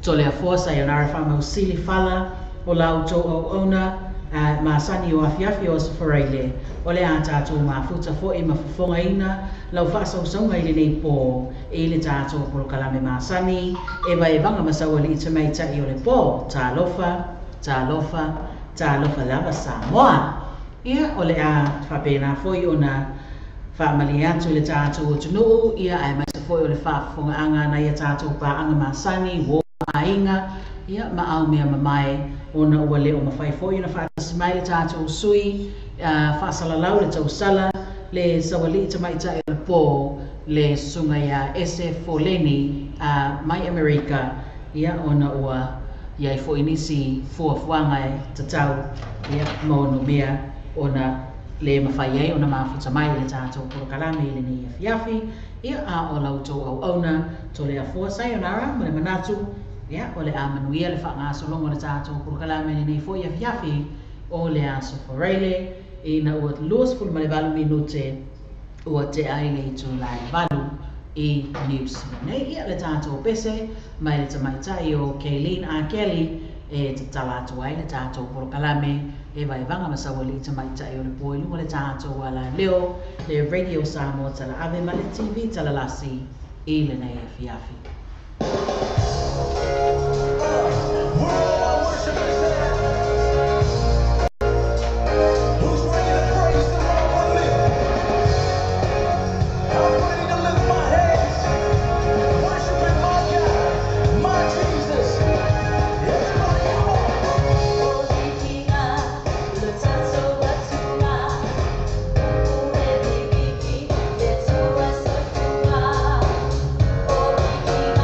Toleafoa Sayonara Faamausili Fala o la outou auauna masani o afiafi o Aso Faraile o le a tatou mafuta foi ma fofogaina lau faasausauga i lenei po i le tatou polokalame masani e vaevaga ma saualii tamaitai o le po. Talofa, talofa, talofa lava Samoa. Ia, o le a faapena foi ona faamalie atu i le tatou atunuu, ia, aemaise foi o le faafofogaaga a nai a tatou paaga masani, uo ma aiga, ia, ma aumea mamae, ona ua le o mafai foi ona faatasi mai le tatou sui faasalalau le tausala le saualii tamaitai o le po le susuga ia Ese Foleni mai Amerika, ia, ona ua i ai foi nisi fuafuaga e tatau, ia, ma onomea ona le mafai ai ona mafuta mai i le tatou polokalame i lenei afiafi. Ia, a o la outou auauna Toleafoa Sayonara ma le manatu, ia, o le a manuia le faagasologa o le tatou polokalame i lenei foi afiafi o le Aso Faraile ina ua 28 minute ua tea ai le itula e 8 i Niu Sila nei. Ia, le tatou pese mai le tamaitai o Kaylene Akeli e tatala atu ai le tatou polokalame e vaevaga ma saualii tamaitai o le po i luga o le tatou alaleo, le Radio Samoa Talaave ma le TV Talalasi i lenei afiafi. Where all my worshipers at? Who's ready to praise the Lord with me? I'm ready to lift my hands, worshiping my God, my Jesus. Everybody come on. O vikiga lo tatou Atua, Upu e viviki le Atua soifua. O vikiga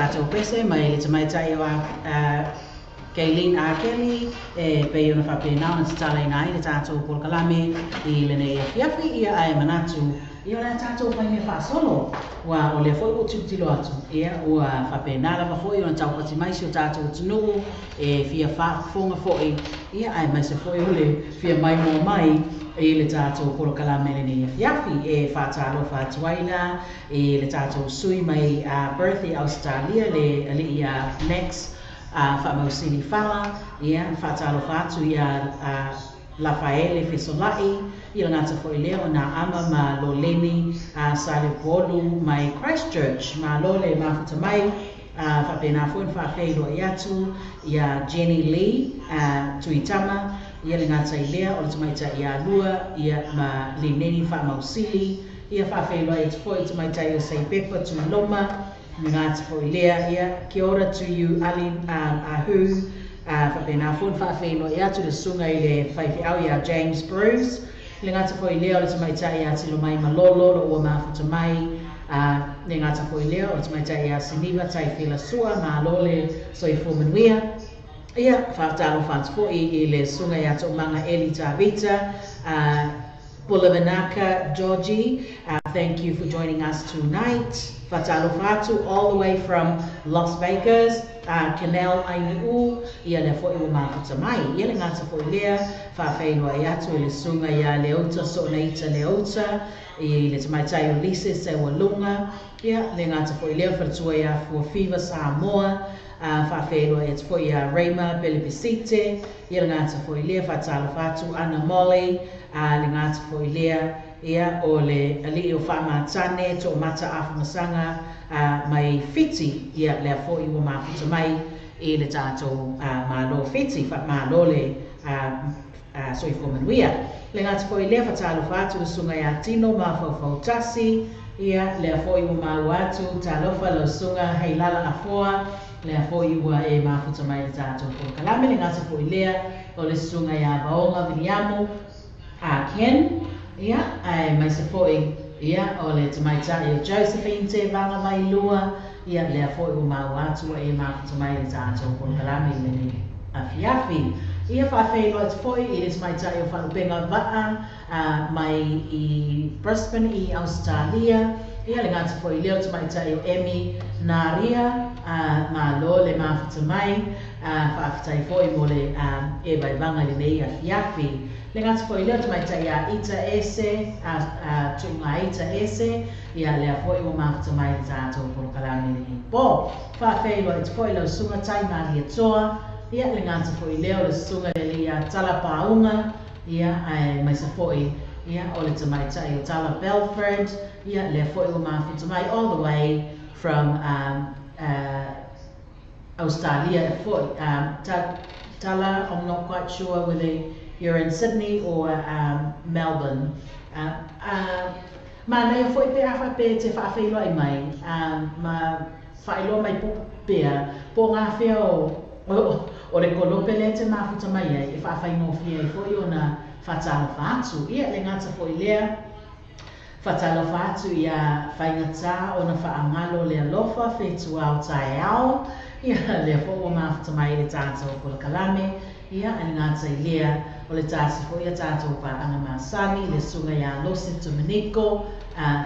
tātou pese mai le tamaitai o Kaylene Akeli e pei ona faapena ona tatalaina ai le tatou polokalame i lenei afiafi. Ia ae manatu ia o le a tatou fai mea faasolo ua o lea foi ua tilotilo atu ia ua faapena lava foi ona taupati mai si o tatou atunuu e fia faafofoga foi ia aemaise foi o le fia maimoa mai i le tatou polokalame lenei afiafi. E faatalofa atu ai la i le tatou sui mai Perth i Australia le alii ia Max Faamausili Fala. Ia faatalofa atu ia Lafaele Fesolai ia le gata foi lea o nā ama ma Loleni Salepolu mai Christchurch. Malo le mafuta mai. Faapena foi ona faafeiloai atu ia Jenny Lee Tuitama ia le gata i lea o le tamaitai ia lua ia ma Lineni Faamausili. Ia faafeiloai atu foi tamaitai o Seipepa Tuiloma le gata foi lea. Ia kia ora to you Ali Ahu. Faapena foi ona faafeiloai atu le susuga i le faifeau ia James Bruce le gata foi lea o le tamaitai ia Tilomai Malolo lo ua mafuta mai. Le gata foi lea o le tamaitai ia Siniva Taifela Sua. Malo le soifua manuia. Ia faatalofa atu foi i le susuga ia Toomaga Eli Tavita Pulavanaka Georgie. Thank you for joining us tonight. Faatalofa atu all the way from Las Vegas, Canel Aini'u, ia lea foi ua mafuta mai. Ia le gata foi lea, faafeiloai atu i le susuga ia Leota Soonaita Leota, i le tamaitai o Lise Seualuga, ia le gata foi lea faletua ia Fuafiva Samoa, faafeiloai atu foi ia Raima Belebisite, ia le gata foi lea faatalofa atu Ana Molly, le gata foi lea ia o le alii o Faamatane Toomata Afumasaga mai Fiti. Ia lea foi ua mafuta mai i le tatou malo Fiti. Faamalo le soifua manuia. Le gata foi lea faatalofa atu le susuga ia Tino Mafaufautasi. Ia lea foi ua maua atu talofa lau susuga Heilala Afoa. Lea foi ua e mafuta mai le tatou polokalame. Le gata foi lea o le susuga ia Vaoga Viliamu Ken. Ia ae maise foi ia o le tamaitai o Josephine Te Vaga Vailua. Ia lea foi ua maua atu e mafuta mai le tatou polokalame i lenei afiafi. Ia faafeiloai atu foi i le tamaitai o Faalupega Vaa mai i Brisbane i Australia. Ia le gata foi lea o tamaitai o Emi Naria. Malo le mafuta mai. Faafetai foi mo le e vaivaga i lenei afiafi. Le gata foi lea o tamaitai ia Ita Ese, Tuuga Ita Ese, ia lea foi ua mafuta mai le tatou polokalame lenei po. Faafeiloai atu foi lau susuga Tai Malietoa. Ia le gata foi lea o le susuga le ia Tala Paunga. Ia ae maise foi ia o le tamaitai o Tala Belford. Ia lea foi ua mafuta mai all the way from Australia foi. Tala, I'm not quite sure whether you're in Sydney or Melbourne. Manaia foi pe a faapea te faafeiloai mai, ma faailoa mai po pea po ngā whea o le kolope lea te mafuta mai ai e faafaigofie ai foi ona faatalofa atu. Ia le gata foi lea faatalofa atu ia faigata ona faagalo le alofa fetuao taeao. Ia lea foi ua mafuta mai le tatou polokalame. Ia le gata i lea o le tasi foi ia tatou paaga masani le susuga ia Lose Dominiko.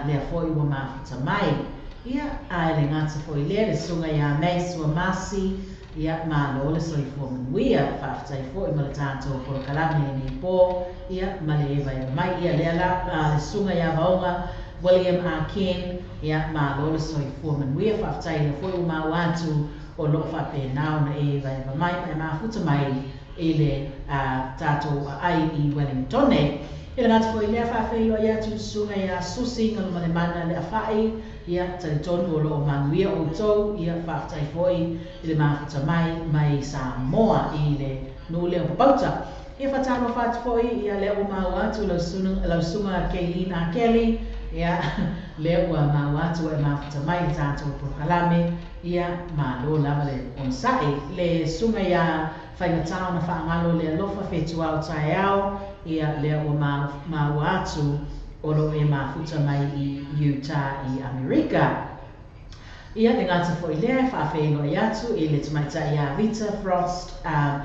Lea foi ua mafuta mai. Ia ae le gata foi lea le susuga ia May Suamasi. Ia malo le soifua manuia. Faafetai foi ma le tatou polokalame lenei po. Ia ma le e vaeva mai. Ia lea la le susuga ia Vaoga William Ken. Ia malo le soifua manuia. Faafetai lea foi ua maua atu o loo faapena ona e vaeva mai ma e mafuta mai i le tatou aai i Wellingtone. I le gata foi lea faafeiloai atu le susuga ia Susi Galumalemana le Afai. Ia talitonu o loo manuia outou. Ia faafetai foi i le mafuta mai mai Samoa i le nuu lea o Papauta. Ia faatalofa atu foi ia lea ua maua atu lau susuga Kaylene Akeli. Ia lea ua maua atu e mafuta mai le tatou polokalame. Ia malo lava le onosai. Le susuga ia faigata ona faagalo le alofa fetuao taeao. Ia lea ua maua atu o loo e mafuta mai i Utah i Amerika. Ia le gata fo'i lea e faafeiloai atu i le tamaitai ia Rita Frost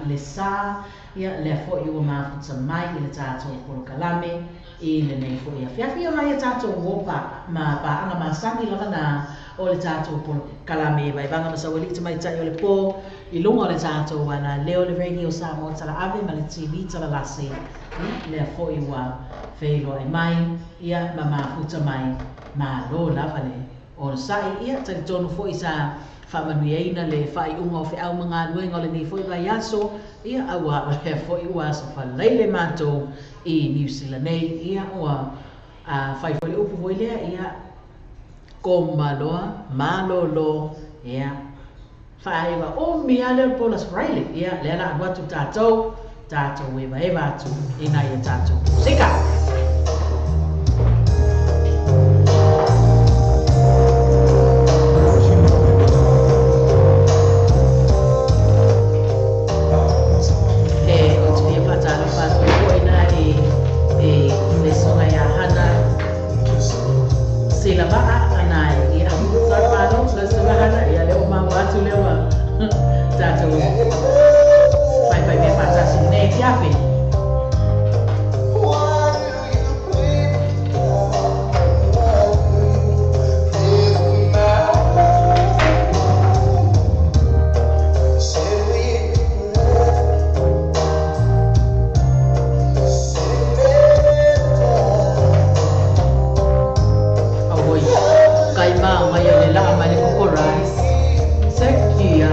le Sa, ia lea fo'i ua mafuta mai i le tatou polokalame i lenei fo'i afiafi. Ia mai a tatou uo pa ma paaga masani lava na o le tatou polokalame Vaivaga ma Saualii Tamaitai o le Po i luga o le tatou alaleo le Radio Samoa Talaave ma le TV Talalase. Ia lea fo'i ua feiloai mai ia ma mafuta mai, malo lava le onosai. Ia talitonu fo'i sa faamanuiaina le faaiuga o feau ma galuega o lenei fo'i vaiaso, ia auā o lea fo'i ua aso falaile matou i Niu Sila nei. Ia ua fai foi le upu foi lea, ia koma loa malōlō, ia faaeva umi lava lea o le po o le Aso Faraile. Ia lea la alu atu tatou, tatou evaeva atu i nai a tatou musika. E ou te fia faatalofa atu ai fo'i la i i le susuga iā Hana Silavaa Anae. Ia, faamalo lau susuga Hana, ia lea ua maua atu lea ua tatou faifai mea faatasi i lenei afiafi. Auoi, kai māngai a le laa mai le koko rice. Sekia.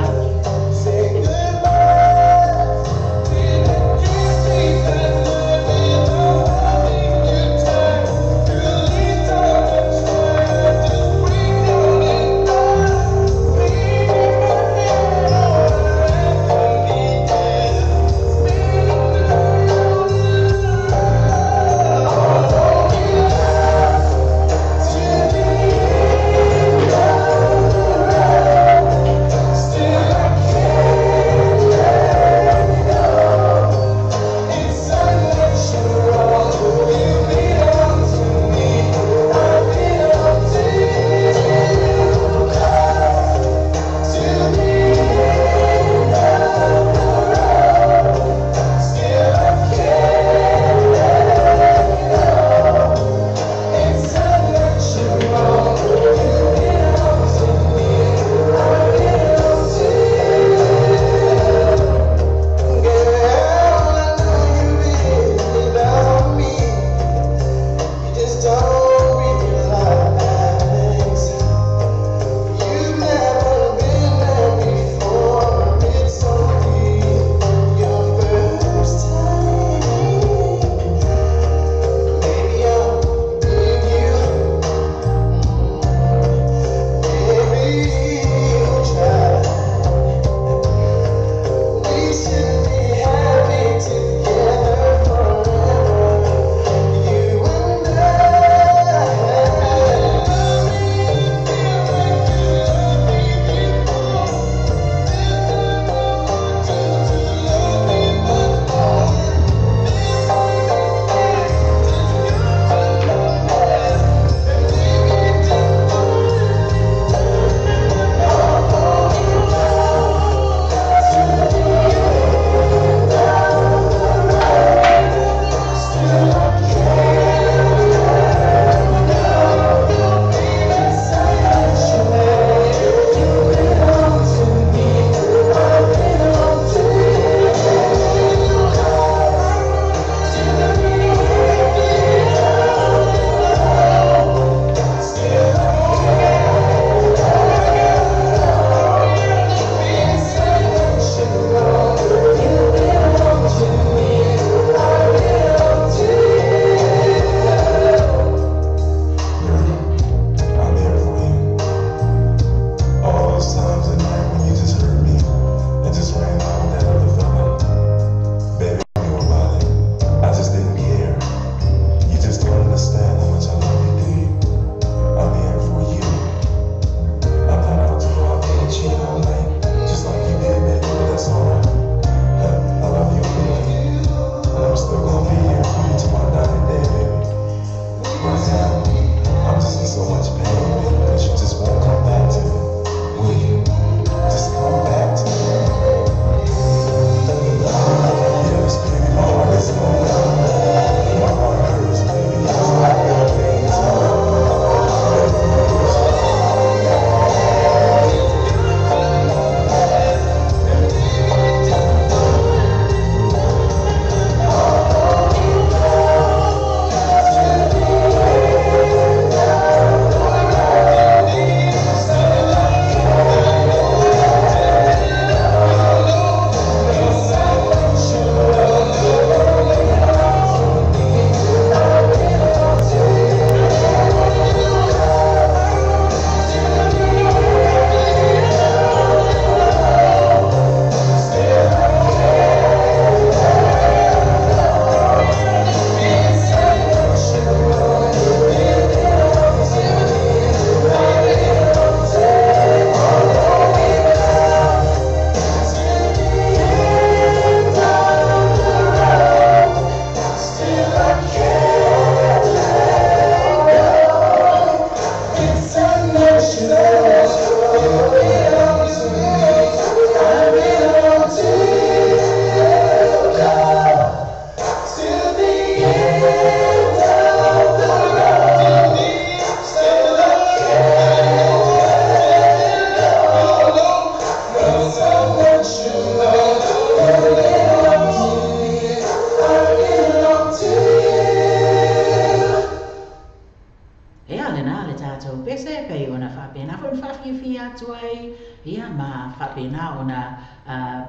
atu ai, ia ma faapena ona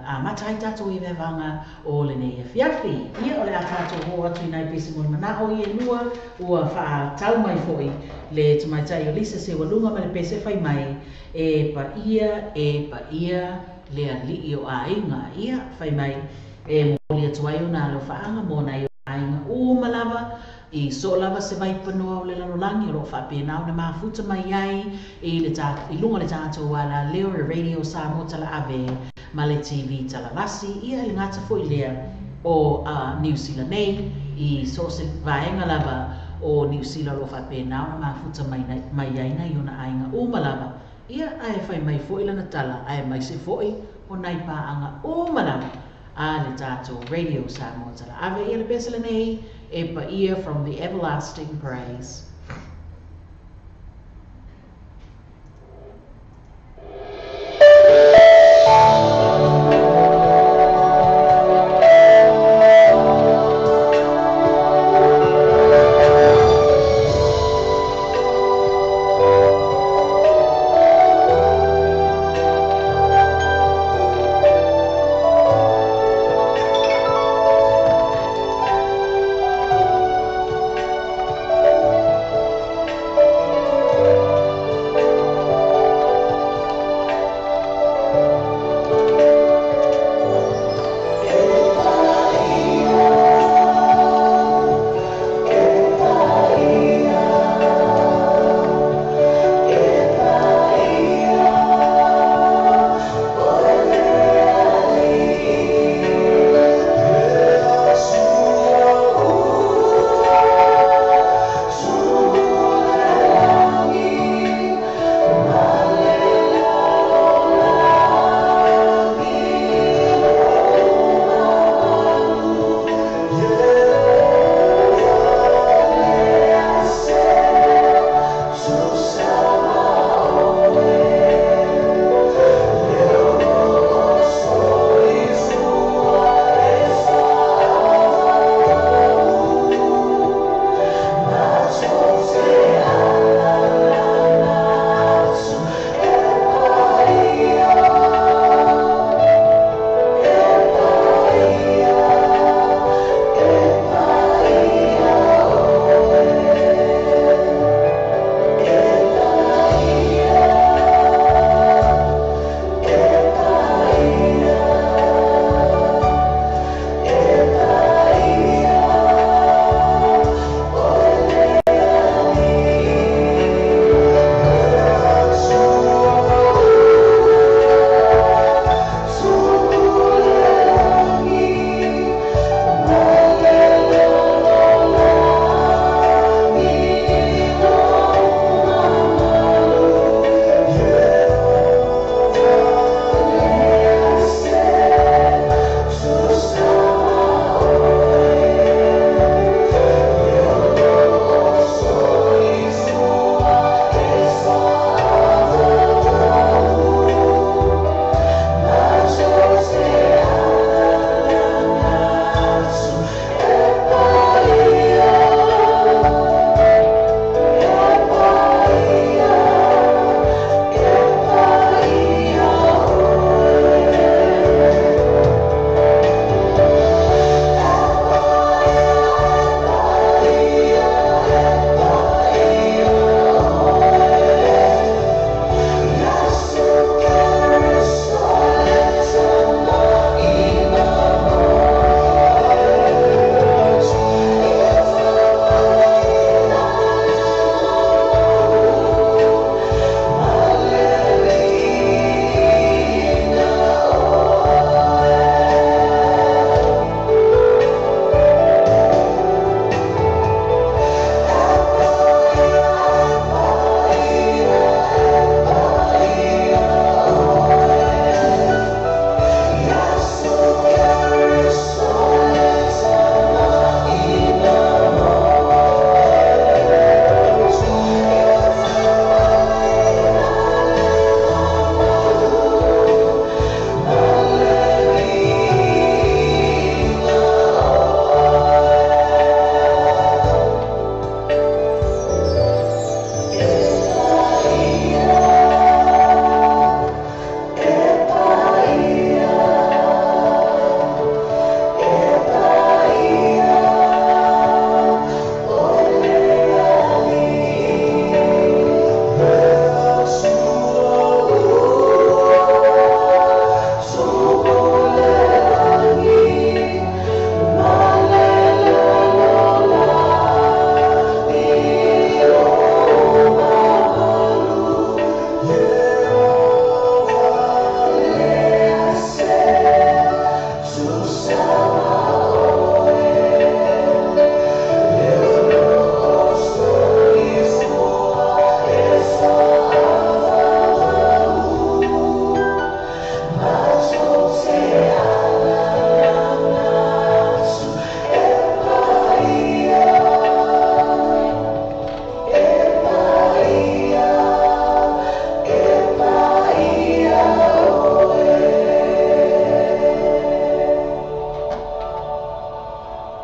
amata ai tatou evaevaga o lenei afiafi. Ia o le a tatou oo atu i nai pese mo le manao ia e lua ua faatau mai foi le tamaitai o Lisa Seualuga ma le pese fai mai, E paia, e paia le alii o aiga. Ia fai mai e momoli atu ai ona alofaaga mo nai aiga uma lava i so lava se vaipanoa o le lalolagi o loo faapena ona mafuta mai ai i le ta i luga o le tatou alaleo le Radio Samoa Talaave ma le TV Talalasi. Ia e le gata foi lea o Niu Sila nei i so o se vaega lava o Niu Sila o loo faapena ona mafuta mai mai ai nai ona aiga uma lava. Ia ae fai mai foi lana tala aemaise foi o nai paaga uma lava a le tatou Radio Samoa Talaave. Ia le pese lenei e paia from the everlasting praise.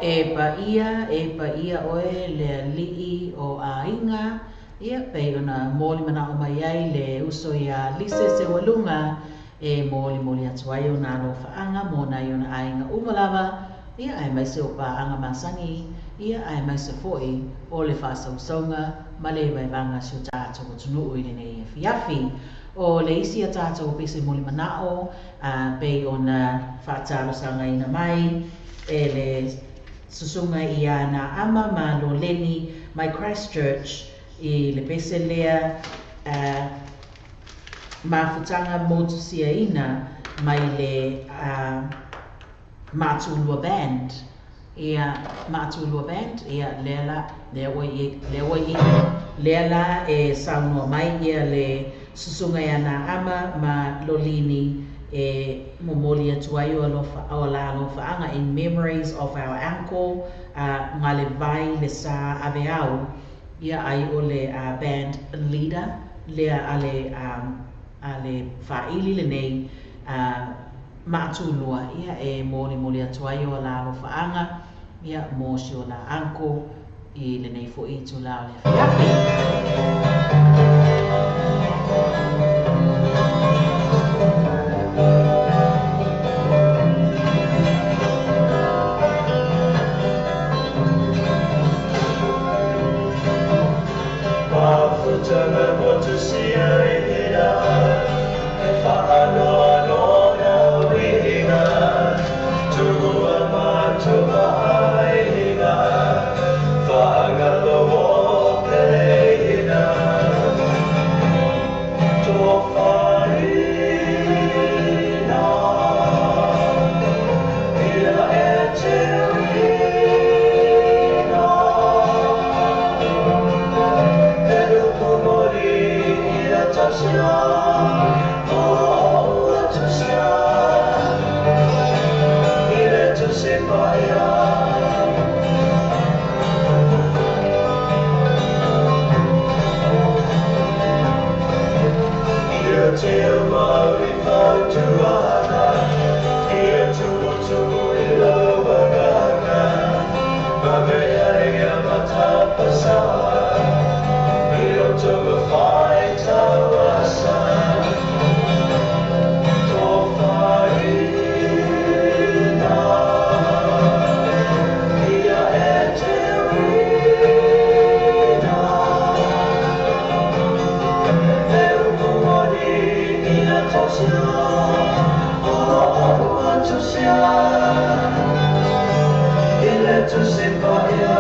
E paia, e paia oe le ali'i o aiga, ia pei ona moli mana'o mai ai le uso iā Lise Seualuga e molimoli atu ai ona alofaaga mo nai ona aiga uma lava, ia aemaise o paaga masani, ia aemaise fo'i o le faasausauga ma le vaevaga a si o tatou atunuu i lenei afiafi. O le isi a tatou pese moli mana'o pei ona faatalosagaina mai e le susuga ia na ama ma Loleni mai Christchurch i le pese lea mafutaga motusiaina mai le Maatulua Band. Ia Maatulua Band, ia lea la lea ua i lea ua i lea la e saunoa mai ia le susuga ia na ama ma Lolini e momoli atu ai o alofa o la alofaaga in memories of our uncle Galevai le Sa Aveau, ia ai o le band leader lea ale ale faaili lenei Maatulua, ia e molimoli atu ai o la alofaaga ia mo si o la uncle i lenei fo'i itulā o le afiafi. Mafutaga motusia i te rā, e whaanoa nona wihinga, tuua mātua aihinga, whaangalo o pereina. Tō wharina, ia e te wina. E rupu mori ia tausia, o ua tausia, i le tusi paia. Ia te mauri fautuana, ia tumu i lauagaga, mame ia matapasa, i roto mawhai tauasa. Tō wharina, ia e te wina. E upu mori ia tausia, o ua tausia, i le tusi paia.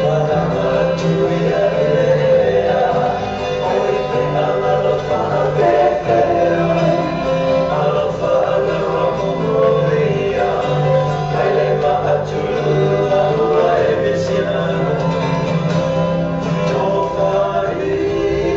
Mananga tuia i le ea, o i pe anga lo whaapefea, alofa anga romomoria, kai le maatulua ua e misia. Tō wharina,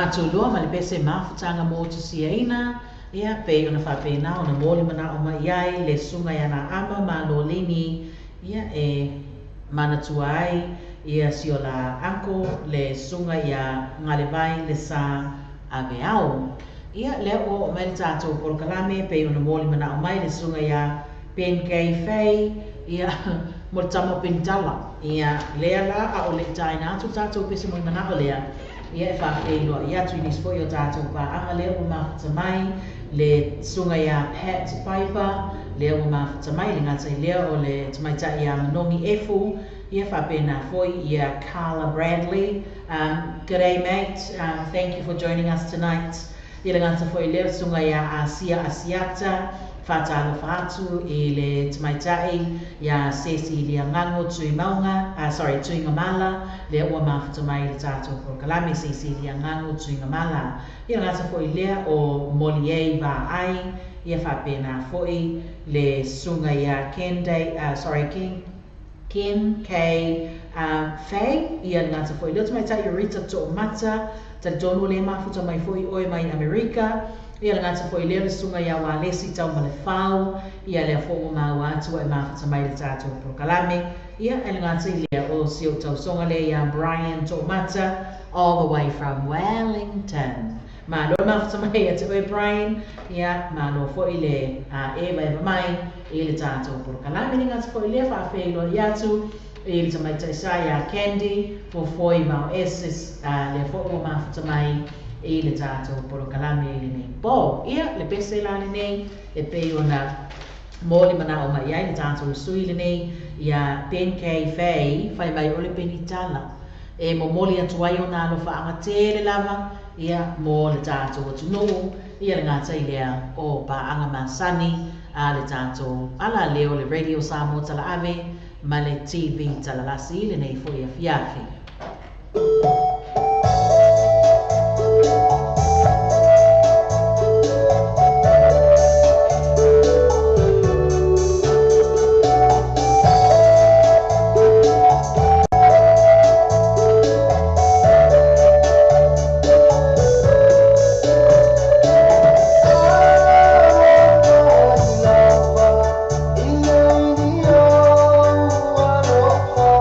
Tatou lua ma le pese mafutaga mo tusiaina, ia pei ona faapena ona moli manao mai ai le susuga ia Naama Malolini, ia e manatua ai ia si o la uncle le susuga ia Galevai le Sa Aveao. Ia lea ua oo mai le tatou polokalame pei ona moli manao mai le susuga ia Ben K. Fay, ia mo le tama o Penitala. Ia lea la a o le taina atu tatou pese mo manao lea, ia e faafeiloai atu i nisi foi o tatou paaga lea ua mafuta mai le susuga ia Pat Piper, lea ua mafuta mai le gata i lea o le tamaitai ia Manogi Efu, ia faapena foi ia Carla Bradley. G'day mate, thank you for joining us tonight. Ia le gata foi lea susuga ia Asia Asiata, faatalofa atu i le tamaitai ia Sesi Liagago Tuimauga, sorry, Tuigamala, lea ua mafuta mai le tatou polokalame Sesi Liagago Tuigamala. Ia le gata foi lea o Moliei Vaai, ia faapena foi le susuga ia Ken Day, sorry, Ken Ken K. Fay, ia le gata foi lea tamaitai Rita To'omata, talitonu le mafuta mai foi oe mai Amerika. Ia le gata foi lea le susuga ia Walesi Taumalefau, ia lea foi ua maua atu e mafuta mai le tatou polokalame. Ia e le gata i lea o si ou tausoga lea ia Brian To'omata, all the way from Wellington. Malo mafuta mai ia te oe Brian, ia malo foi le e vaeva mai i le tatou polokalame. Le gata foi lea faafeiloai atu i le tamaitai sa ia Candy Fofoi Mau Ese, lea foi ua mafuta mai i le tatou polokalame i lenei po. Ia le pese la lenei e pei ona moli manao mai ai le tatou sui lenei ia Ben K. Fay, fai mai o le Penitala e momoli atu ai ona alofaaga tele lava ia mo le tatou atunuu, ia le gata i lea o paaga masani a le tatou ala lea o le Radio Samoa Talaave ma le TV Talalasi i lenei foi afiafi.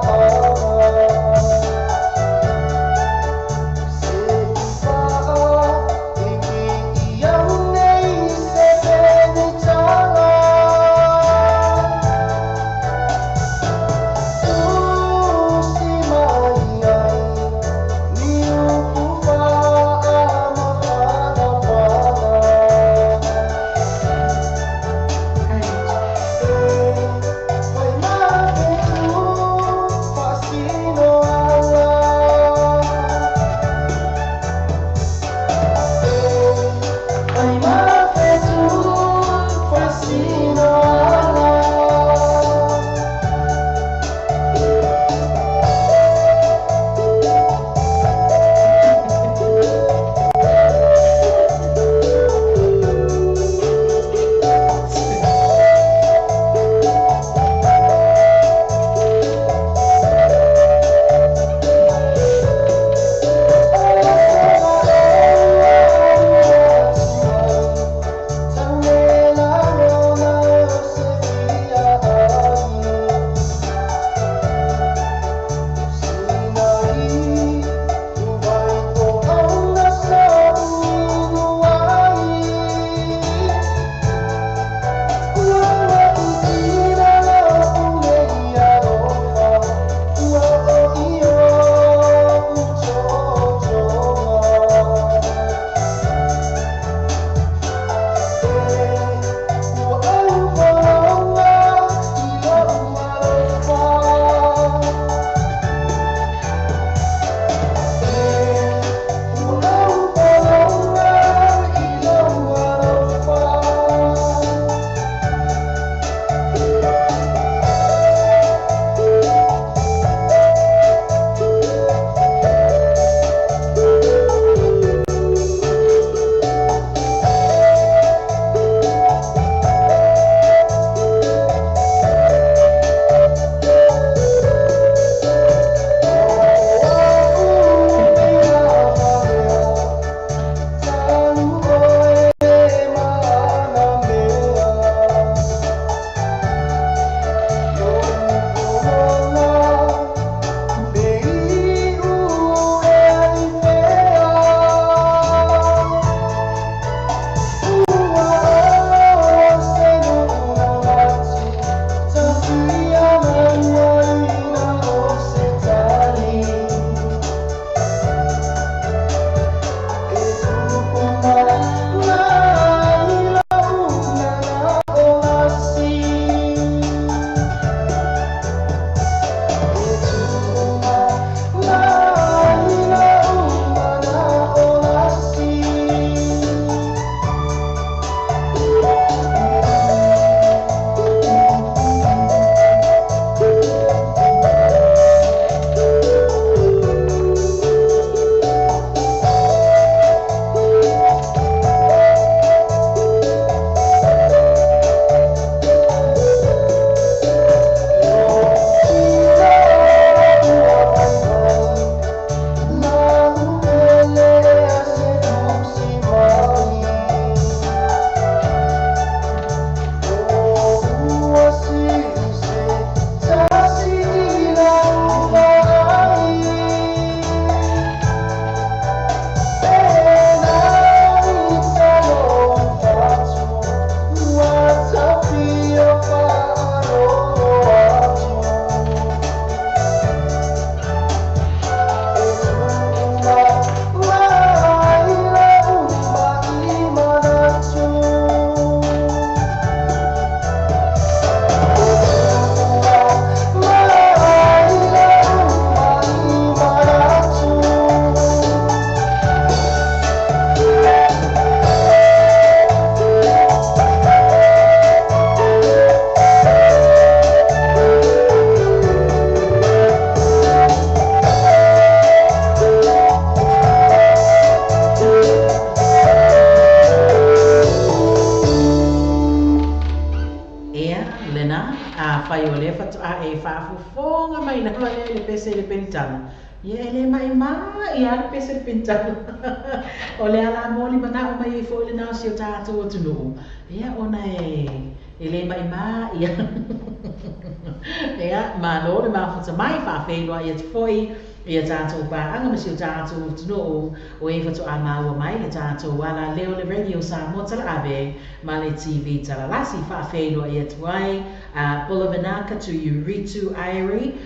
Alofa. mai lava lea i le pese i le penitala. Ia e le maʻimaʻi a le pese i le penitala. O le ala moli mana'o mai ai foʻi lenā o si o tatou atunuu, ia ona e e le maʻimaʻi a. Ia malo le mafuta mai faafeiloai atu foi ia tatou paaga ma si o tatou atunuu o e faatoā maua mai le tatou alaleo le Radio Samoa Talaave ma le TV Talalasi faafeiloai atu ai Bulavanaka to you Ritu Airi,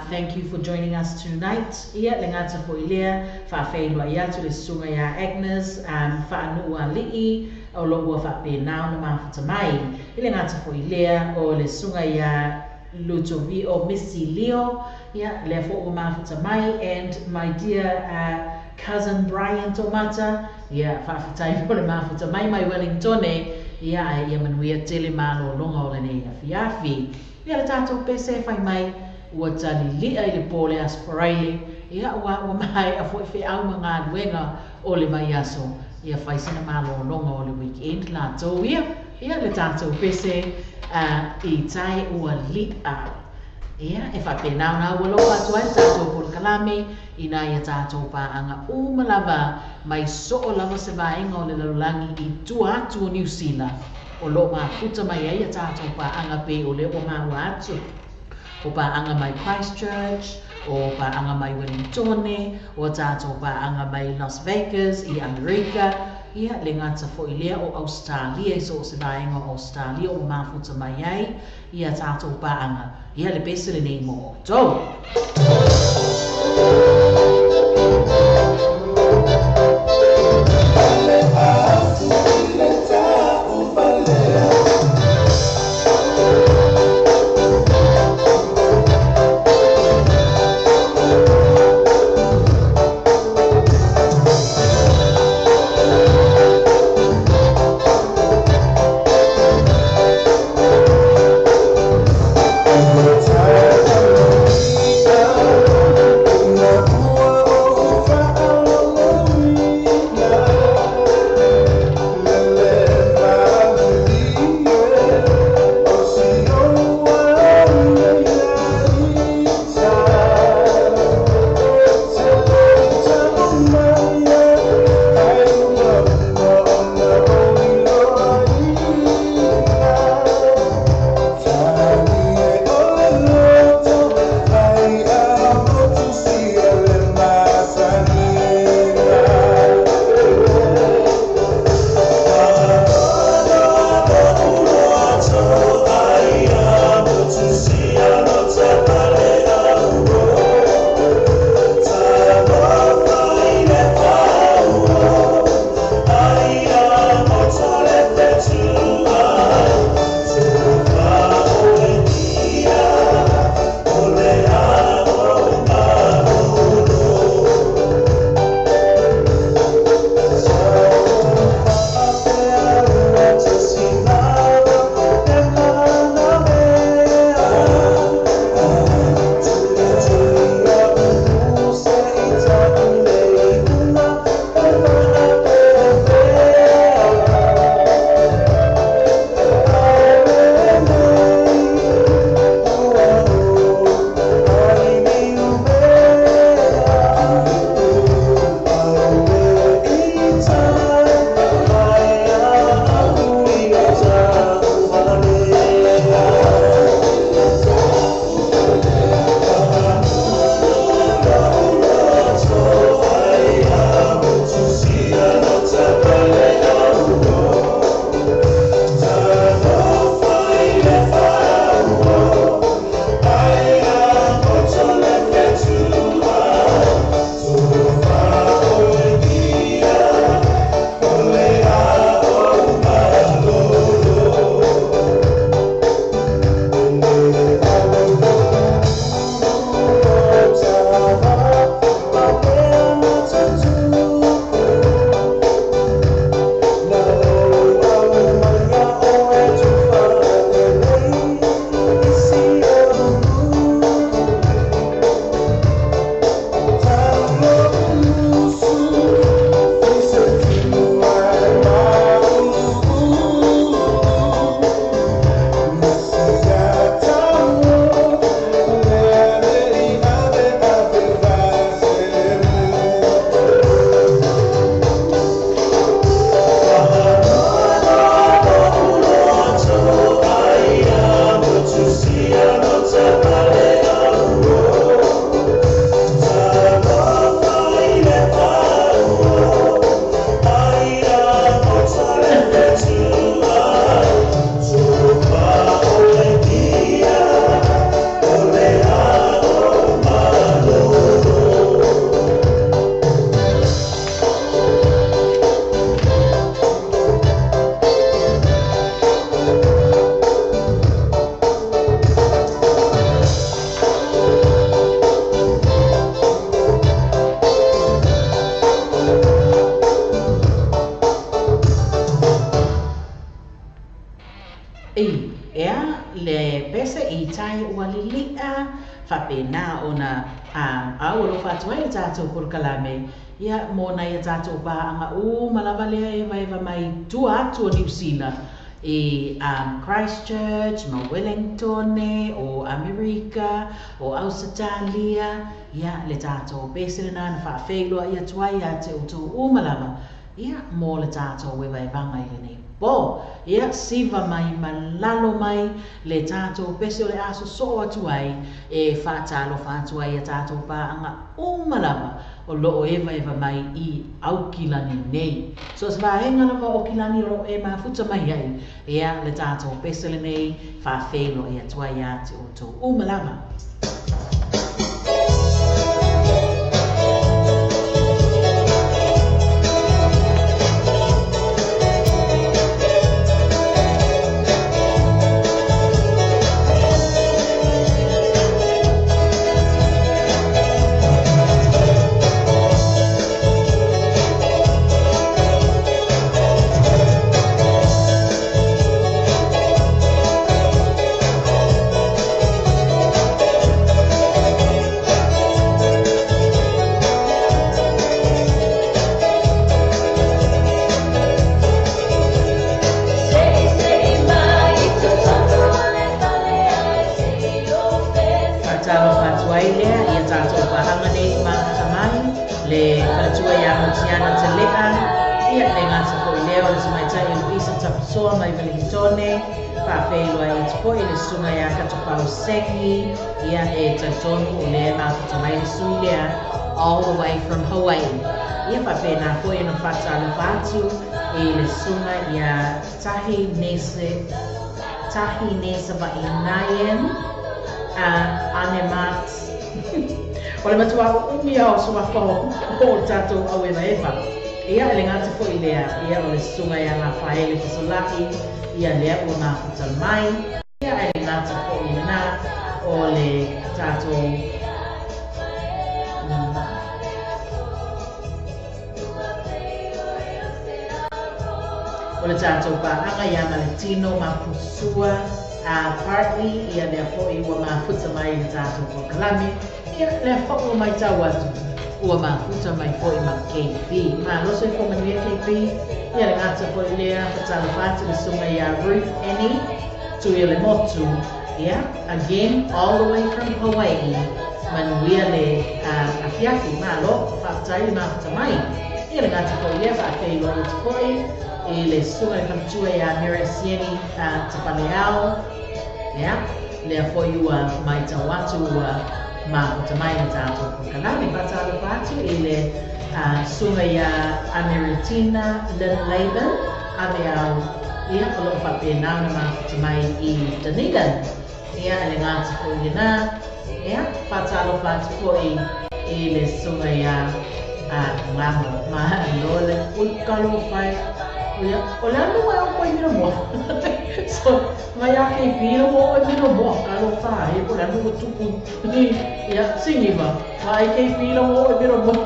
thank you for joining us tonight. Ia le gata foi lea faafeiloai atu le susuga iā Agnes Faanuualii o lo o ua faapena ona mafuta mai. I le gata foi lea o le susuga iā Lutovio Missy Leo, ia lea foi ua mafuta mai and my dear cousin Brian Tomata, ia faafetai mo le mafuta mai mai Wellingtone, ia ae ia manuia tele malologa o lenei afiafi. Ia le tatou pese e fai mai ua talilia i le po o le Aso Faraile, ia ua ua maea foi feau ma galuega o le vaiaso, ia fai sina malologa o le weekend latou ia. Ia le tatou pese i tai ua li'a. Ia e faapena ona aualofa atu ai le tatou polokalame i nai a tatou paaga uma lava mai soo lava se vaega o le lalolagi i tua atu o Niu Sila o lo o mafuta mai ai a tatou paaga pei o lea ua maua atu o paaga mai Christchurch, o paaga mai Wellingtone, o a tatou paaga mai Las Vegas i Amerika, ia le gata foi lea o Ausetalia i so o se vaega o Ausetalia ua mafuta mai ai ia tatou paaga. Ia le pese lenei mo outou. pese i tai ua lili'a faapena ona aualofa atu ai le tatou polokalame ia mo nai a tatou paaga uma lava lea e evaeva mai tua atu o Niusila i Christchurch ma Wellington o Amerika o Ausetalia ia le tatou pese lenā na faafeiloai atu ai ia te outou uma lava ia mo le tatou evaevaga i lenei po. Ia siva mai ma lalo mai le tatou pese o le a sosoo atu ai e faatalofa atu ai ia tatou paaga uma lava o loo evaeva mai i Aukilani nei. So se vaega lava o Kilani o loo e mafuta mai ai ia le tatou pese lenei faafeiloai atu ai ia te outou uma lava. Faatalofa atu ai lea ia tatou paaga nei i mafuta mai le faletua ia Motiana Telea ia le gata foi lea o le tamaitai o Luisa Tapusoa mai Wellingtone faafeiloai atu foi le susuga ia Katopau Sengi ia e talitonu o lea e mafuta mai le sui lea all the way from Hawaii ia faapena foi ona faatalofa atu i le susuga ia Tahi Nese Tahi Nese Vainaien Anemat o le matuā uumi a o suafa o le tatou auevaeva ia e le gata foi lea ia o le susuga ia Rafaele Fesola'i ia lea ua mafuta mai ia e le gata foi lenā o le tatou o le tatou paaga ia Maletino Mapusua partly ia lea foi ua mafuta mai le tatou polokalame ia lea foi ua matau atu ua mafuta mai foi ma KB malo soifua manuia KB ia le gata foi lea faatalofa atu le susuga ia Ruth Annie Tuilemotu ia again all the way from Hawaii manuia le afiafi malo faafetai le mafuta mai ia le gata foi lea faafeiloai atu foi i le susuga i le faletua ia Mary Sieni Tapaleao ia lea foi ua matau atu ua mafuta mai le tatou polokalame faatalofa atu i le susuga ia Ameritina Lynn Laban Aveau ia o loo faapena ona mafuta mai i Dunedin ia le gata foi lenā ia faatalofa atu foi i le susuga ia Ngamo malo le ui kalofa ia o le anu e o koe mino moa so mai a ke pila mo o mino moa kalofa e po le anu o tupu ia singiva mai ke pila mo o mino moa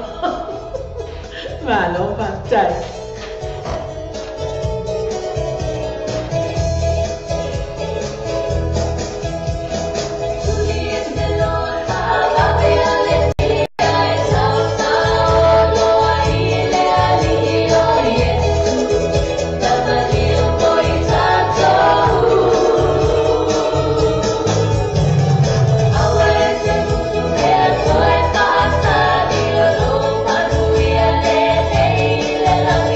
malo faafetai. Love.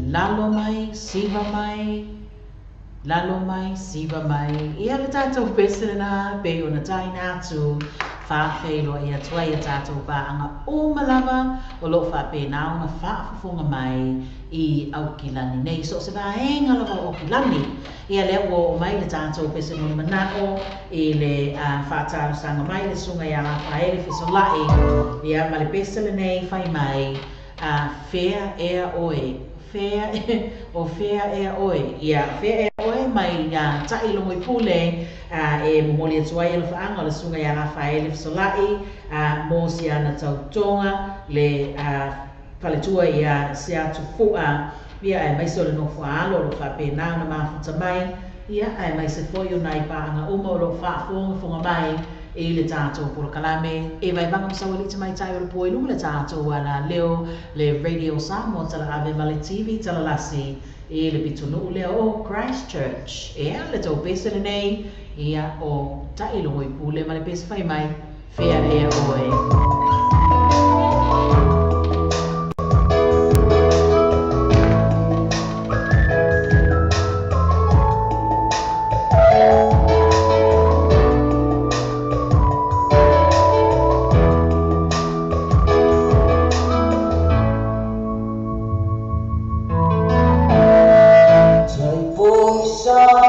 Lalo mai, siva mai, lalo mai, siva mai. Ia le tātou pese lena, pe o na taina atu, whaawheiloa i atua i a tātou pāanga o malava, o lo whapena ona whaafofonga mai i Aukilani nei. So se vaenga lava o Aukilani. Ia lea ua o mai le tātou pese moni manao i le whātāusanga mai le sunga i a Rafaele Fesolai. Ia ma le pese le nei whai mai fea ea oe. Fea o fea ea oe. Ia fea ea oe mai tai longo i pule e momoli atu ai alofaanga o le suga iā Rafaele Fesola'i mo si ana tautoga le faletua ia se atu fu'a ia aemaise o le nofoaalo o lo faapena ona mafuta mai ia aemaise foi o nai paaga uma o loo faafogafoga mai i le tātou polokalame e vaivaga masaualii tamaitai o le po i luga le tātou ala leo le Radio Samoa Talaave ma le TV Talalasi i le pitonuu lea o Christchurch. Ea le tou pese lenei ia o ta'ilogo i pule ma le pese fai mai fea ea oe. Sa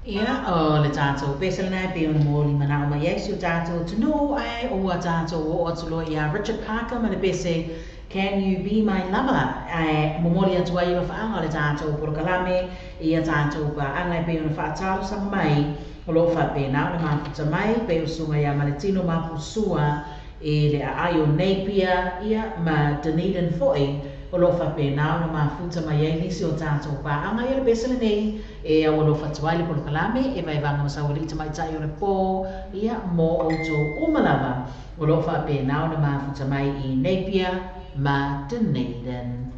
Ia, o le tātou pese lena e pei ona moli manao mai ai si o tātou atunuu, ae o ua tātou oo atu loa ia Richard Parker ma le pese Can You Be My Lover, ae momoli atu ai alofaaga o le tātou polokalame i a tātou paaga e pei ona faatalosaga mai o loo faapena ona mafuta mai pei o susuga ia Maletino Mapusua i le aai o Napier, ia ma Dunedin foi o loo faapena ona mafuta mai ai nisi o tātou paaga. Ia le pese lenei e aualofa atu ai le polokalame e vaevaga ma saualii tamaitai o le pō, ia mo outou uma lava o loo faapena ona mafuta mai i Napier ma Dunedin.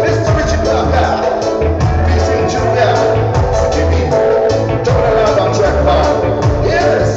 Mr. Richard Parker, BC Junior, Skippy, dropping it out on track 5. Yes!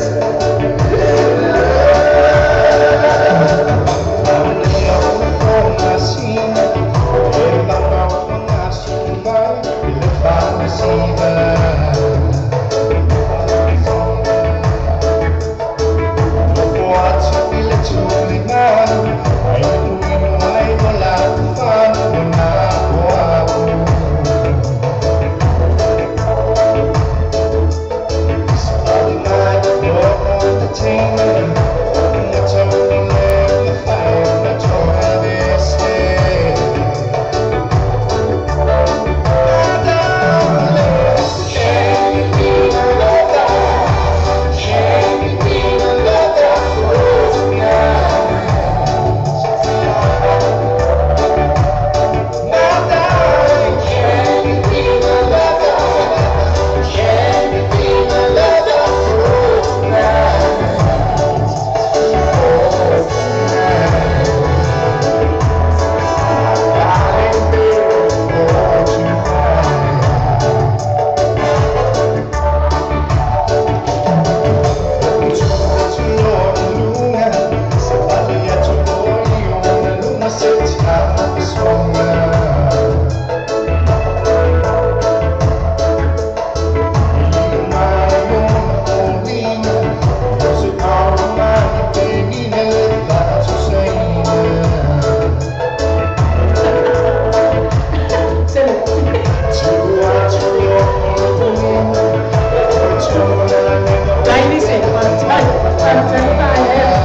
Taimi se, faafetai, faafetai faaleao.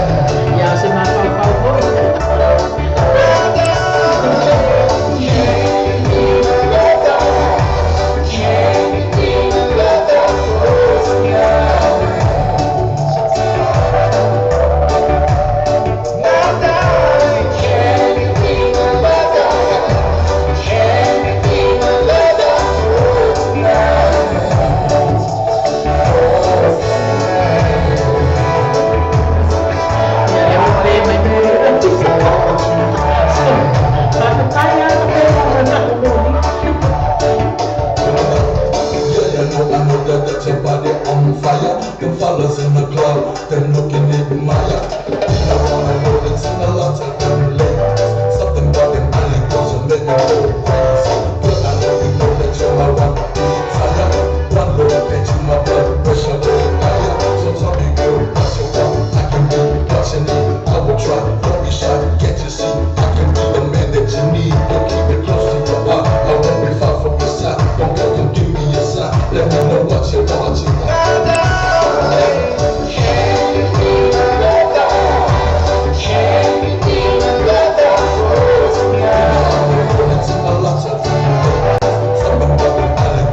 Ia o se mafaufau foi. Ia lea ua pe mai mo le atu. Faafetai lava pe mo le moli. Yeah, you know I know that your body on fire. Them fellas in the club, them looking admire. And I wanna know that's in a lot of them ladies. Something about them alley girls will make me go crazy. But I know you know that you're my one desire. One look at you, my blood pressure go higher. So tell me, girl, what you want? I can be what you need. I will try, don't be shy, can't you see? I can be the man that you need. Don't keep it close to your heart. I won't be far from your side. Don't go, don't give me a sign. Let me know what you want, what you want. Something about them alley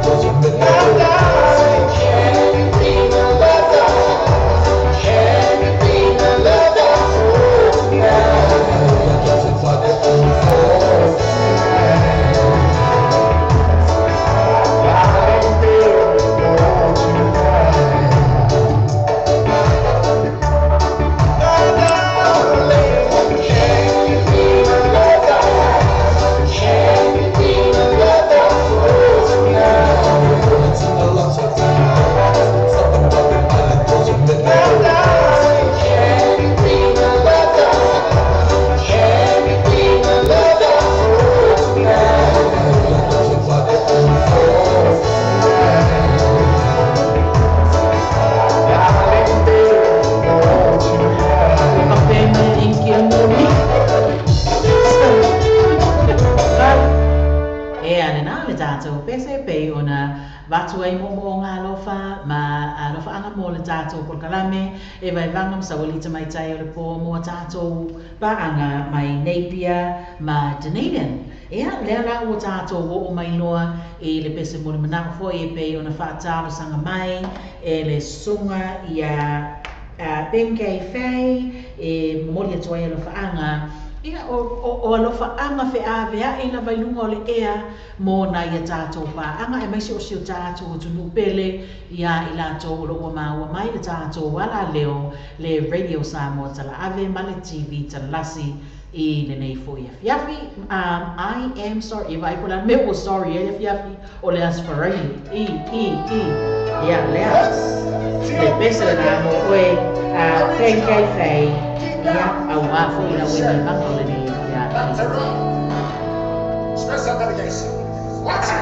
mo le tātou polokalame e vaevaga ma saualii tamaitai o le pō mo a tātou paaga mai Napier ma Dunedin. Ia lea la ua tātou oo mai loa i le pese mo le manaʻo foʻi e pei ona faatalosaga mai e le susuga ia Ben Kei Fei e momoli atu ai alofaaga. Ia o alofaaga feaveaʻi lava i luga o le ea mo nai a tātou paaga aemaise o si o tātou atunuu pele ia i latou o loo ua maua mai le tātou alaleo le Radio Samoa Talaave ma le TV Talalasi i lenei foʻi afiafi. I am sorry, e vaai po o le a le mea ua sorry ai le afiafi o le Aso Faraile. I i i ia lea le pese lenā mo oe Ben Kei Fei ia auā foʻi lau e vaevaga o lenei afiafi. Special dedication. Watch it.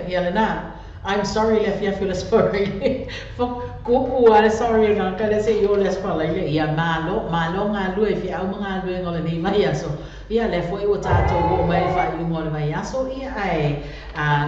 Ia lenā. I'm sorry le afiafi o le Aso Faraile. Kupu lava le sorry e gagaka lea seʻi oo le Aso Faraile. Ia malo, malo galue i feʻau ma galuega o lenei vaiaso. Ia lea foʻi ua tatou oo mai i le faaiuga o le vaiaso ia ae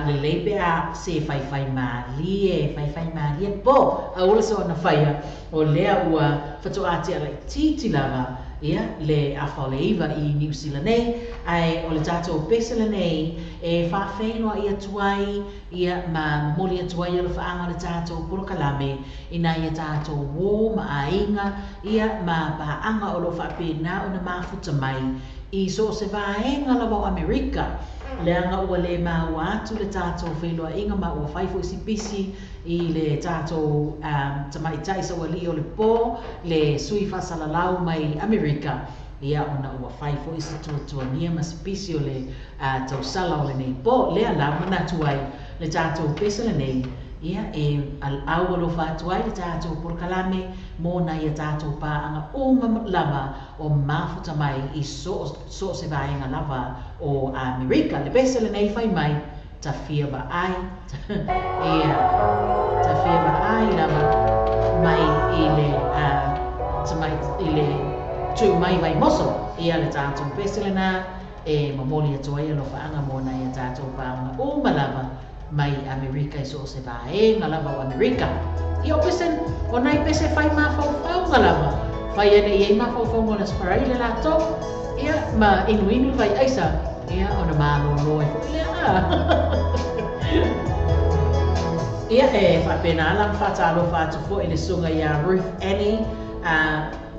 lelei pe a se faifai malie, faifai malie po aua le soona faia o lea ua fatoʻā tea laitiiti lava ia le afa o le 9 i Niu Sila nei, ae o le tatou pese lenei e faafeiloai atu ai ia ma momoli atu ai alofaaga o le tatou polokalame i nai a tatou uō ma aiga ia ma paaga o loo faapena ona mafuta mai I so o se vaega lava o Amerika, leaga ua le maua atu le tatou feiloaiga ma ua fai foi si pisi i le tatou tamaitai saualii o le po, le sui faasalalau mai Amerika, ia ona ua fai foi si tuatuagia ma si pisi o le tausala o lenei po. Lea la manatu ai le tatou pese lenei, ia e au alofa atu ai le tatou polokalame mo nai a tatou paaga uma lava o mafuta mai i so o se vaega lava o Amerika. Le pese lenei fai mai, tafia vaai, ia, tafia vaai lava mai i le, i le tu mai Vaimoso. Ia le tatou pese lena e momoli atu ai alofaaga mo nai a tatou paaga uma lava mai Amerika i so o se vaega lava o Amerika. Ia o pese, o nai pese fai mafaufauga lava. Fai ane i ei mafaufauga o le Aso Faraile latou. Ia ma inuinu vai aisa. Ia ona malolo ai foi lea. Ia e faapena ala faatalofa atu foi le susuga ia Ruth Annie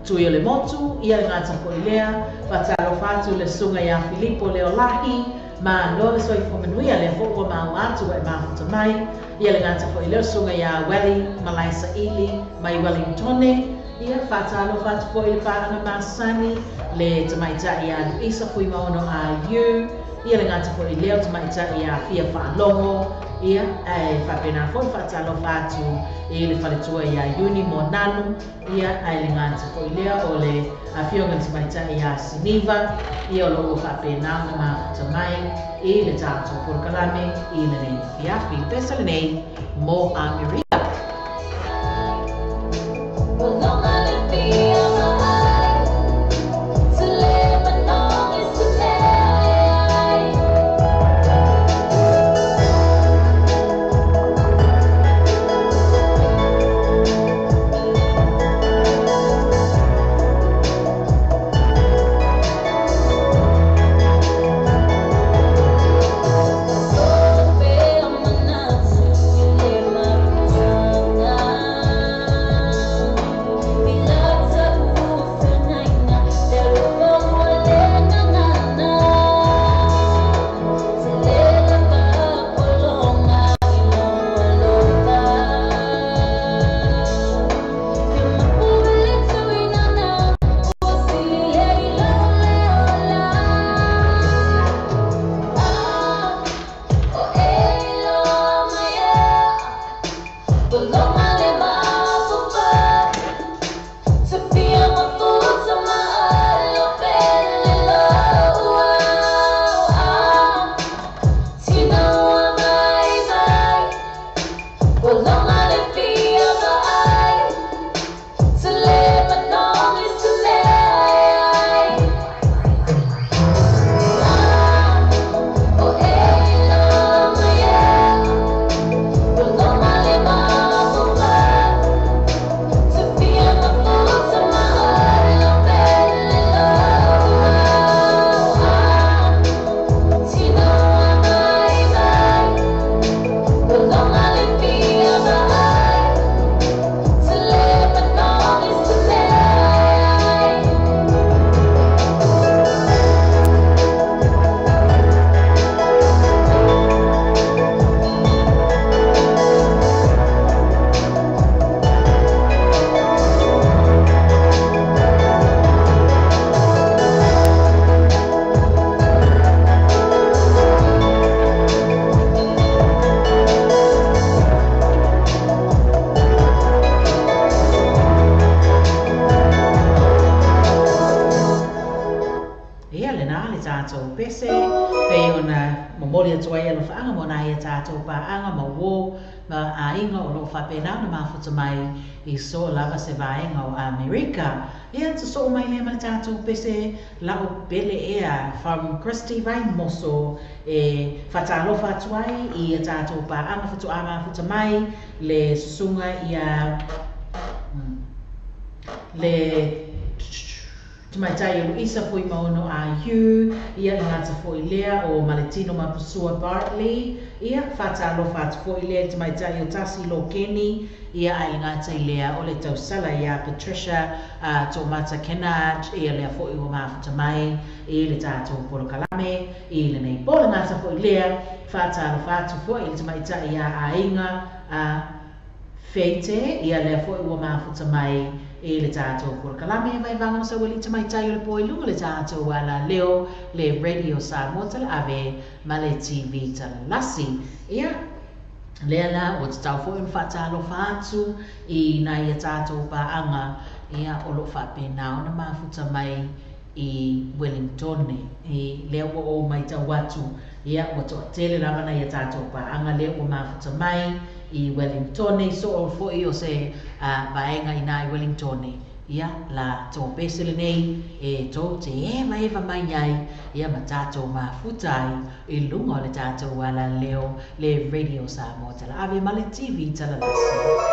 Tui o le Motu, ia le gata foi lea. Faatalofa atu le susuga ia Filipo Leolahi, ma lo le soifua manuia lea foi ua maua atu ua e mafuta mai. Ia le gata foi lea susuga ia Welly Malaisa Ili mai Wellingtone. Ia faatalofa atu foi le paaga masani le tamaitai ia Luisa Fuimaono AU. Ia le gata foi lea tamaitai ia Fia Faalogo. Ia e faapena foi faatalofa atu i le faletua ia Uni Monanu. Ia ae le gata foi lea o le afioga le tamaitai ia Siniva. Ia o lo ua faapena ona mafuta mai i le tatou polokalame i lenei afiafi. Pese lenei mo Amerika. So lava se vaega o Amerika. Ia te so mai le ma le tatou pese lau pele ea from Christy Vaimoso e faatalofa atu ai i a tatou paaga faatoa mafuta mai le susuga ia le Tamaitai o Luisa Fuimaono Ahiu, ia le gata foi lea o Maletino Mapusua Bartley, ia faatalofa atu foi lea i le tamaitai o Tasi Lokeni, ia ae le gata i lea o le tausala ia Patricia Tomata Kennard, ia lea foi ua mafuta mai i le tatou polokalame i lenei po. Le gata foi lea, faatalofa atu foi i le tamaitai ia Aiga Feite, ia lea foi ua mafuta mai i le tatou polokalame vaivaga o sauali tamaitai o le po i luga le tatou alaleo le Radio Samoa Talaave ma le TV Talalasi. Ia lea la ua tatau foi ona faatalofa atu i nai a tatou paaga, ia o loo faapena ona mafuta mai i Wellington i lea ua ou matau atu, ia ua toatele lava nai a tatou paaga lea ua mafuta mai i Wellington i so foi o se vaega ina i Wellington. Ia la tō pese lenei e tō te eva eva mai ai, ia ma tātou mafuta ai i lunga o le tātou alaleo le Radio Samoa Talaave ma le TV Talalasi.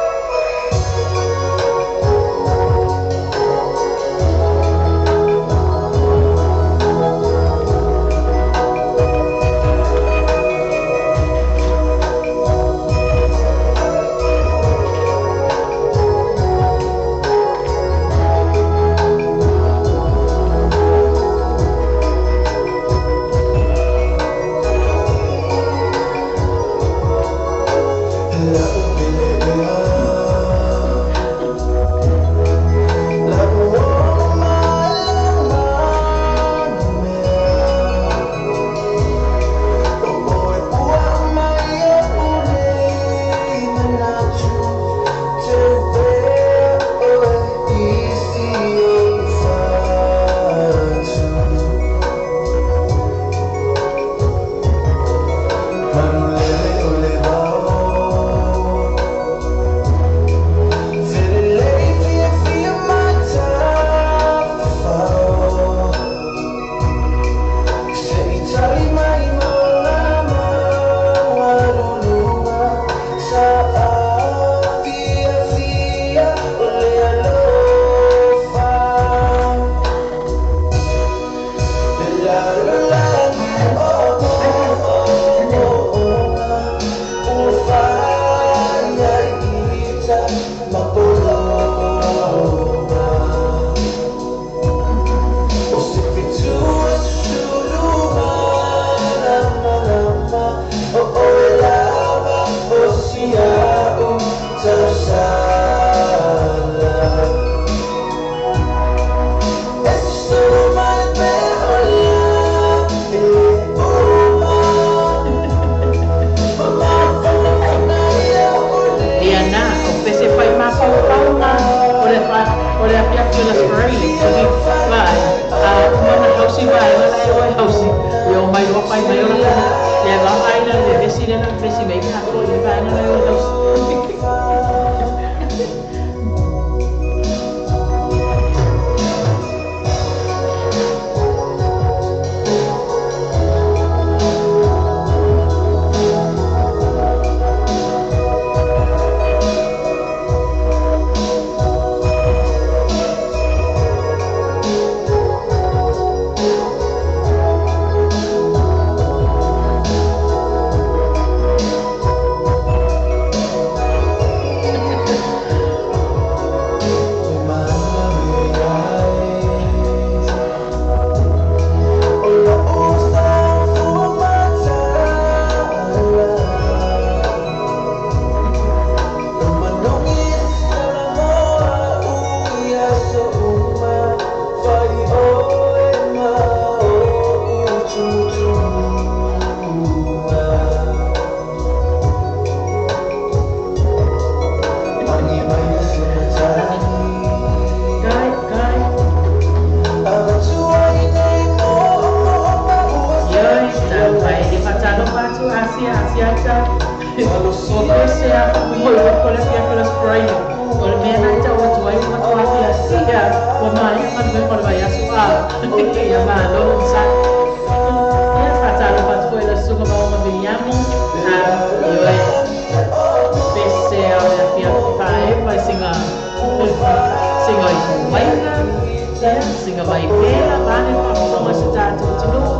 Ia, siga vai pela, vale faafofoga se tatou atunuu.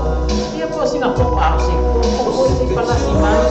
Ia po o siga popa o se po o se palasi mai.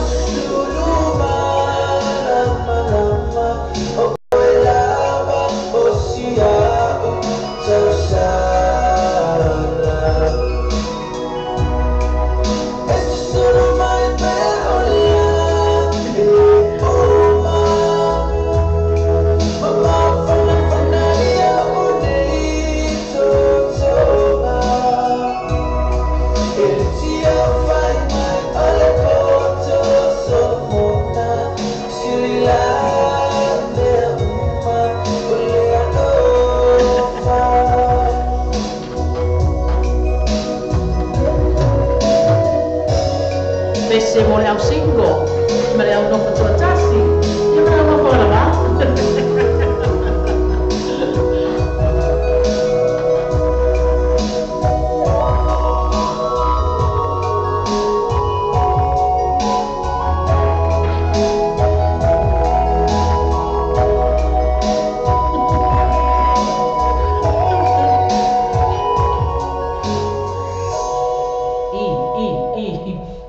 Pese mo le au singo, ma le au nofo tuatasi, ia ma le au nofo alava.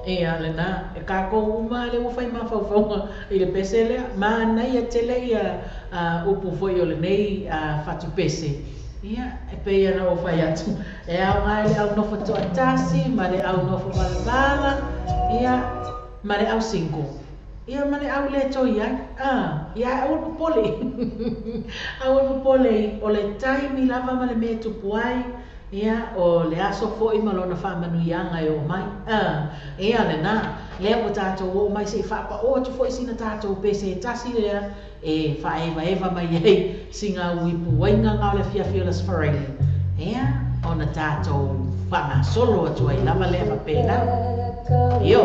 Ia lena, e kākou uma le ua fai mafaufauga i le pese lea, manaia tele ia upu foi o lenei fatupese. Ia, e pei ana o fai atu, e aoga i le au nofo toatasi, ma le au nofo valavala, ia, ma le au single. Ia ma le au le toi ai, ia aua le popole. Aua le popole, o le taimi lava ma le mea tupu ai, ia, o le aso foi ma lona faamanuiaga e oo mai. Ia lena, lea ua tatou oo mai seʻi faapaʻo atu foʻi sina tatou pese e tasi lea, e faaevaeva mai ai siga uipuaiga ga o le afiafi o le Aso Faraile. Ia, ona tatou faagasolo atu ai lava lea faapena. Io.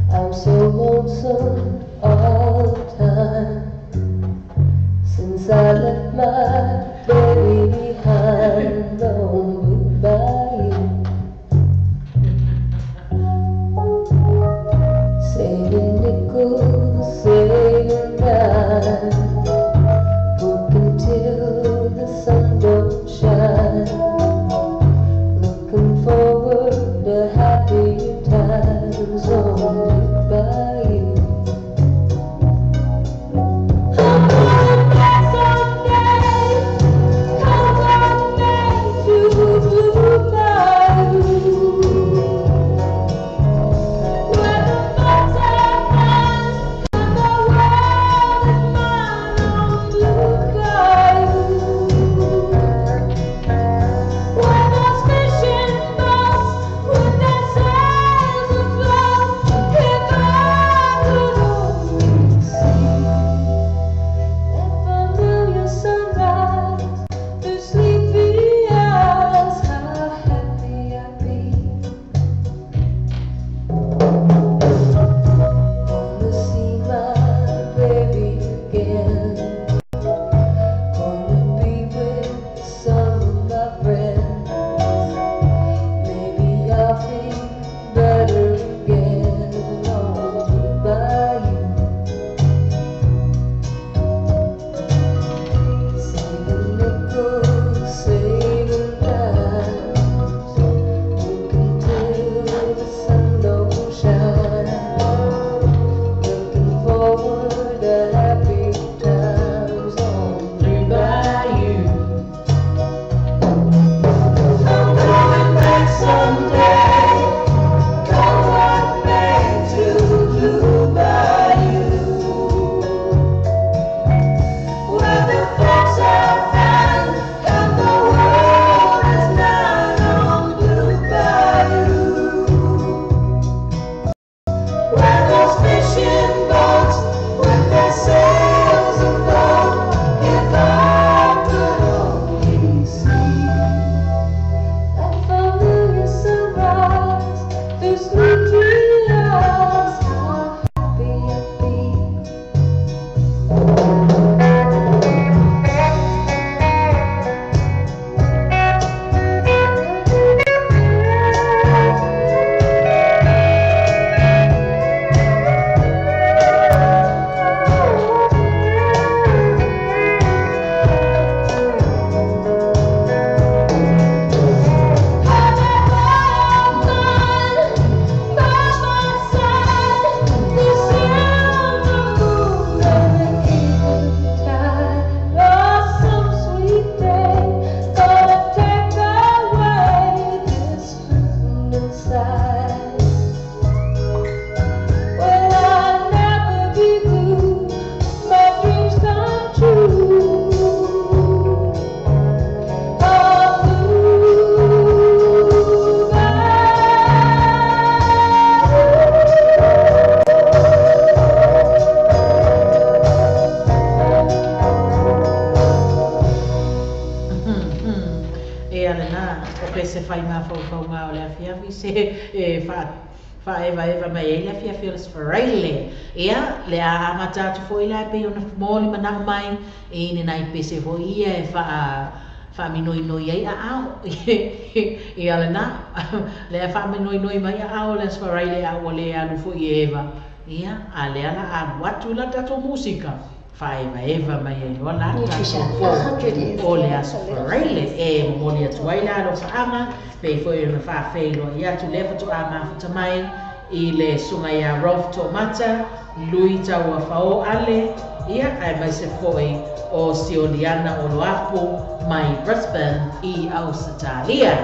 I'm so lonesome all the time since I left my baby behind on Blue Bayou. Saving nickels, saving dimes, working till the sun don't shine, looking forward to happier times on Blue Bayou. I'm going back someday, come back to Blue Bayou, where the folks are friends and the world is mine on Blue Bayou, where those fishing boats with their sails afloat, if I could only see that familiar sunrise through sleepy eyes, how happy I'd be. Wanna see my baby again, wanna be with some of my friends. Maybe I'll feel better again on Blue Bayou. Saving nickels, saving dimes, working till the sun don't shine, looking forward to happy times on Blue Bayou. I'm going back someday, come what may, to Blue Bayou, where the folks are friends and the world is mine on Blue Bayou, where those fishing boats with their sails afloat, if I could only see that familiar sunrise through sleepy eyes, how happy I'd be. true. A blue E ala na, o pe se whai mafaufauga o le afiafi se e faaevaeva mai ai le afiafi o le Faraile. Ia, le a amata atu foʻi la e pei ona momoli manaʻo mai i lenai pese foʻi ia e faaminoinoi ai aao. Ia lena, le a faaminoinoi mai aao o le Aso Faraile a ua lē alu foʻi e eva. Ia, a lea la alu atu la tatou musika faaevaeva mai ai loa la Nutrition, tatou 100 years po o le ago, Aso a little Faraile bit. e momoli atu ai la alofaaga pei foʻi ona faafeiloai atu lea fatoā mafuta mai i le suga iā Rolf Tomata, Lui Tauafao Ale, ia aemaise foʻi o Sioliana Oloapu mai Brisbane i Ausetalia.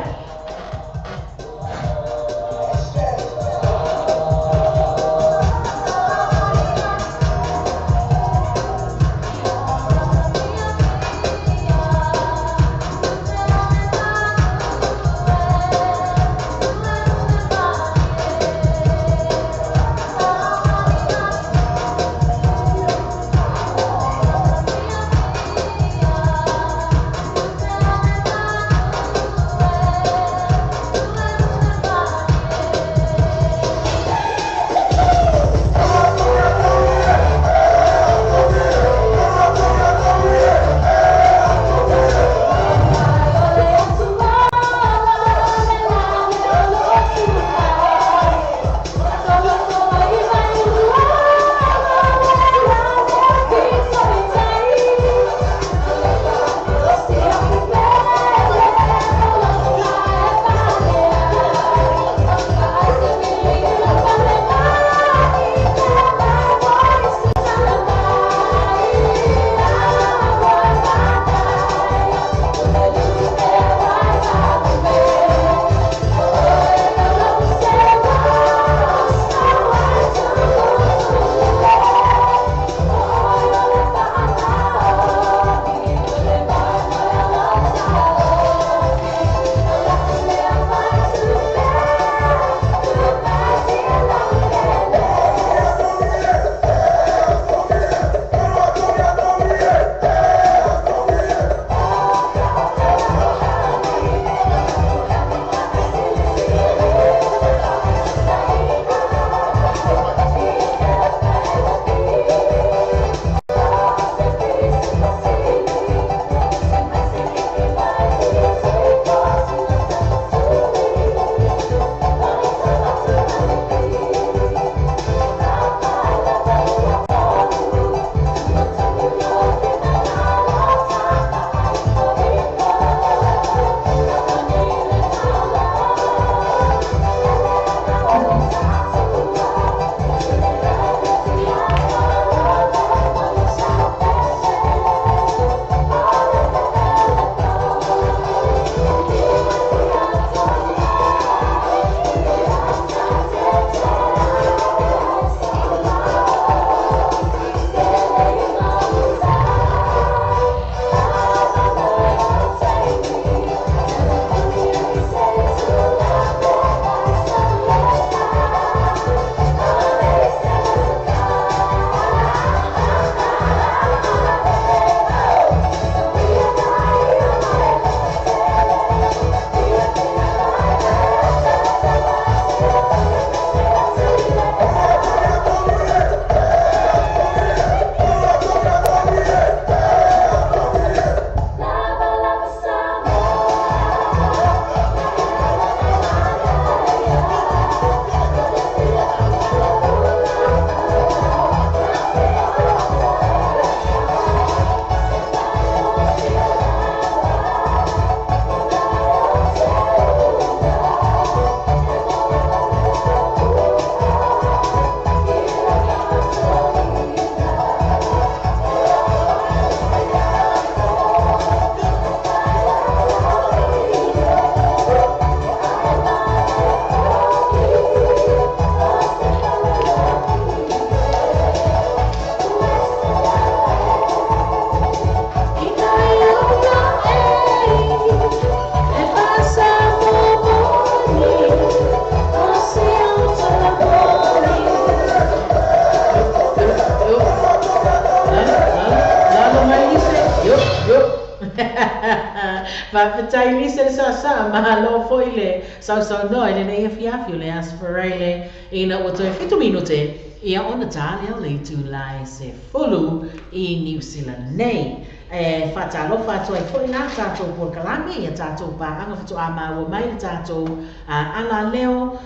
Faafetai Lisa le saasaa, malo foi le sausaunoa i lenei afiafi o le Aso Faraile ina ua toe 7 minute ia ona tā lea o le itula e 10 i Niu Sila nei. E faatalofa atu ai foi la tatou polokalame ia tatou paaga faatoa maua mai le tatou alaleo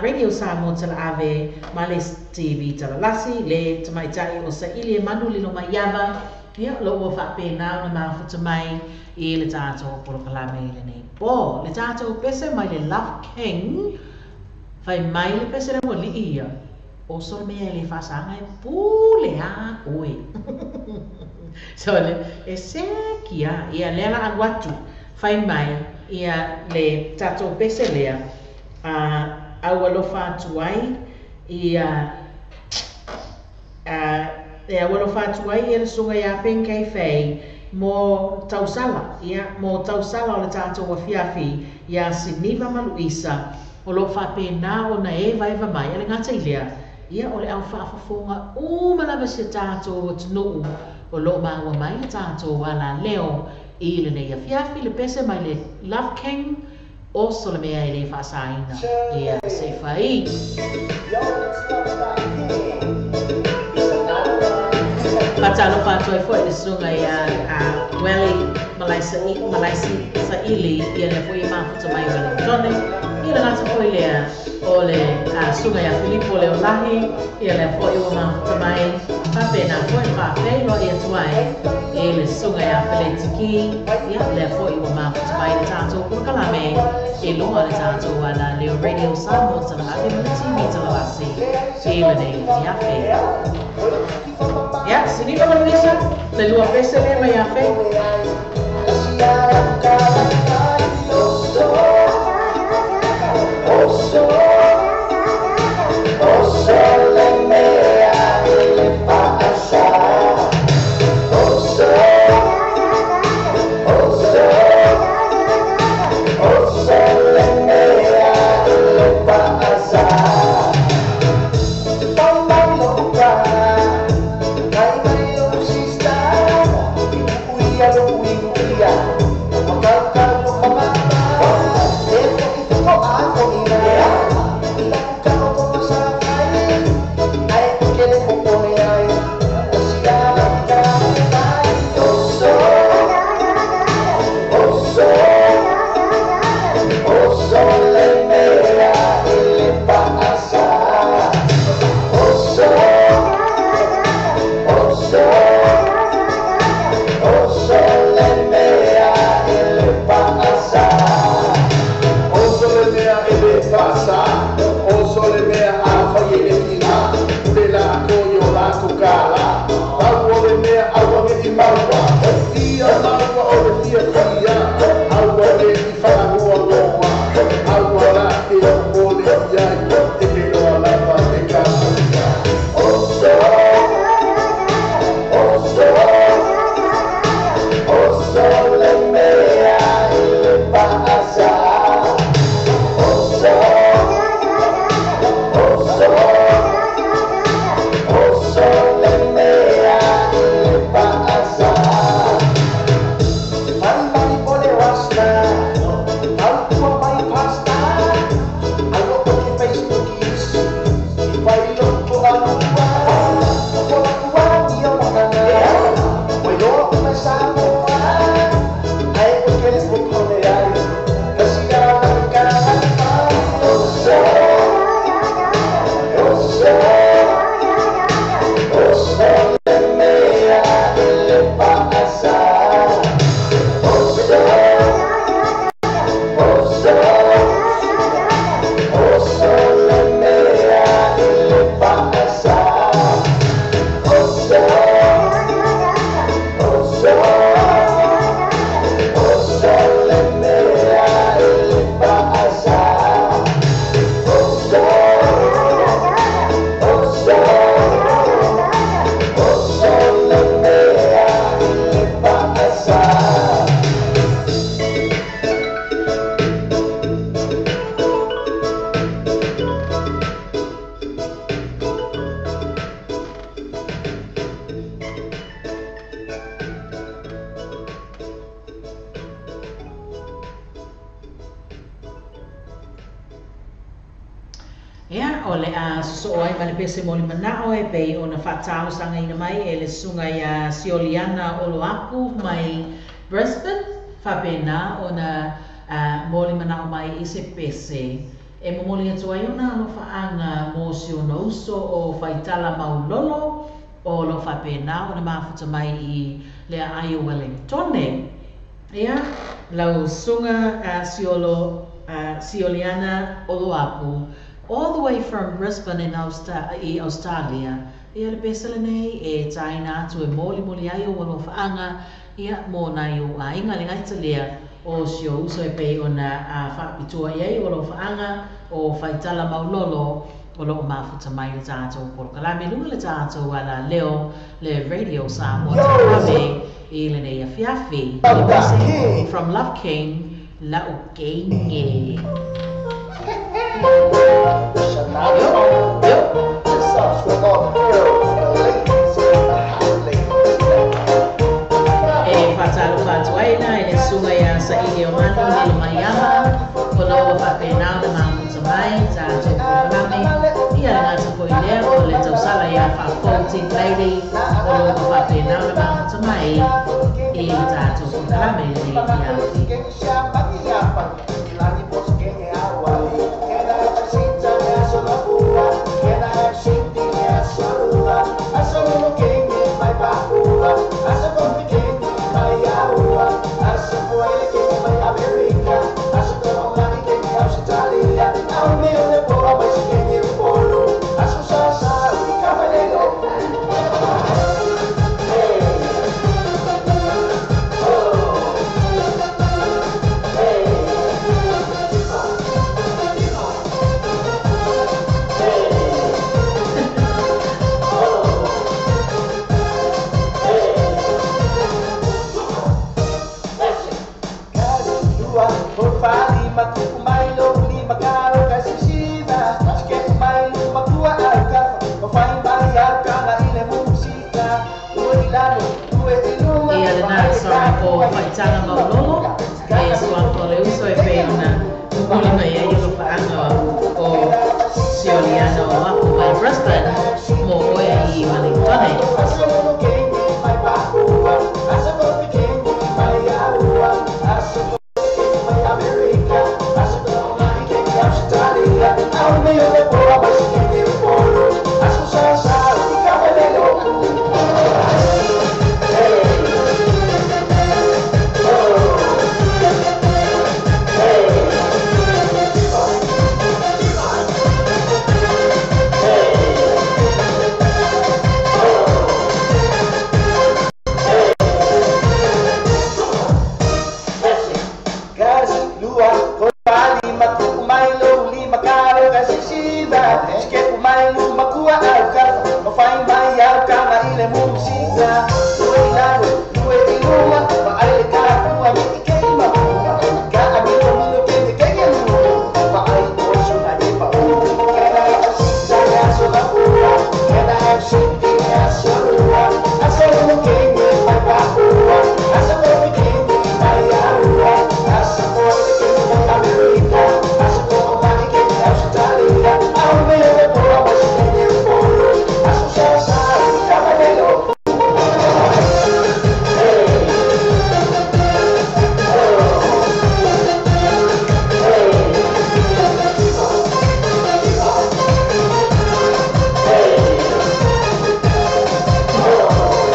Radio Samoa Talaave ma le TV Talalasi le tamaitai o saili e manu lilo mai ava ia lo ua faapena ona mafuta mai i le tatou polokalame i lenei po. Le tatou pese mai le Love King fai mai le pese le ualii ia o so le mea e le faasaga e pule a oe. So le e sekia ia lea la alu atu fai mai ia le tatou pese lea au alofa atu ai ia e au alofa atu ai ia le susuga ia Peng Kei Fei mo tausala ia mo tausala o le tatou afiafi ia Siniva ma Luisa o loo faapena ona e vaeva mai e le gata i lea ia o le au faafofoga uma lava si tatou atunuu o loo maua mai le tatou alaleo i lenei afiafi le pese mai le Love King o so le mea e le faasaina ia se fai. Faatalofa atu ai foi le susuga ia Welly Malaisi Saili ia lea foi e mafuta mai Wellingtone ia le gata foi lea o le susuga ia Filipo Leolahi ia lea foi ua mafuta mai faapena foi faafeiloai atu ai e le susuga ia Feletiki ia lea foi ua mafuta mai le tatou polokalame e luga o le tatou alaleo Radio Samoa Talaave ma le TV Talalasi i lenei afiafi. Ia, Siniva ma Luisa, le lua pese lea mai ia Fei. o le a sosoo ai ma le pese molimanao e pei ona faatalosagaina mai e le susuga iā Sioliana Oloapu mai Brisbane, faapena ona molimanao mai i se pese e momoli atu ai ona alofaaga mo si ona uso o Faitala Maulolo o lo o faapena ona mafuta mai i le aai o Wellingtone. Ia, lau susuga Siolo, Sioliana Oloapu, all the way from Brisbane in i Australia, ia le pese lenei e taina atu e molimoli ai ou alofaaga ia mo nai ou aiga le gaita lea o si ou uso e pei ona faapitoa i ai ou alofaaga o Faitala Maulolo o lo o mafuta mai le tatou polokalame i luga le tatou alaleo le Radio Samoa Takalame i lenei afiafi. Le pese from Love King, La'u Kenge. Yo, yo. E faatalofa atu ai la i le susuga iā Saili o Manu Lilo Maiava o lo o faapena ona mafuta mai tatou polokalame ia le gata foi lea o le tausala iā Faafou Tin Lady o lo o faapena ona mafuta mai i le tatou polokalame i lenei afiafi. Ia lena song o Faitala Maulolo e suafa o le uso e pei ona momoli mai ai alofaaga o Sioliana Oloapu mai Brisbane mo oe i Wellingtone.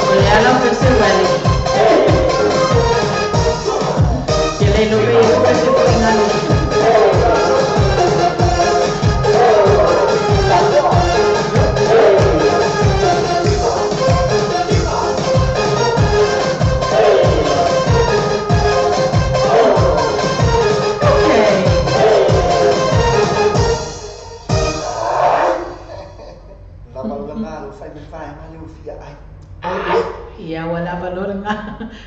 O le ala o pese uali. Ke le lope i o pese po i ngalu. Okay. Ia ua lava loa lena.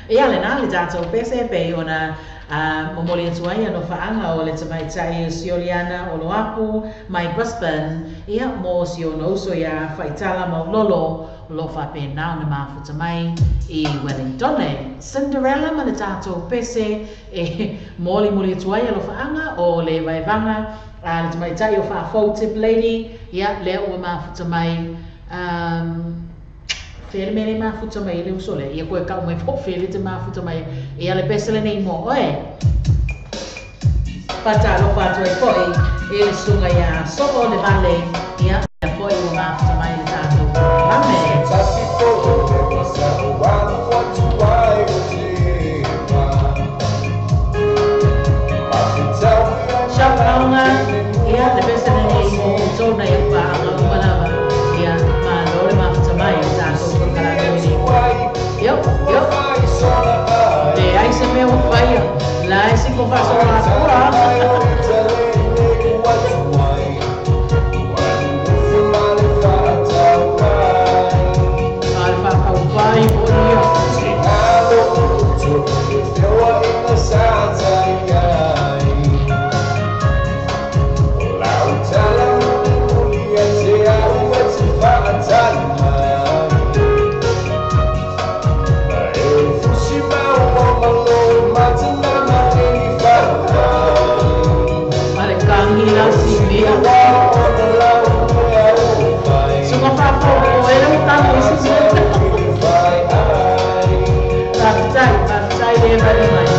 Ia lena le tatou pese e pei ona momoli atu ai alofaaga o le tamaitai o Sioliana Oloapu mai Brisbane ia mo si ona uso iā Faitala Maulolo o lo o faapena ona mafuta mai i Wellingtone. Cinderella ma le tatou pese e molimoli atu ai alofaaga o le vaevaga Le tamaitai o Faafou Tip Lady, ia, lea ua mafuta mai. Fea le mea le mafuta mai le uso lea. Ia koe kau mai po fea le te mafuta mai. Ia le pese lenei mo oe. Faatalofa atu ai foi i le susuga iā Soo le Vale, ia, lea foi ua mafuta mai le tatou polokalame. Shapaoga, ia, le pese lenei mo outou nai au paaga uma lava. Ia, malo le mafuta mai i le tatou polokalame lenei po. Io, io. Leai se mea ua faia. Leai se ko faasoa atua. A le faataupai foi ia. A le kagi lau simea. Suga faafou o ele ua tago i se mea. Faafetai, faafetai le vale mai.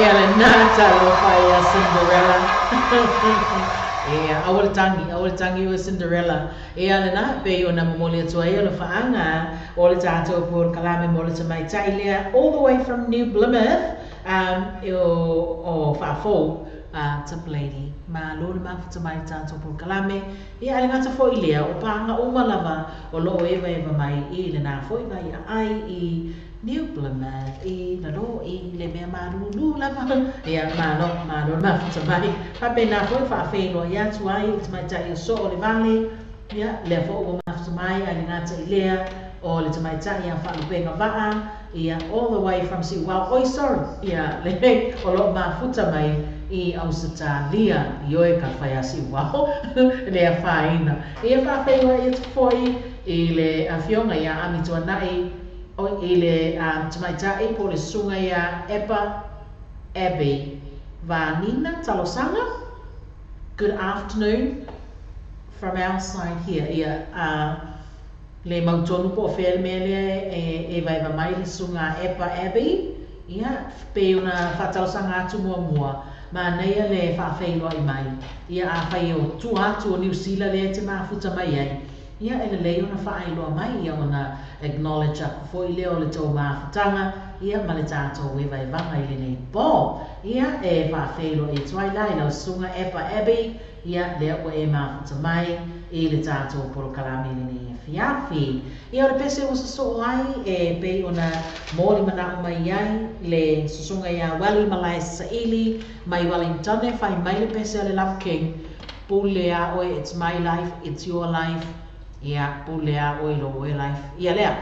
Ia lenā talofa ia Cinderella. Ia, aua le tagi, aua le tagi oe Cinderella. Ia lenā, pei ona momoli atu ai o le faaga o le tatou polokalame mo le tamaitai lea all the way from New Plymouth, o, o Faafou, Tip Lady. Malo le mafuta mai le tatou polokalame. Ia, a le gata foi lea, o paaga uma lava o loo evaeva mai i lenā foi vai aai i New Plymouth i lalo i le mea malūlū lava. Ia, malo, malo le mafuta mai. Faapena foi faafeiloai atu ai i le tamaitai o Soo le Vale. Ia, lea foi ua mafuta mai a le gata i lea o le tamaitai ia Faalupega Vaa, ia, all the way from Siuao. Oi, sorry. Ia, le o loo mafuta mai i Ausetalia i oe ka faiasi uao le afaina. Ia faafeiloai atu foi i le afioga iā Amituana'i i le tamaitai po o le susuga iā Epa Abbey Vanina Talosaga. Good afternoon from our side here. Ia le mautonu po o fea le mea lea e evaeva mai le susuga a Epa Abbey. Ia, pei ona faatalosaga atu muamua, manaia le faafeiloai mai. Ia, afai o tua atu o Niu Sila lea e te mafuta mai ai, ia, e lelei ona faailoa mai, ia ona acknowledge aku foi lea o le tou mafutaga, ia, ma le tatou evaevaga i lenei po. Ia, e faafeiloai atu ai la i lau susuga Epa Abbey, ia, lea ua e mafuta mai i le tatou polokalame i lenei afiafi. Ia, o le pese ua sosoo ai e pei ona molimanao mai ai le susuga iā Wally Malae Saili mai Wellingtone, fai mai le pese a le Love King, Pule a oe, it's my life, it's your life, ia, pule a oe i lou oe life. Ia lea.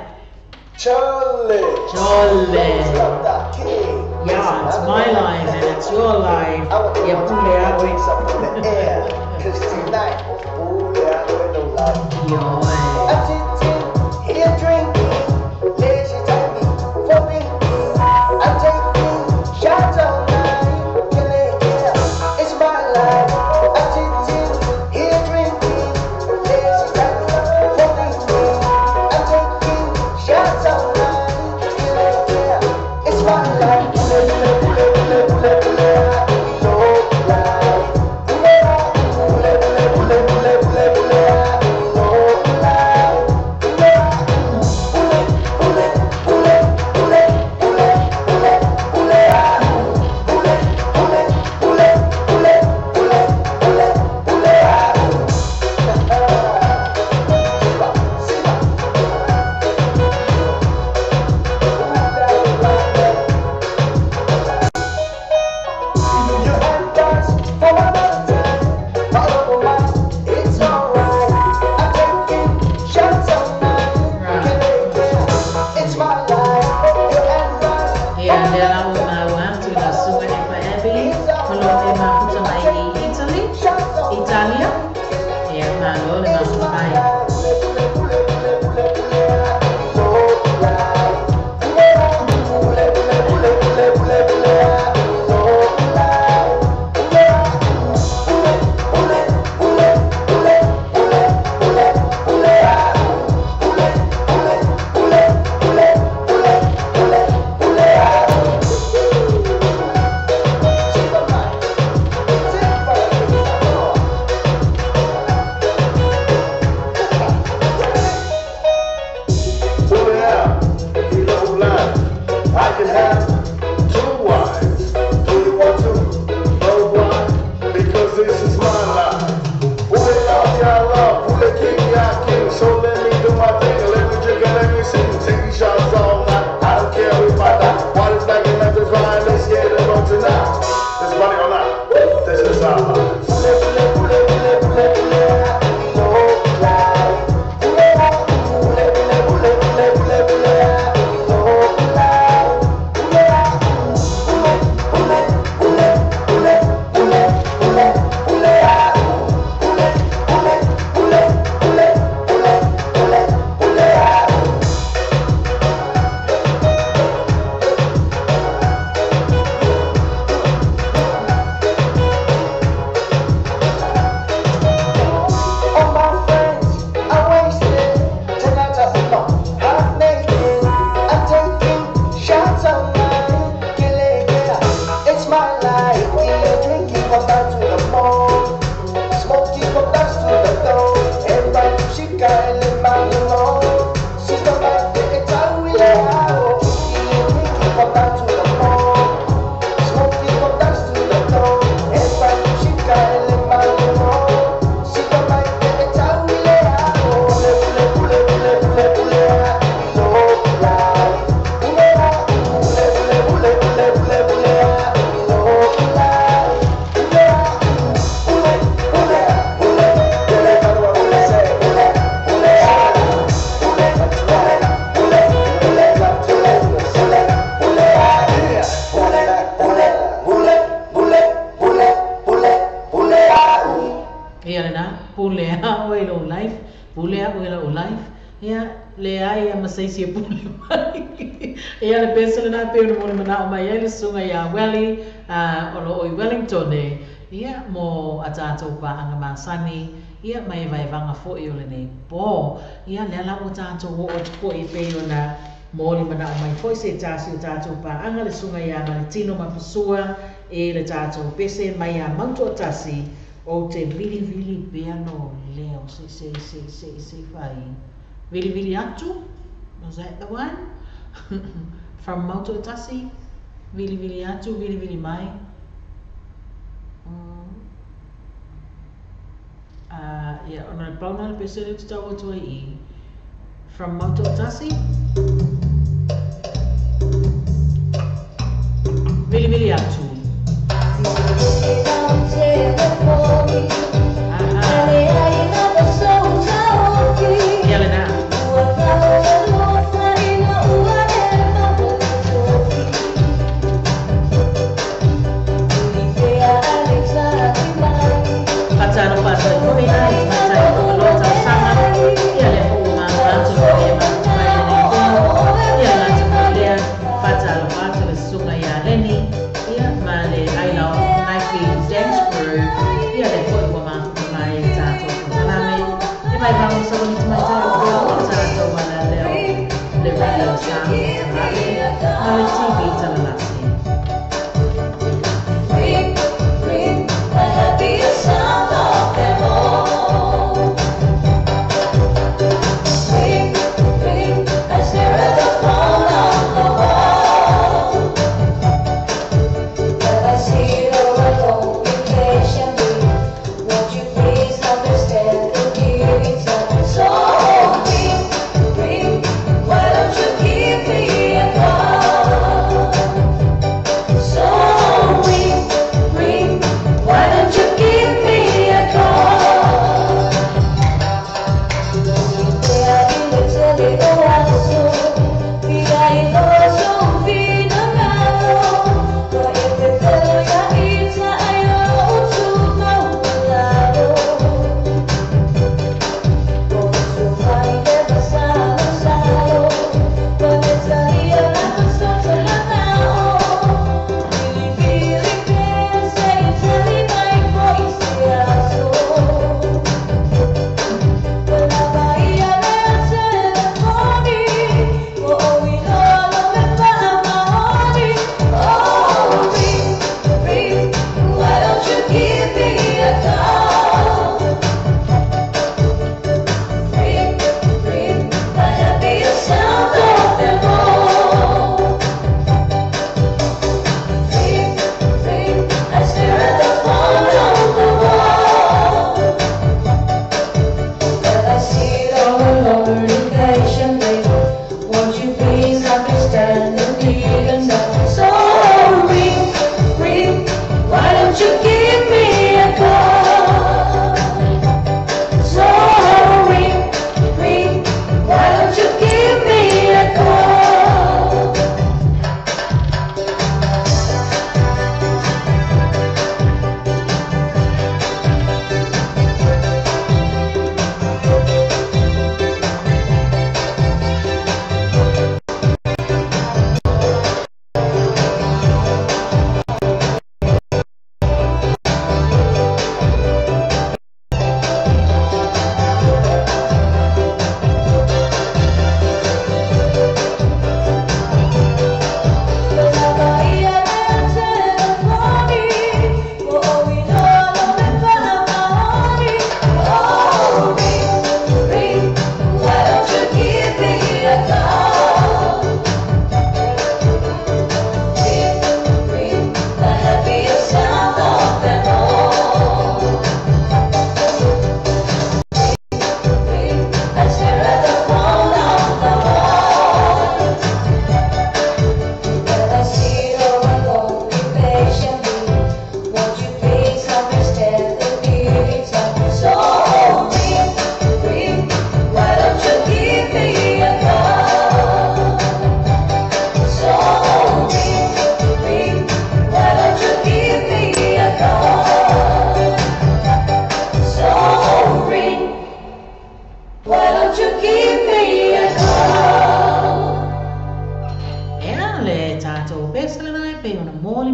Chole. Chole. The king. Yeah, it's my life and it's your life. I want Ia, pule a oe. drinks up in the air. 'Cause tonight, ooh, yeah, we're no life. Ioe. I'm sitting here drinking, leisure time me for thinking. I'm taking shots all night, killing it. It's my life. I'm sitting here drinking, leisure time me for thinking. I'm taking shots all night, killing it. It's my life. Pule, pule, pule, pule, pule, pule, life. Pule, pule, pule, pule, pule, pule, life. Pule, pule, pule, pule, pule, pule, pule, pule, pule, pule, pule, pule, pule, pule, Siva, siva. You advice for another time. Follow my, it's alright. I'm taking shots all night. It's my life. Your advice. Ia, lea la ua maua atu i lau susuga Epa Abbey o lo o e mafuta mai i Italy, Italia. Ia, malo le mafuta mai. I can have two wives. Do you want to know why? Because this is my life. Pule love, ya love, pule king, ya king. So let me do my thing, let me drink and let me sing. Taking shots all night, I don't care if I die. Water's black and left is fine, let's get it on tonight. Let's party all night. This is our life. Pule, pule, pule, pule, pule, pule, pule, isi e pule mai. Ia le pese lena e pei ona molimanao mai ai le susuga ia Welly o lo o i Wellington e, ia mo a tatou paaga masani ia ma evaevaga foi o lenei po. Ia lea la ua tatou oo atu foi e pei ona molimanao mai foi se tasi o tatou paaga le susuga ia Maletino Mapusua e le tatou pese mai ia Mautoatasi. Ou te vilivili pea lo leo se se se se se fai vilivili atu. Was that the one? From Mautoatasi? Vilivili atu, vilivili mai. Ia, ona le pau na le pese lea ou te tau atu ai i From Mautoatasi? Vilivili atu. Aha. Ia lena. Faatalofa atu ai foi i tamaitai o Tagaloa tausaga, ia lea foi ua maua atu le paia matutu mai lenei po. Ia le gata foi lea, faatalofa atu le susuga ia Leni, ia ma le Isle of Naifi Dance Crew, ia lea foi ua mafuta mai i le tatou polokalame. E vaivai o sauni tamaitai o Puaoa tatou ala leo le Radio Samoa Talale ma le TV Talalasi.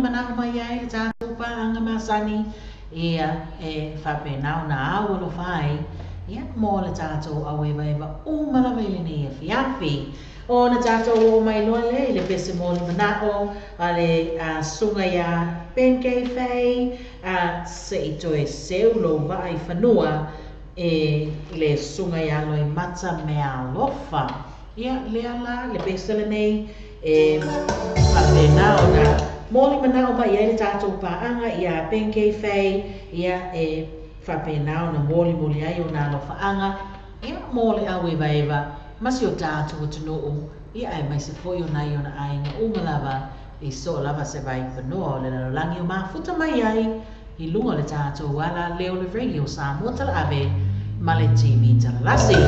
mana'o mai ai le tatou paaga masani, ia e faapena ona au alofa ai ia mo le tatou auevaeva uma lava i lenei afiafi. Ona tatou oo mai loa lea i le pese mo le mana'o a le susuga iā Ben K Fay, se'i toe seu lou vaa i fanua e le susuga iā Loimata Meaalofa. Ia lea la le pese lenei e faapena ona moli mana'o mai ai le tatou paaga iā Ben K Fay, ia e faapena ona molimoli ai ona alofaaga ia mo le auevaeva ma si o tatou atunuu, ia aemaise foi o nai ona aiga uma lava i soo lava se vaifanua o le lalolagi o mafuta mai ai i luga o le tatou ala leo le Radio Samoa Talaave ma le TV Talalasi.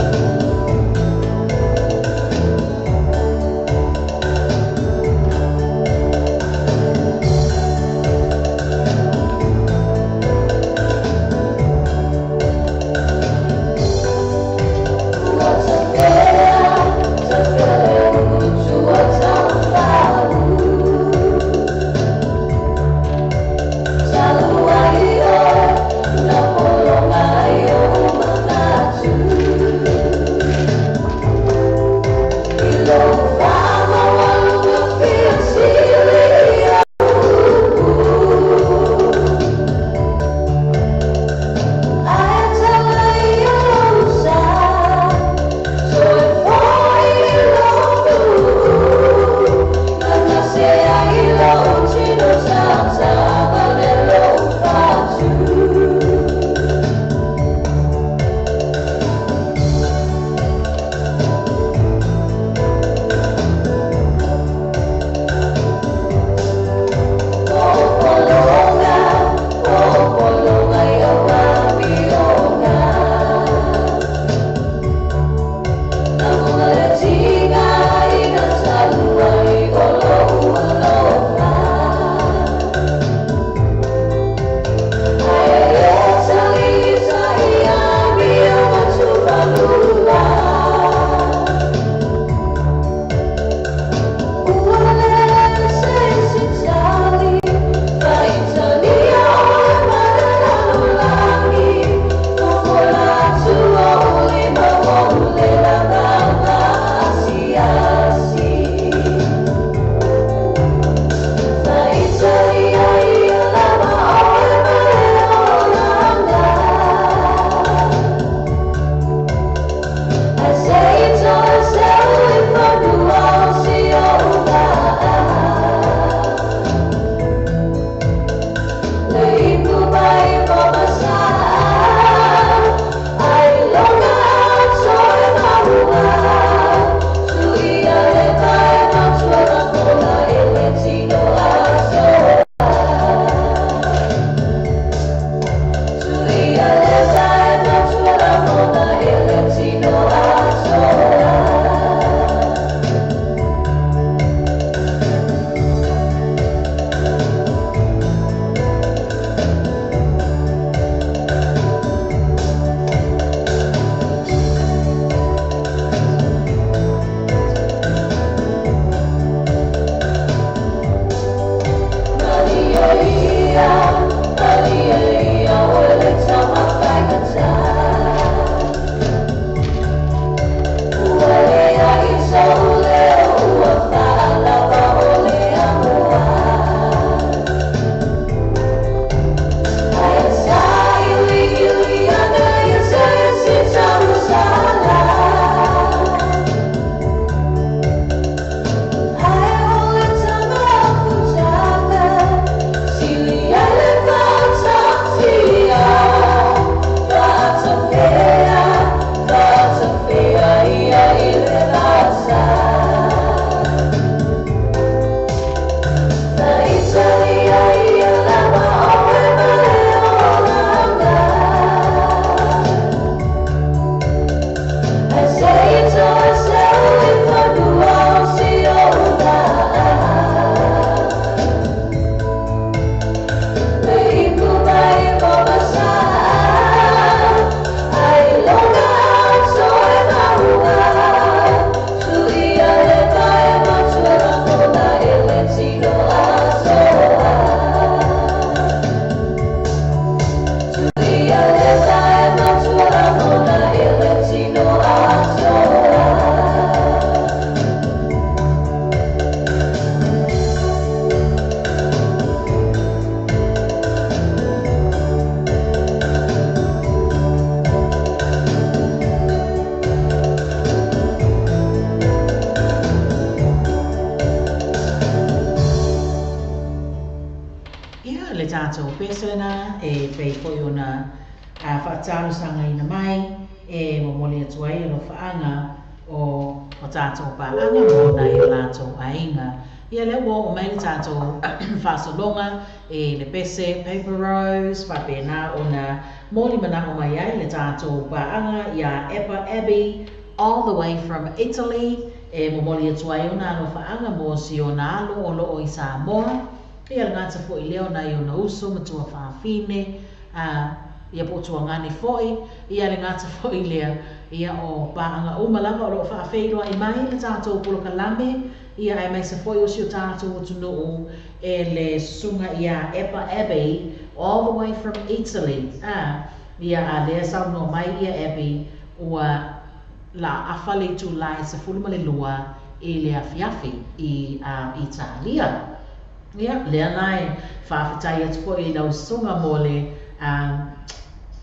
tātou pese lena e pei foi ona whaatalosangaina mai e momoli atu ai alofaaga o tātou paaga mo nai o latou aiga. Ia lea ua oo mai le tātou faasologa e le pese Paper Rose faapena ona moli manao mai ai le tātou paaga ia Epa Abbey all the way from Italy e momoli atu ai ona alofaaga mo si ona alo o loo i Samoa. Ia le gata fo'i lea ona i ona uso ma tuafafine ia po o tuagane fo'i ia le gata fo'i lea ia o paaga uma lava o loo faafeiloai mai le tātou polokalame ia aemaise fo'i o si o tātou atunuu e le susuga ia Epa Abbey all the way from Italy. Ia a lea saunoa mai ia Abbey ua la afa le itulā e 12 i le afiafi i Italia. Ia lea la e faafetai atu fo'i i lau susuga mo le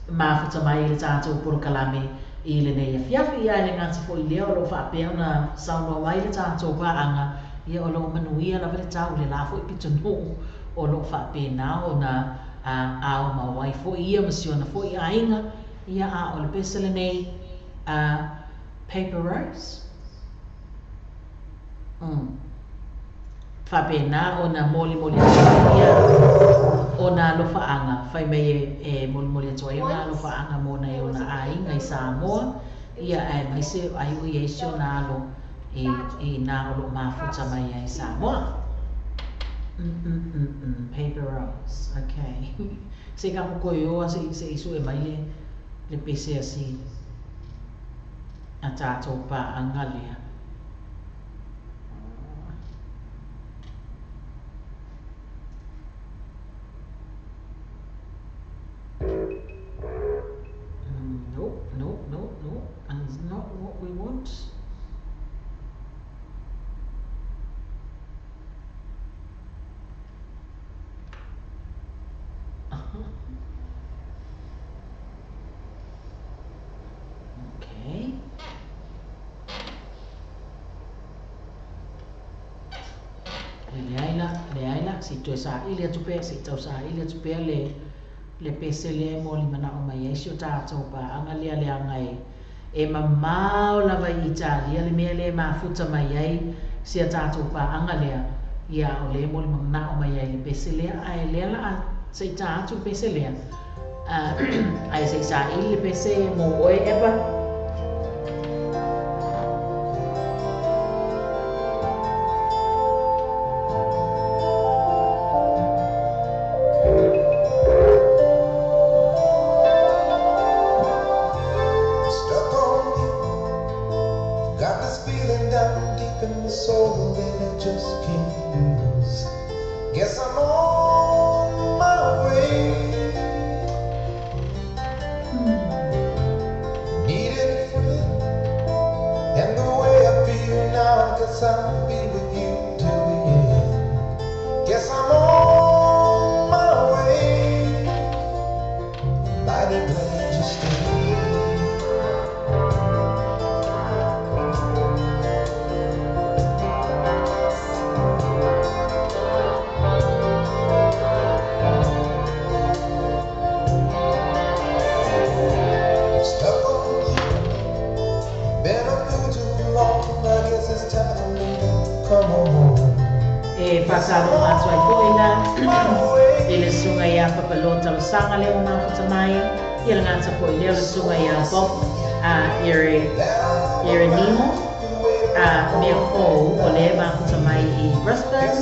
mafuta mai i le tātou polokalame i lenei afiafi. Ia e le gata fo'i lea o loo faapea ona saunoa mai le tātou paaga ia o loo manuia lava le tau le la fo'i pitonuu o loo faapena ona ao mau ai fo'i ia ma si ona fo'i aiga. Ia a o le pese lenei Paper Rose. Faapena ona molimoli atu ai ia ona alofaaga fai mai e molimoli atu ai ona alofaaga mo nai ona aiga i Samoa ia aemaise ai ua iai si ona alo i nā o loo mafuta mai ai Samoa. Paper Rose. Okay. Se ka koe oa se isu e mai le pese asi a tātou paaga lea. No, and it's not what we want. Okay. Le aila, si toe saili atu pea, si tau saili atu pea le pese lea e molimanao mai ai si o tātou paaga lea leaga e mamao lava i Italia le mea lea e mafuta mai ai si a tātou paaga lea. Ia o le molimanao mai ai le pese lea ae lea la a se i tā atu le pese lea. Ae se i saili le pese mo oe Epa. Stuck on you. Got this feeling down deep in my soul that I just can't lose. Guess I'm on my way. Needed a friend, and the way I feel now, I guess I'll be with you till the end. Guess I'm on my way. Mighty glad you stayed. Stuck on you. Been a fool too long. I guess it's time for me to come on home. E faasaloga atu ai fo'i la i le susuga ia Papalo talosaga lea ua mafuta mai ia le gata fo'i lea o le susuga ia Bob Ieronimo mea fou o lea mafuta mai i Brisbane.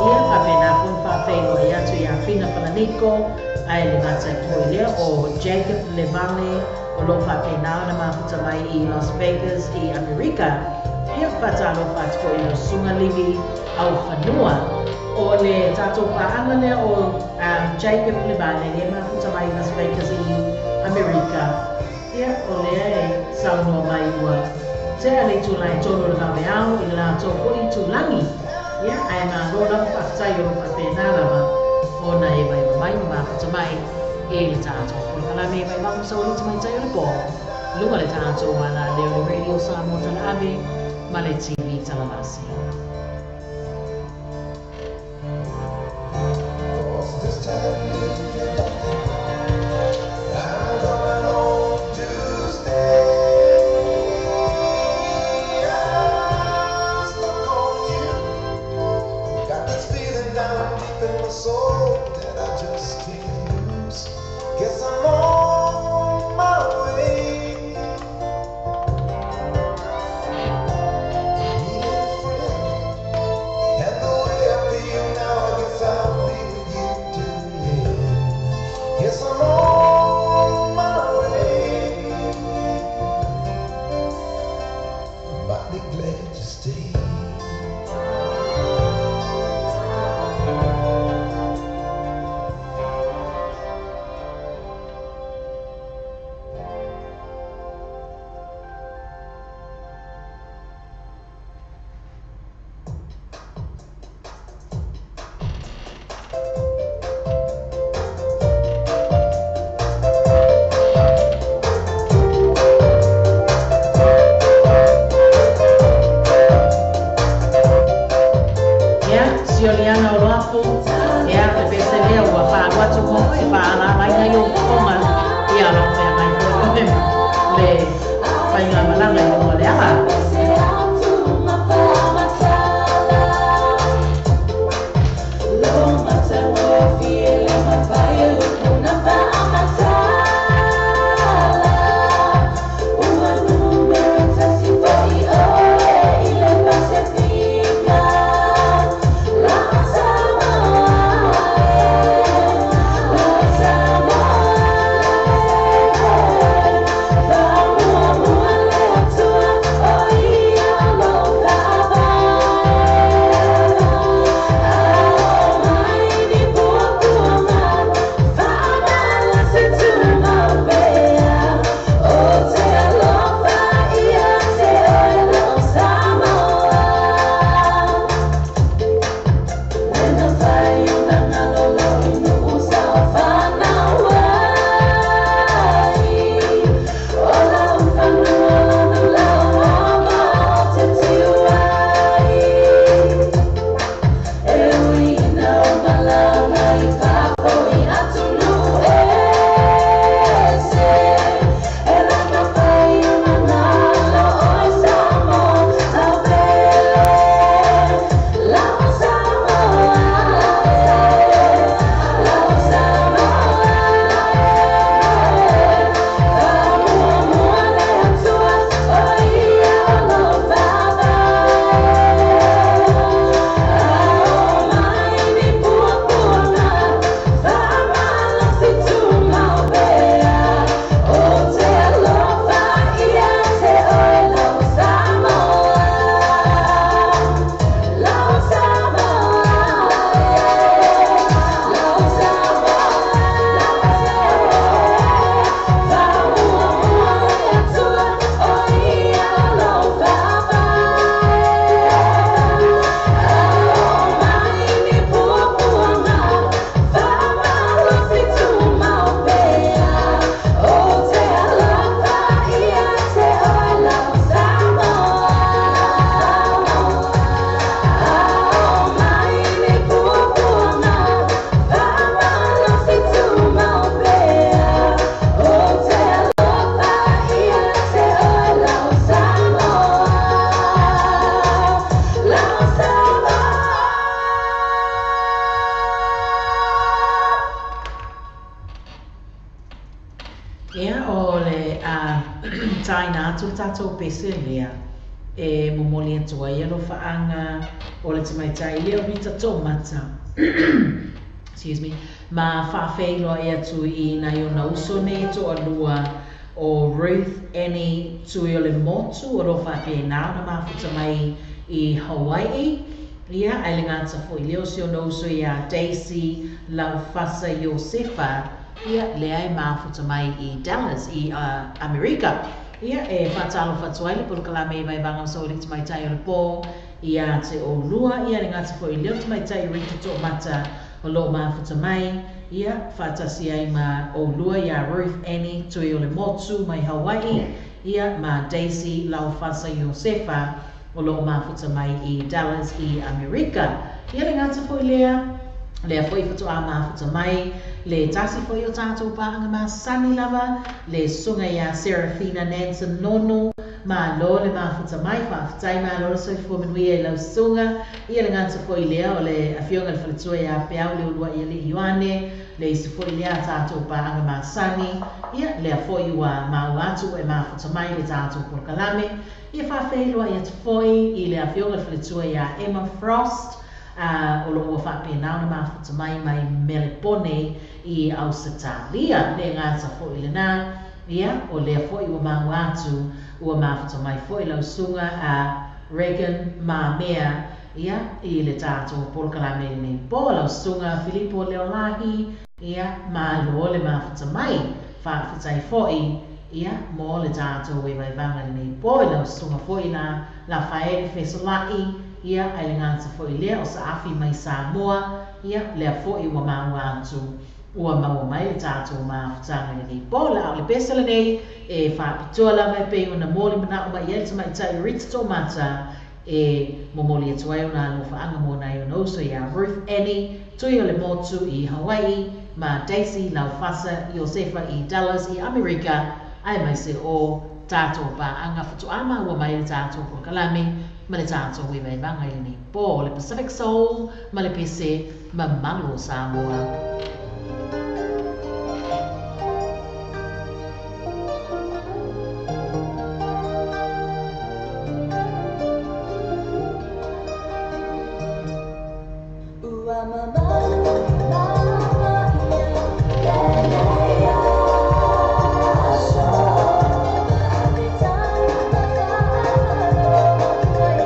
Ia faapena foi faafeiloai atu ia Fina Falaniko ae le gata fo'i lea o Jacob Levale o loo faapena ona mafuta mai i Las Vegas i Amerika. Ia faatalofa atu fo'i lau susuga Livi au fanua o le tātou paaga lea o Jacob Levale lea mafuta mai i Las Vegas i Amerika. Ia o lea e saunoa mai ua tea le itulā e 3 o le vaveao i le latou fo'i itulagi. Ia ae malo lava faafetai o loo faapena lava ona e vaivai mai ma mafuta mai e le tātou polokalame Vaimagu Saualii Tamaitai o le po luga le tātou ala lea o le Radio Samoa Talaave ma le TV Talalasi. Cause this time deep in my soul that I just can't lose. Guess I'm on my way. Needed a friend, and the way I feel now, I guess I'll be with you till the end. Guess I'm on my way. I'm mighty glad you stayed. Ia, si o le ana o loapo, ia, le pese lea ua whaalu atu mo e whaalalaina i o fofoga, ia lau feagai foi oe le faigamalaga i luga o le ala. Ia, o le taina atu le tatou pese lea e momoli atu ai alofaaga o le tamaitai lea o Rita Tomata. Excuse me, ma faafeiloai atu i nai ona uso nei e toalua o Ruth Annie Tuiolemotu o lo o faapena ona mafuta mai i Hawai'i. Ia, ae le gata foi lea o si ona uso iā Daisy Laufasa Iosefa, ia, lea e mafuta mai i Dallas i Amerika. Ia, e faatalofa atu ai le polokalame i Vaivaga o Saole Tamaitai o le Po iā te oulua, ia, le gata foi lea o Tamaitai Rita Toomata o lo o mafuta mai, ia, faatasi ai ma oulua iā Ruth Annie Tuiolemotu mai Hawai'i, ia, ma Daisy Laufasa Iosefa o lo o mafuta mai i Dallas i Amerika. Ia, le gata foi lea, lea foi faatoa mafuta mai le tasi foi o tatou paaga masani lava, le susuga iā Serafina Nansen Nonu Malo le mafuta mai faafetai malo le soifua manuia i lau susuga. Ia le gata foi lea o le afioga i le faletua ia Peau le uluai alii Ioane, le isi foi lea a tatou paaga masani. Ia lea foi ua maua atu ua e mafuta mai i le tatou polokalame. Ia faafeiloai atu foi i le afioga i le faletua ia Emma Frost, o lo o ua faapena ona mafuta mai mai Melepone i Ausetalia. Le gata foi lena, ia o lea foi ua maua atu ua mafuta mai foi lau susuga a Regan Mamea, ia i le tatou polokalame lenei po. Lau susuga Filipo Leolahi, ia malo le mafuta mai, faafetai foi ia mo le tatou vaivaivaga lenei po. I lau susuga foi la Lafaele Fesolai, ia ai le gata foi lea o saafi mai Samoa, ia lea foi ua maua atu ua maua mai le tatou mafutaga lenei po. La o le pese lenei e faapitoa lava e pei ona mo le manao mai ai le tamaitai Rita Tomata e momoli atu ai ona alofaaga mo nai ona uso ia Ruth Annie Tui o le Motu i Hawaii ma Daisy Laufasa Iosefa i Dallas i Amerika, aemaise o tatou paaga faatoa maua mai le tatou polokalame ma le tatou vaivaivaga i lenei po. Le Pacific Soul ma le pese mamalu o Samoa. Ua mamalu mama ia lenei aso, faafetai makaamalo mai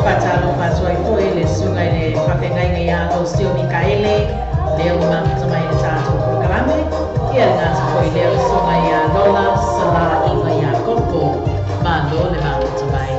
Fatalo fatoai foi le susuga i le faafeagaiga ia Agostio Mikaele, lea ua mafuta mai le tatou polokalame. Ia le gata foi lea o le susuga ia Lola Sala Iva Iakopo, malo le mafuta mai.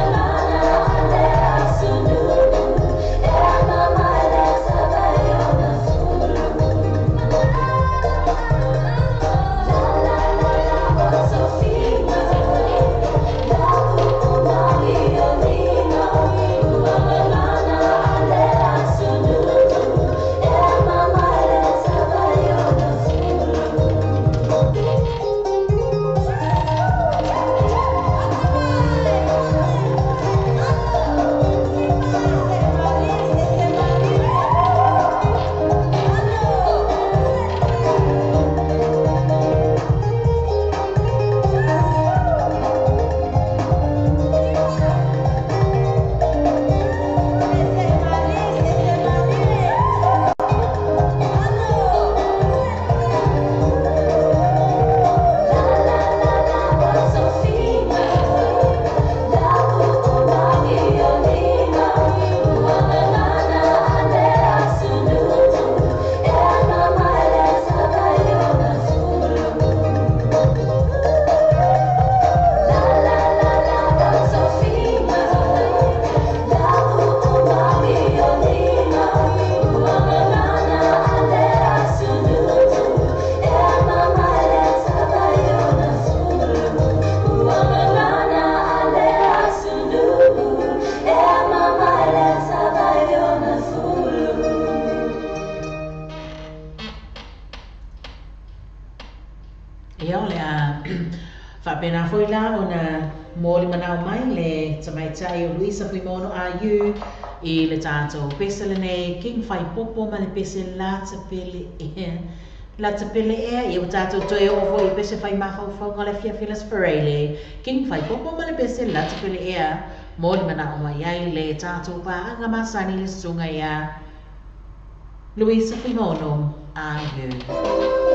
La Faapena foi la ona molimanao mai le tamaitai o Luisa Fuimaono AU i le tatou pese lenei King Faipopo ma le pese Latapele ea. Latapele ea, ia ua tatou toe oo foi i pese fai mafaufauga o le afiafi o le Aso Faraile. King Faipopo ma le pese Latapele ea, molimanao mai ai le tatou paaga masani le susuga ia Luisa Fuimaono AU.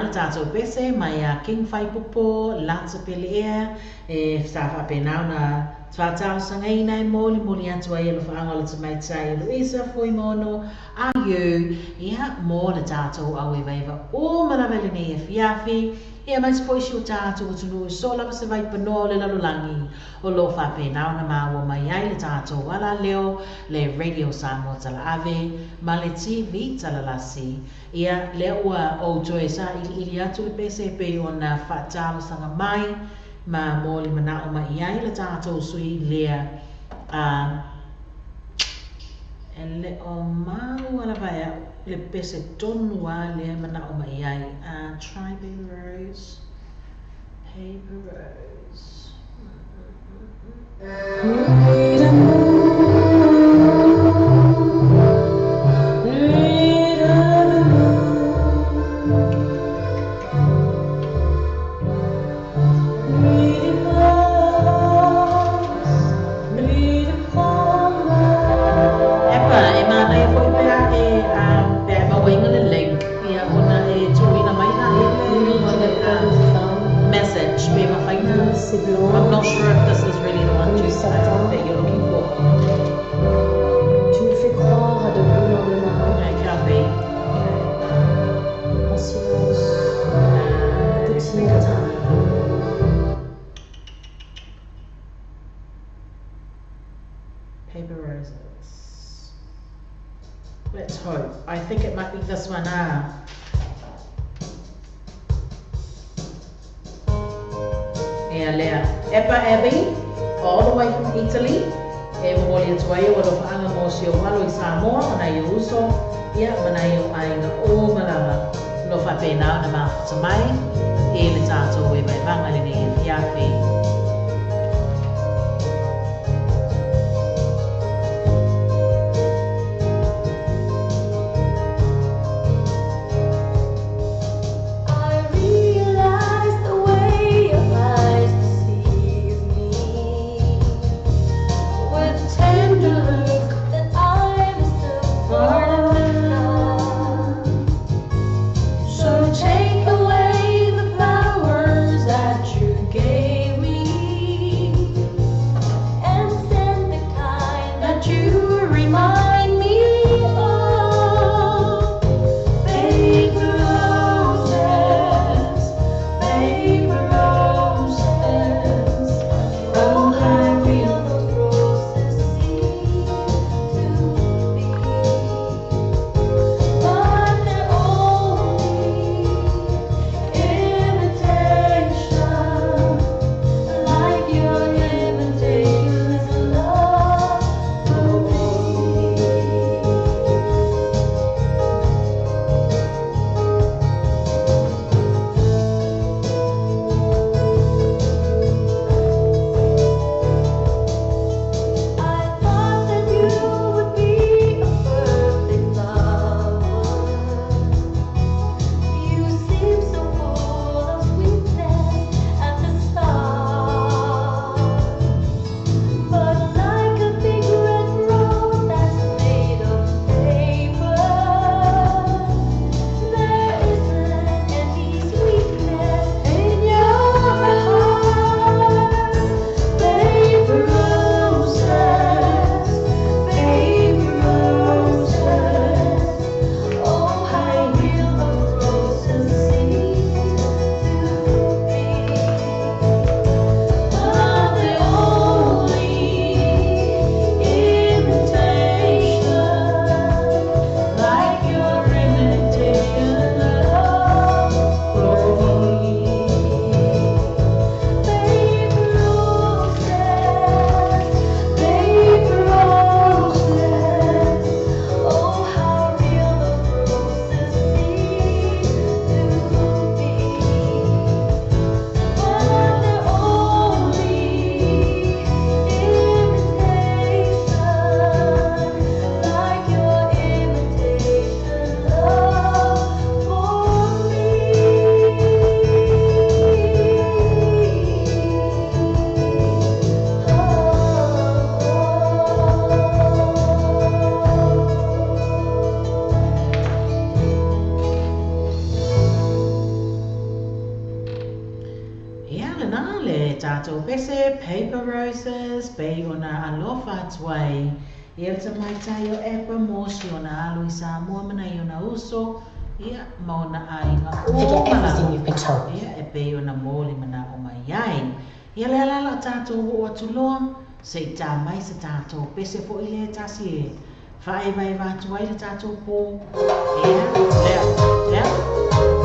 le tatou pese mai ia King Faipopo Lata Peleea e sa faapena ona faatalosagaina e molimoli atu ai alofaaga o le tamaitai Luisa Fuimaono Aiu ia mo le tatou auevaiva uma lava i lenei afiafi. Ia aemaise foi si o tatou atunuu e soo lava se vaipanoa o le lalolagi o loo faapena ona maua mai ai le tatou alaleo le Radio Samoa Talaave ma le TV Talalasi. Ia lea ua ou toe sailiili atu le pese e pei ona faatalosaga mai ma moli manao mai ai le tatou sui lea a e le o maua lava e au le pese tonu a lea manao mai ai. Try Paper Rose. Paper Rose. Epa, e manaia foi pe a e pe a mauaina le link ia ona e tuuina mai la e le message pe mafaina. C'est blanc, I'm not sure if this is really the one comme to, du satin. that you're looking for. Tu nous fais croire à de beaux lendemains. It can't be. En silence, au petit Think it's matin. Paper Roses. Let's hope. I think it might be this one. Ea lea. Epa Abby, all the way from Italy. E momoli atu ai o alofaaga mo si ou alo i Samoa, ma nai o uso, ia ma nai o aiga o malama. Lo faapena ona mafuta mai e le tatou e vaivaga lenei afiafi. I realize the way your eyes deceive me. With a tender look that I mistook for love. So take away the flowers that you gave me. tātou pese, Paper Roses, pei ona alofa atu ai. Ia le tamaitai o Epa mo si ona alo i Samoa ma nai ona uso, ia, ma ona aiga Forget uma everything lava. you've been told. Ia, e pei ona moli mana'o mai ai. Ia le ala la tātou oo atu loa, se i tā mai se tātou pese fo'i lea e tasi e fa'aevaeva atu ai le tātou pō. Ia, lea, lea.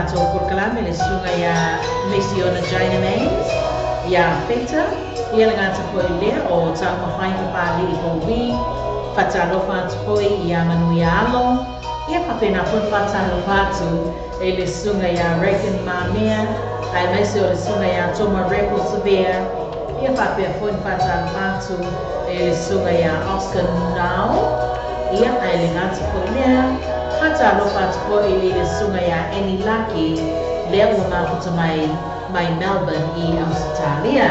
tātou polokalame le susuga iā Mesiona Jaina Mains, iā Feta, ia le gata foi lea o Taumafai Papali'i Pouī, faatalofa atu foi iā Manuia Alo, ia faapena foi le faatalofa atu i le susuga iā Reagan Mamea, aemaise o le susuga iā Toma Repo Savea, ia faapea foi le faatalofa atu i le susuga iā Oscar Nao, ia ae le gata foi lea, faatalofa atu foi i le susuga iā Annie Laki, lea ua mafuta mai mai Melbourne i Ausetalia.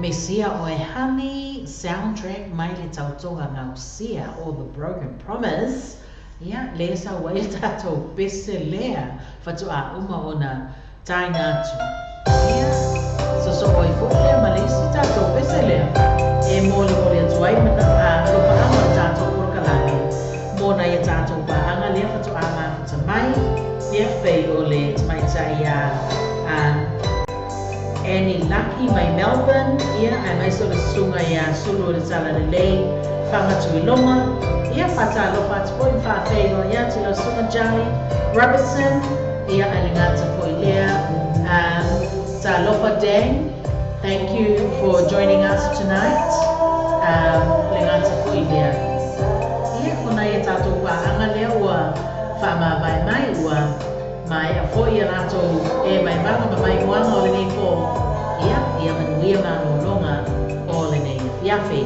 Mesia Oe Honey soundtrack mai le tautoga gausia o The Broken Promise. Ia, le sau ai le tatou pese lea fatoa uma ona taina atu. Ia, sosoo ai foi lea ma le isi tatou pese lea e molimoli atu ai mana alofaaga o le tatou polokalame mo nai a tatou paaga lea fatoa mafuta mai. Ia, fei o le tamaitai ia Annie Lucky mai Melbourne, ia aemaise o le susuga iā Sulu o le Talalelei Fagatuiloma, ia faatalofa atu foi ma faafeiloai atu i lau susuga Charlie Robertson, ia ae le gata foi lea. Talofa Dang, thank you for joining us tonight. Le gata foi lea. Ia, o nai a tatou paaga lea ua faamavae mai ua maea foi ia latou e maimaga ma maimoaga o lenei pō. Ia, ia manuia malōlōga o lenei afiafi.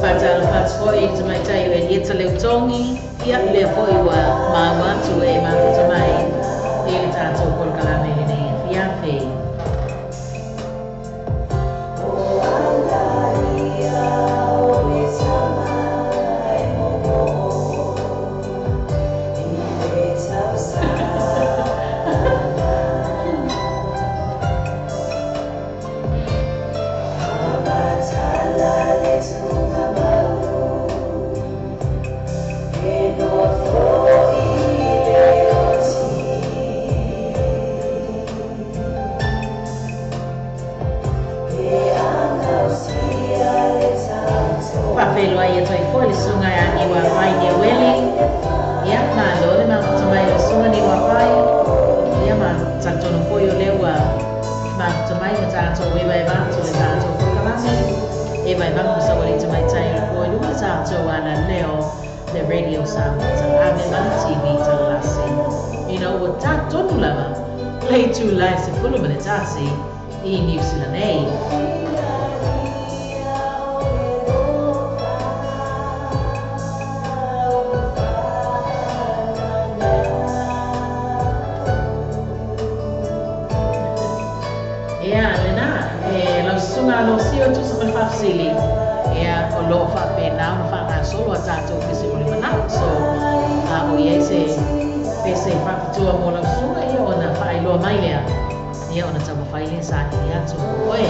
Faatalofa atu foi i le tamaitai o Elieta Leutogi, ia lea foi ua maua atu e mafuta mai i le tatou polokalame i lenei afiafi. Whawheloa ia toi foi le sunga ia niwa pai ne weli. Ia ma lo le mafuta mai le sunga niwa pai. Ia ma tatono foi o lewa mafuta mai ma tātou e vai vātu le tātou whakalame. E vai vangu sa wali te mai tai o le poi lua tātou ana leo le radio Samoa Talave ma le TV Talalasi. Ina ua tātonu lava le itu lai se fulu ma le tasi i New Zealand nei. Ia, lena, e lau susunga alo sio tusa ma le faafesili, ia, o loo faapena ona faagasolo a tatou pese mo le manao. So, a o i ai se pese faapitoa mo lau susunga, ia ona faailoa mai lea, ia ona taumafai lea saili atu mo oe.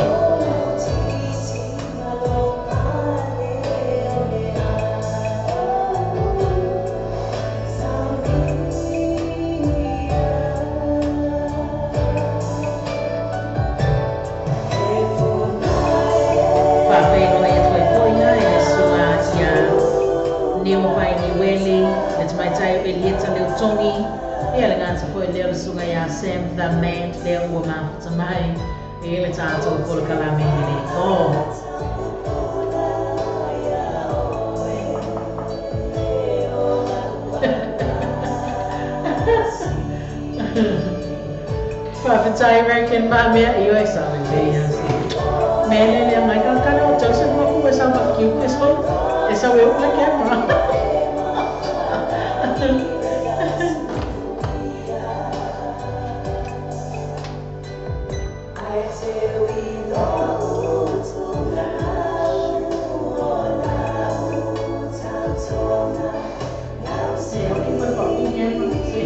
Faafeiloai atu ai foi ia e le susuga ia Niu Pai Niueli, le tamaitai o Elieta Leutogi, ia le gata foi lea o le susuga ia Sam The Man lea ua mafuta mai i le tatou polokalame i lenei po. Faafetai Rankin ma mea i oe sa lelei ia si. Mea le lea mai ka kare o Joseph Mapu e sa makiu ke so e sa we le camera. Se o ki koe pa u ke se.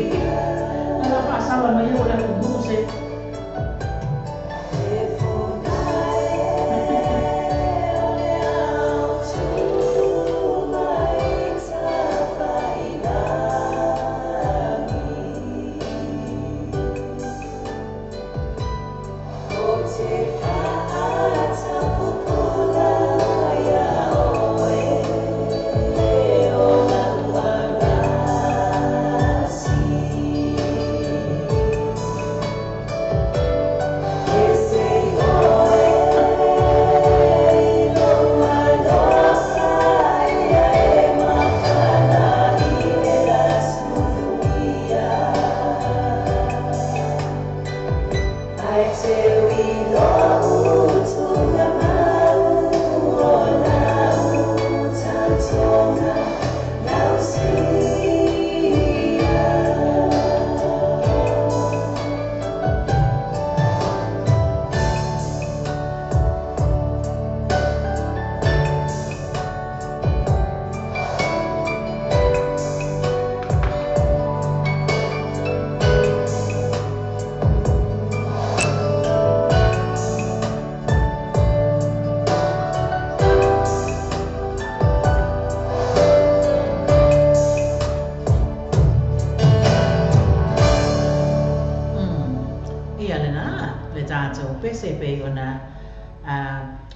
Na fa sa mai o le ku se. Ia lena le tatou pese pei ona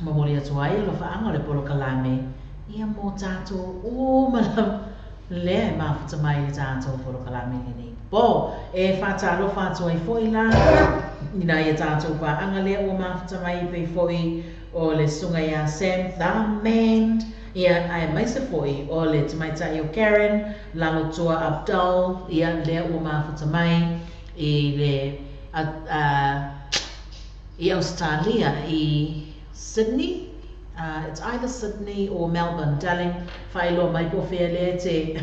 momoli atu ai o lofaaga o le polokalame ia mo tatou uma lava lea e mafuta mai le tatou polokalame lenei po e faatalofa atu ai foi la ina ia tatou paaga lea ua mafuta mai pei foi o le susuga ia Sam The Man ia ae maise foi o le tamaitai o Karen Lalotua Abdul ia lea ua mafuta mai i le i Australia i Sydney. It's either Sydney or Melbourne. Darling, whaeloa mai po whea lea te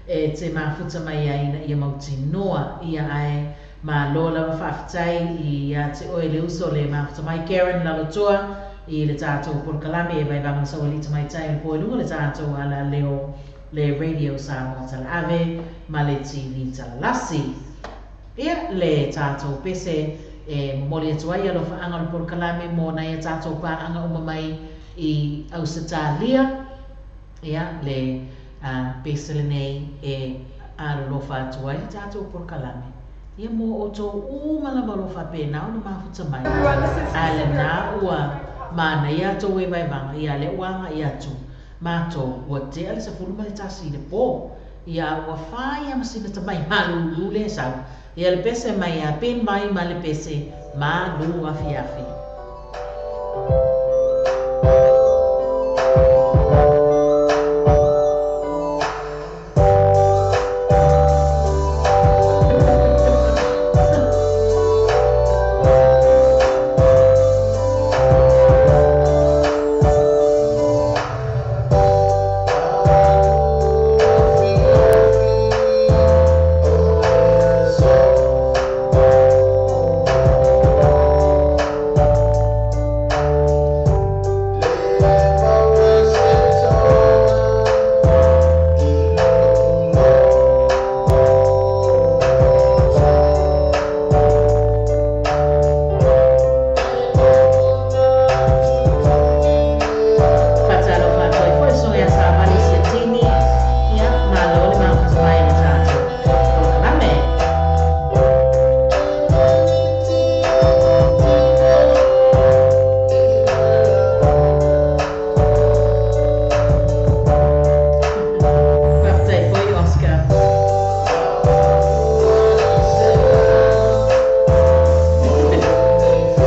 e te mafuta mai ai ina ia mautinoa ia ae ma lo lava faafetai i ia te oe le uso le mafuta mai Karen Lalotua i le tātou polokalame e vai vanga sa wali tamaitai o le poe lunga le tātou ala leo le radio Samoa Talave ma le TV Talalasi. Ia le tātou pese e momoli atu ai alofaaga o le polokalame mo nai a tātou paaga uma mai i Ausetalia. Ia le pese lenei e alolofa atu ai le tātou polokalame. Ia mo o tō uma lava alofa pēnā ona mafuta mai. A lena ua mana ia tō e vaivanga ia le uanga ia atu. matou, ua tea le 11 i le po. Ia, a ua fai lava ma sina tamai malūlū lea e sau. Ia, le pese mai ia Ben Vai ma le pese Malū Afiafi. Faatalofa atu ai foi soga ia Savali Siatini, ia, malo le mafuta mai i le tatou polokalame. Faafetai foi Oscar. Oh, okay. Very good. Okay.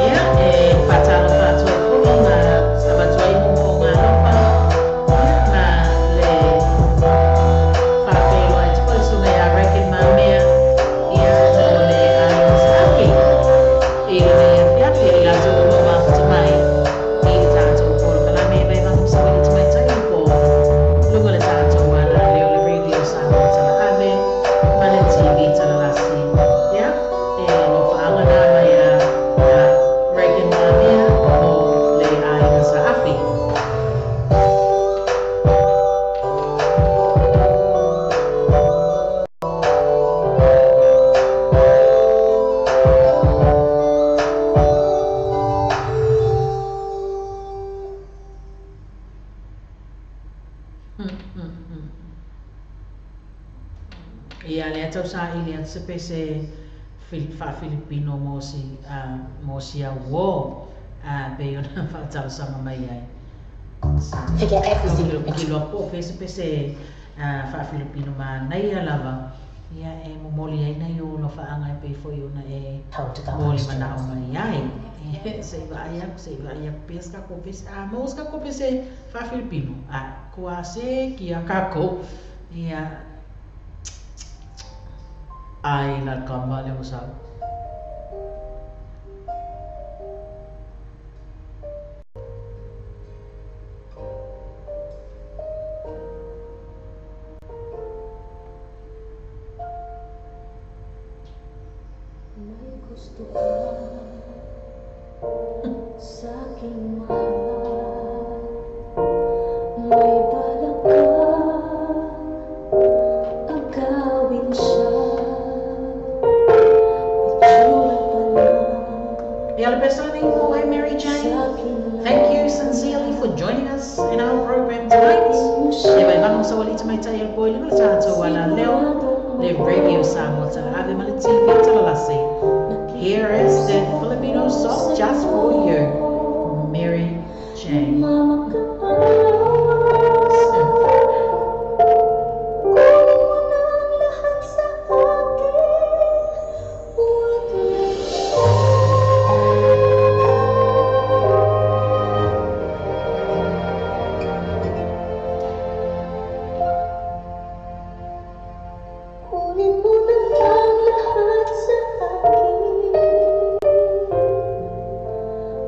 Ia, e faatalofa atu ai foi ma avatu ai moomooga alofa, ia, ma le faafeiloai atu foi le susuga ia Regan Mamea, ia, o le aiga Saaki i lenei afiafi i latou uma mafuta mai i le tatou polokalame mai vaga masauili tamaitai o le po luga o le tatou ala lea o le radio Samoa Talaave ma le TV Talalasi. Ia, e lofaaga na mai a Regan Mamea mo le aiga Saafi. Ia, lea tau saili atu se pese faa-Filipino mo si, mo si au uō, pei ona faatalosaga mai ai. Sa Forget everything. Ou te iloa po o fea se pese faa-Filipino manaia lava, ia e momoli ai nai ou lofaaga e pei foi ona e Told to the moli questions. manao mai ai. Se i vaai aku, se i vaai aku pea se kākou pese. A maua se kākou pese faa-Filipino, a kua se kia kākou. Ia, Ai la kama le ua sau. May gusto ka sa aking mahal, may balak ka agawin siya, itsura pa lang Ia le pesa lenei po e Mary Jane. sa akin Thank you sincerely for joining us in our program tonight. mo Ia siya, vai vanu sa wali tamaitai o poi le ma le tātou ala leo le radio Samoa Tala Ave ma le TV Talalasi. Here is the Filipino song just for you, Mary Jane. Mama ka pa. Kunin mo na ang lahat sa akin, huwag lang siya. Kunin mo na ang lahat sa akin,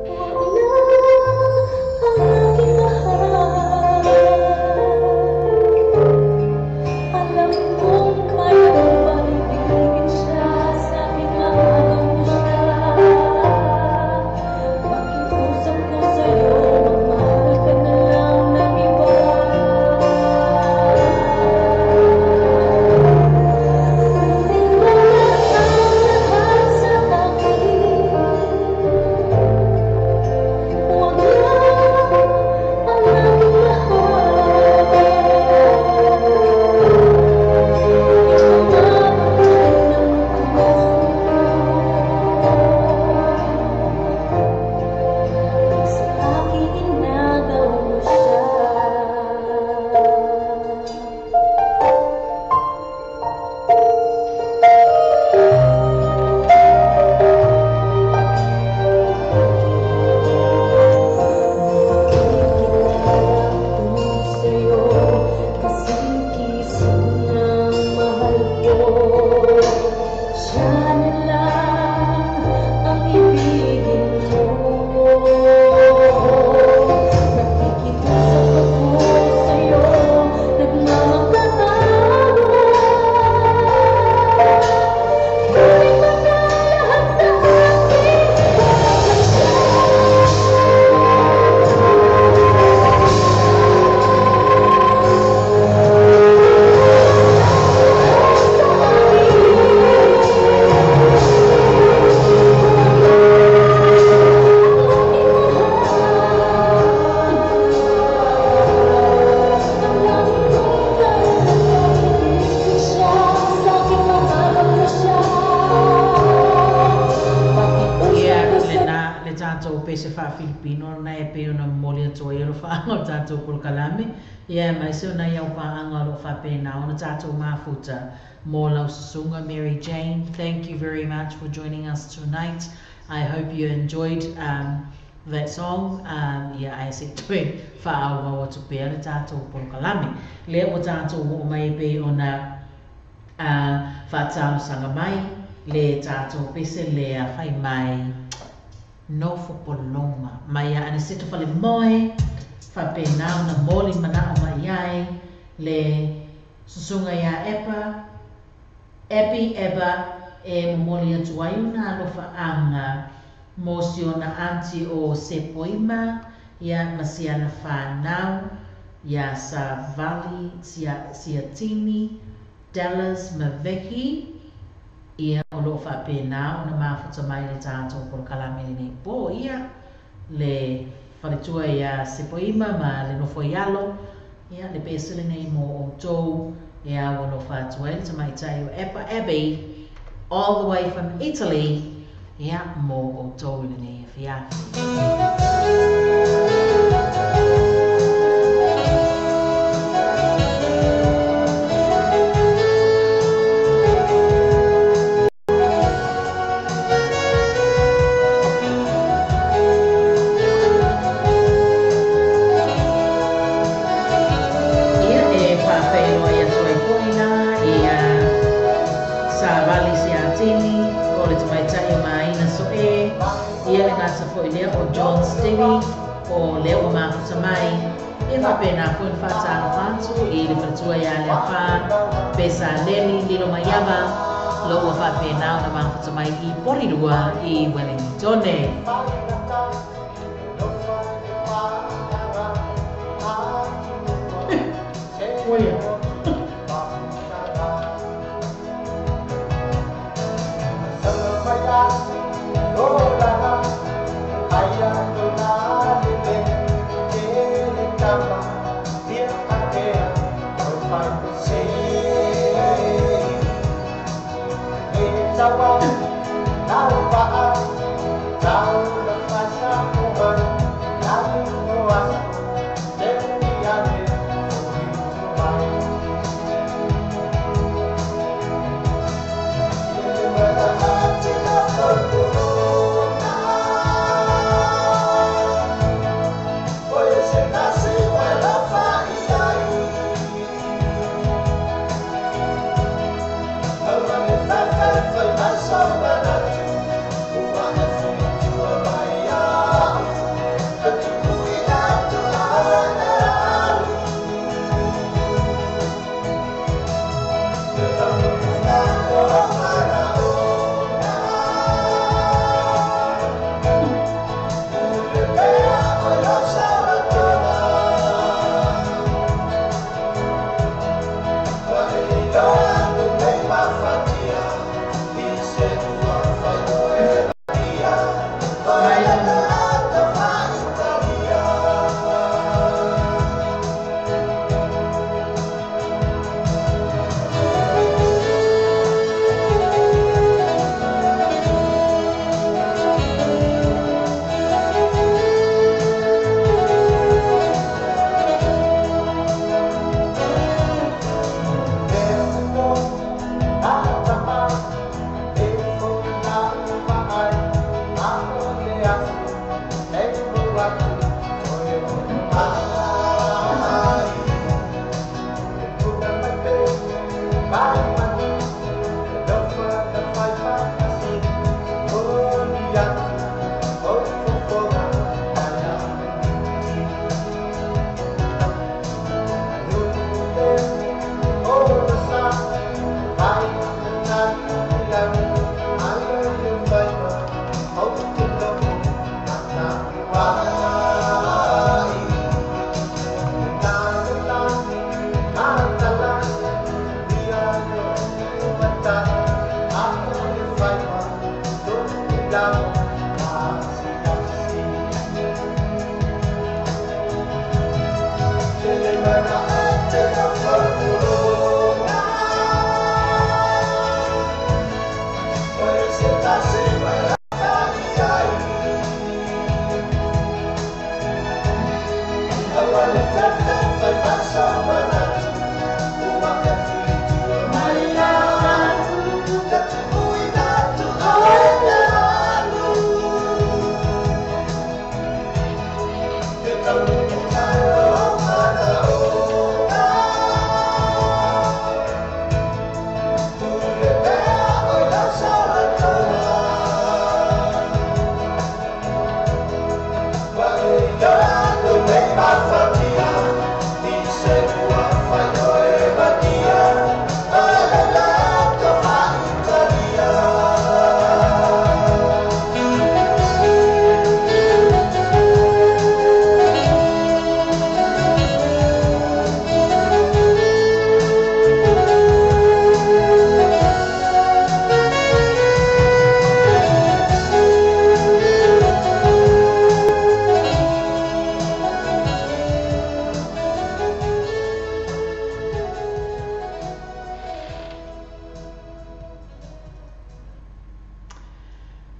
huwag lang ang aking mahal. Alam kong kaya kong paibigin siya, sa akin maagaw mo siya. Pakiusap ko sa'yo, magmahal ka na lang ng iba. Kunin mo na ang lahat sa akin, huwag lang ang aking mahal. Ikaw na ang ng puso ko, pag sa akin inagaw mo siya. Sa'yo, kasing kisig ng mahal ko. Siya na lang ang ibigin mo. Nakikiusap ako sa'yo, nagmamakaawa. Kunin mo na lahat sa akin, huwag lang siya. Ia le na le tātou pese wha Filipino na e peo na moli atu ai ro whaanga o tātou polokalame. Ia mai se o nai au pāanga o lo whapena o na tātou mafuta mō lau susunga Mary Jane. Thank you very much for joining us tonight. I hope you enjoyed that song. Ia ai se toe whaau atu pea le tātou polokalame. Le o tātou o mai pe o na whātāusanga mai le tātou pese lea whai mai nofo polonga mai a ane seto fale moe whapena o na moli mana o mai ai le susunga ia epa epi eba e momoli atu ai una alofa anga mō si ona aunty o Sepoima ia ma siana whānau ia sa Vali Siatini Dallas Maveki ia o loo whapena o na mafuta mai le tātou polokalame lenei pō ia le faletua ia Sepoima ma le nofo i alo ia le pese lenei mō outou e au alofa atu ai le tamaitai o Epa Abbey all the way from Italy ia mō outou i lenei afiafi. Ia e whawheroa i atu ai poina ia sa Vali Patini, o le tamaitai o Maina Soe, ia le gata fo'i lea o John Stevie, o lea ua mafuta mai, e faapena foi ona faatalofa atu i le faletua ia Leafa, Pesaleli Lilo Maiava, o lo ua faapena ona mafuta mai i Porirua i Wellingtone. Oia.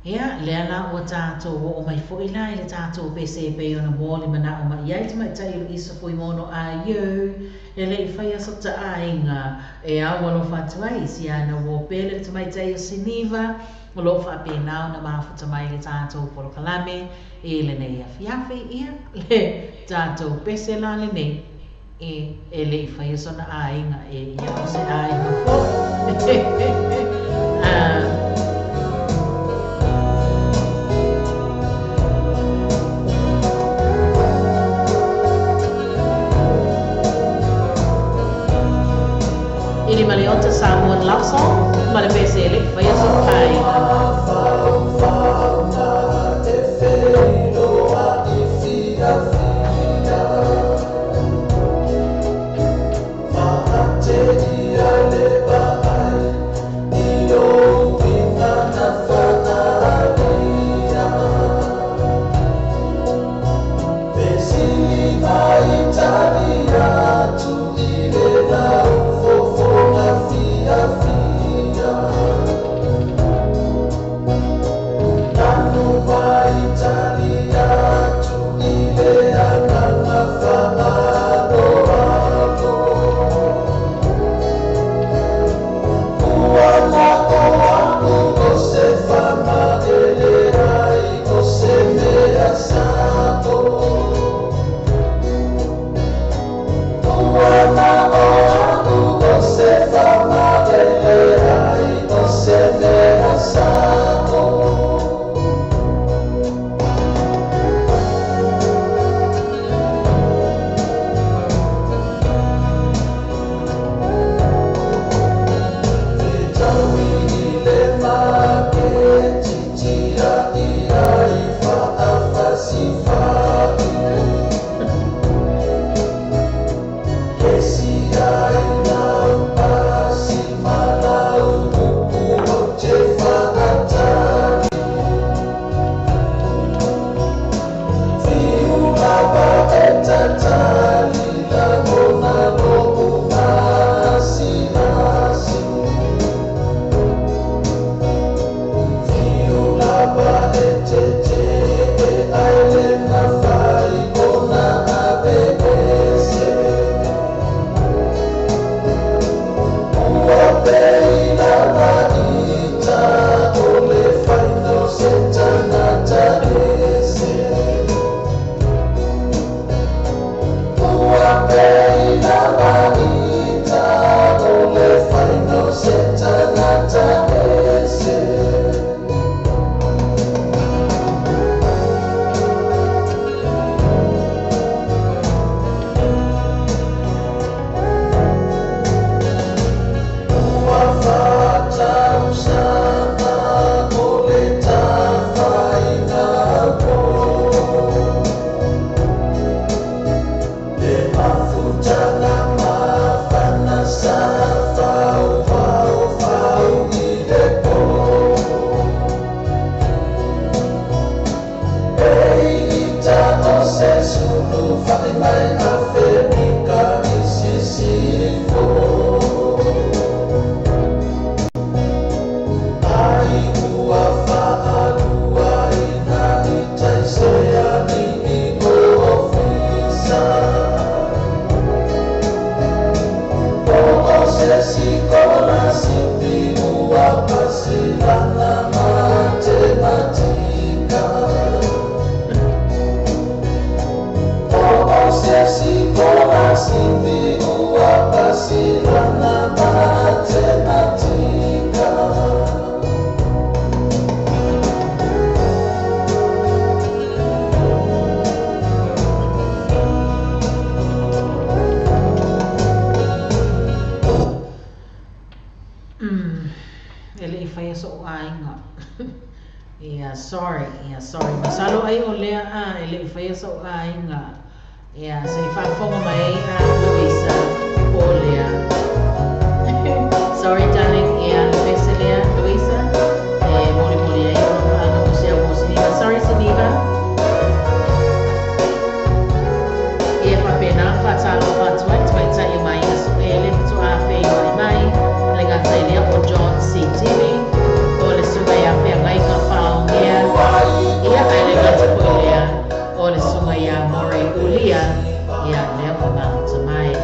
Ia, lea la ua tatou oo mai foi la i le tatou pese e pei ona mo le manao mai ai tamaitai o Isa Fuimaono Aiu, e le i faia so taaiga e au alofa atu ai i si ana uo pele le tamaitai o Siniva, o loo faapena ona mafuta mai le tatou polokalame i lenei afiafi, ia, le tatou pese la lenei e le i faia sona aiga e ia o se aiga foi. e le i faia so'u aiga. E le i faia so'u aiga. Ia, sorry, ia, sorry. Masalo ai o lea a e le i faia so'u aiga. Ia, se i faafofoga mai ai a Luisa po o lea. Sorry, darling, ia, le pese lea, Luisa. E molimoli ai ona paaga mo se au mo Siniva. Sorry, Siniva. Ia faapena faatalofa atu ai tamaitai o Maiga Suele faatoa feiloai mai le gata i lea o John C. Timi o le susuga ia Feagaiga Faaogea ia ae le gata foi lea o le susuga ia Murray Ulia ia lea ua mafuta mai.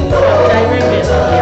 Faafetai Rebecca.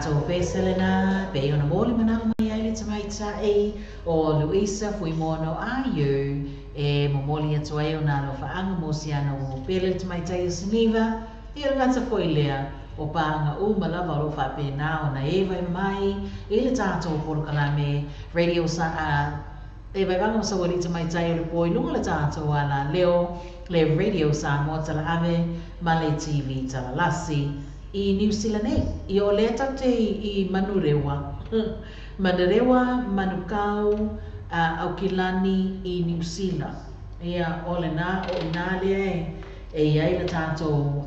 tatou pese lena, pei ona moli manao mai ai le tamaitai o Luisa Fuimaono Aiu e momoli atu ai ona alofaaga mo si ana uo pele le tamaitai o Siniva, ia le gata foi lea o paaga uma lava o loo faapena ona e vae mai i le tatou polokalame radio sa e vaevaga ma saualii tamaitai o le po i luga o le tatou alaleo le Radio Samoa Talaave ma le TV Talalasi i Niu Sila nei. Ia o lea tatou te i Manurewa, Manurewa, Manukau, Aukilani i Niu Sila. Ia o lena, o i ina lea e i ai le tatou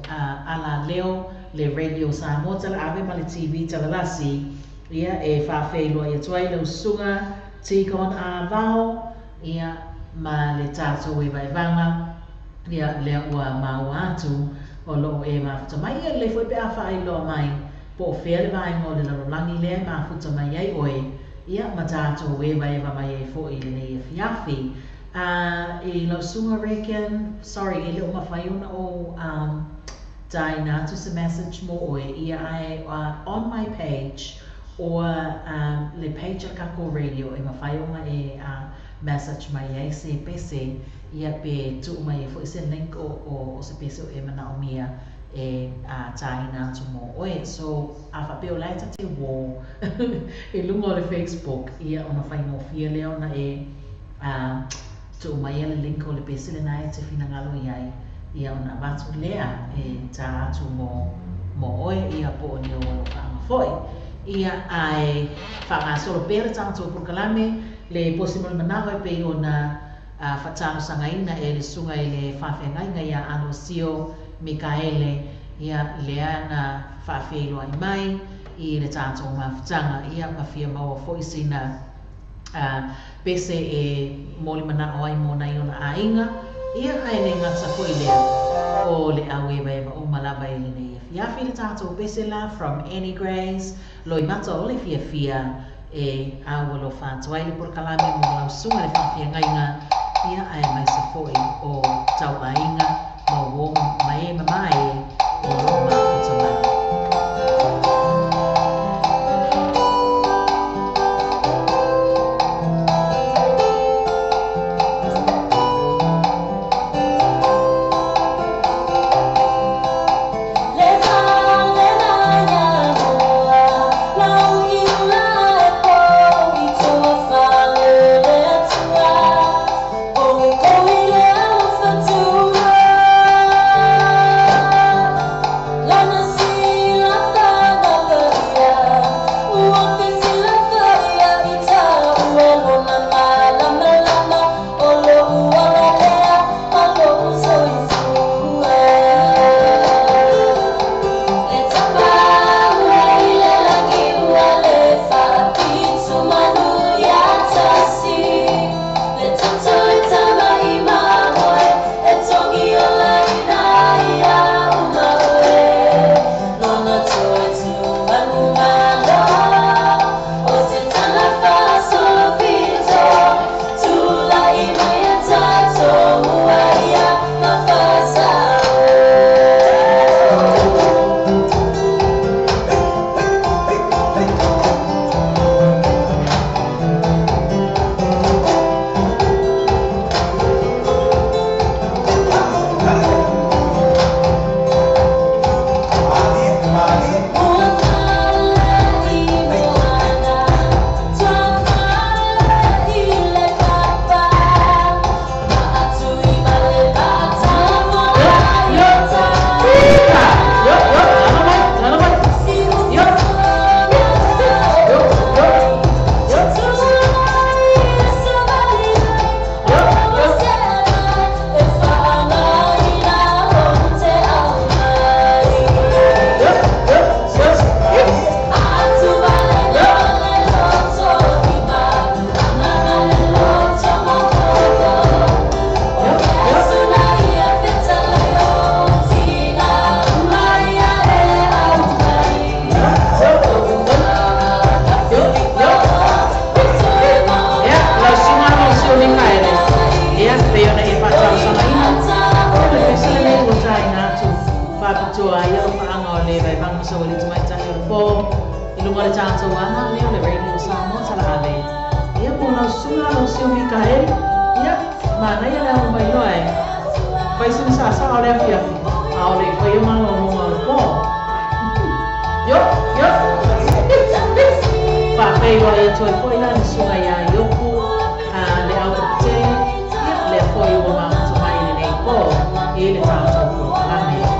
alaleo le Radio Samoa Talaave ma le TV Talalasi. Ia e faafeiloai atu ai lau susuga Tikon Avao, ia ma le tatou evaevaga, ia lea ua maua atu o loo e mafuta mai. Ia lelei foi pe a faailoa mai po o fea le vaega o le lalolagi lea e mafuta mai ai oe, ia ma tatou evaeva mai ai foi i lenei afiafi. I lau susuga Regan, sorry, e le o mafai ona ou taina atu se message mo oe, ia ae on my page or le page a le tatou radio e mafai ona e message mai ai se pese, ia pe tuu mai ai foi se link o se pese o e manaomia e taina atu mo oe. So a faapea o la e ta te uō i luga o le Facebook, ia ona faigofie lea ona e tuu mai le link o le pese lena e te finagalo i ai, ia ona avatu lea e tā atu mo oe, ia po o ni ou alofaaga foi. Ia ae faagasolo pea le tatou polokalame le posi mo le manao e pei ona faatalosagaina e le susuga i le faafeagaiga ia Alosio Mikaele, ia lea na faafeiloai mai i le tatou mafutaga, ia ma fia maua foi sina pese e moli manao ai mo nai ona aiga, ia ae le gata foi lea o le au evaeva uma lava i lenei afiafi. Le tatou pese la from Annie Grace, Loimata o le fiafia e au alofa atu ai le polokalame mo lau susuga le faafeagaiga, ia aemaise foi o tauaiga ma uo ma e mamae o loo mafuta mai. Le va ia moa, lau iula e pou i toafale le atua, kohi le au fatua. Lana silafaga paia, ua te silafaia i taua lona malamalama, o lou ola lea ma lou soifua. Le tapaua i le lagi ua le faapitu manu ia tasi. Le toto e tama i mamoe, e togi ola ina ia uma oe. Lona toe tu manu malo, o se tala faasolo pito. Tulai mai e tatou ua ia ma faasao. Ua fale i moana, tua fale i le papa, ma atu i male patamo ai o Ika! Yo, yo, tala mai, tala mai. Si Yo, yo, yo, yo, yo, yo. Yo, yo, yo, yo. Yo, yo. Yo, yo. Ia, lau susuga Alosio Mikaele, ia pei ona e faatalosagaina o le pese lenei ua taina atu faapitoa ai alofaaga o le vaevaga ma saualii tamaitai o le po i luga luga o le tatou aga lea o le Radio Samoa Talaave. Ia po o lau susuga lau sio Mikaeli. Ia, manaia le alo mai loa e fai sina saasaa o le afiafi, a o le i faia malologa o le po. Io, io. Faafeiloai atu ai foi la le susuga iā Iopu, le au kapitene, ia, lea foi ua mafuta mai i lenei po i le tatou polokalame.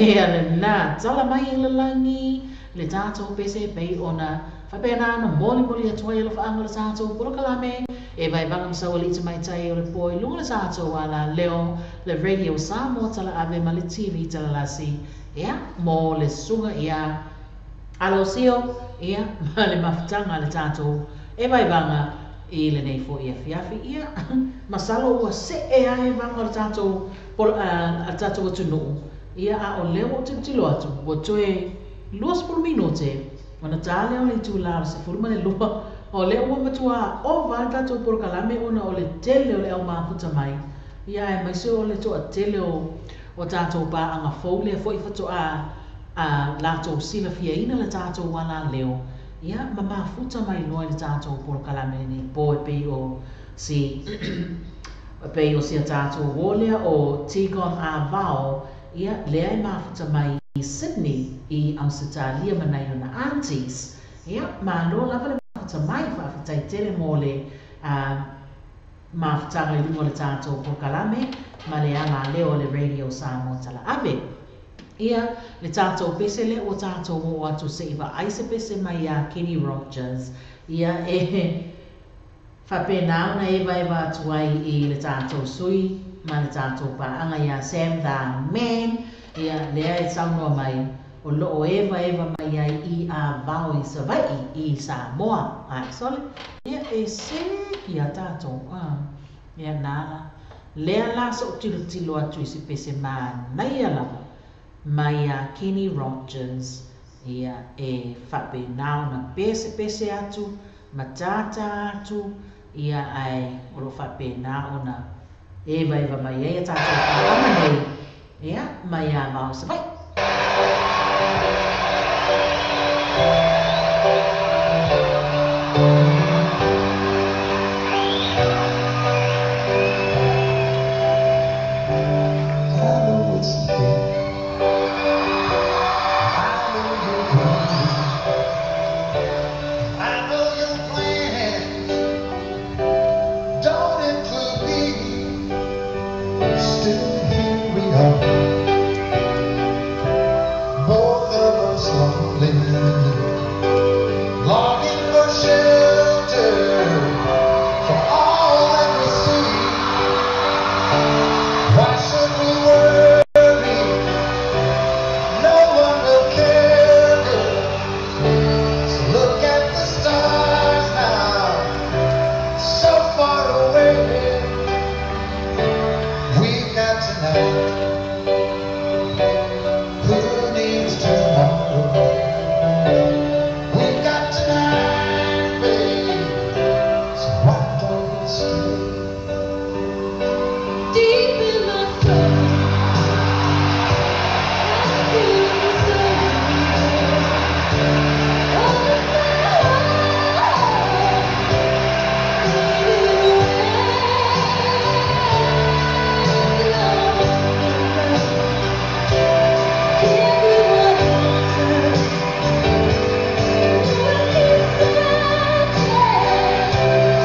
Ia lenā tala mai i le lagi le tatou pese e pei ona faapena ona molimoli atu ai alofaaga o le tatou polokalame e vaevaga ma saualii tamaitai o le po i luga o le tatou alaleo le Radio Samoa Talaave ma le TV Talalasi ia mo le susuga ia Alosio ia ma le mafutaga a le tatou e vaevaga i lenei foi afiafi. Ia masalo ua see a evaga o le tatou a le tatou atunuu ia a o lea ua ou tilotilo atu ua toe 20 minute ona ta lea o le itula o le 12 o lea ua matua ova le tatou polokalame ona o le tele o le au mafuta mai ia aemaise o le toatele o tatou paaga fou lea foi faatoa a latou silafiaina le tatou alaleo ia ma mafuta mai loa i le tatou polokalame lenei po e pei o si e pei o si a tatou uo lea o Tigon Avao ia lea e mafuta mai i Sydney i Ausetalia ma nai ona aunties ia malo lava le mafuta mai faafetai tele mo le mafutaga i luga o le tatou polokalame ma le alaleo o le Radio Samoa Talaave. Ia le tatou pese lea ua tatou oo atu se i vaai se pese mai ia Kenny Rogers ia e faapena ona evaeva atu ai i le tatou sui ma le tatou paaga ia Sam the Man ia lea e saunoa mai o loo evaeva mai ai i Avao i Savaii i Samoa. Ae sole ia e seki ia tatou ia nala lea la so'u tilotilo atu i se pese manaia lava mai ia Kenny Rogers ia e faapena ona pesepese atu ma tātā atu ia ae o loo faapena ona evaeva mai ai ia tatou paaga nei ia mai Avao i Savaii. I know it's late. I know you're crying. I know your plans don't include me. Still here we are, both of us lonely, longing for shelter from all that we see. Why should we worry? No one will care, girl. So look at the stars now, so far away. We've got tonight. Who needs tomorrow? We've got tonight, babe. So why don't we stay? Deep in my soul, I feel the same. All of my heart fading away. Lost in love, give me one answer. What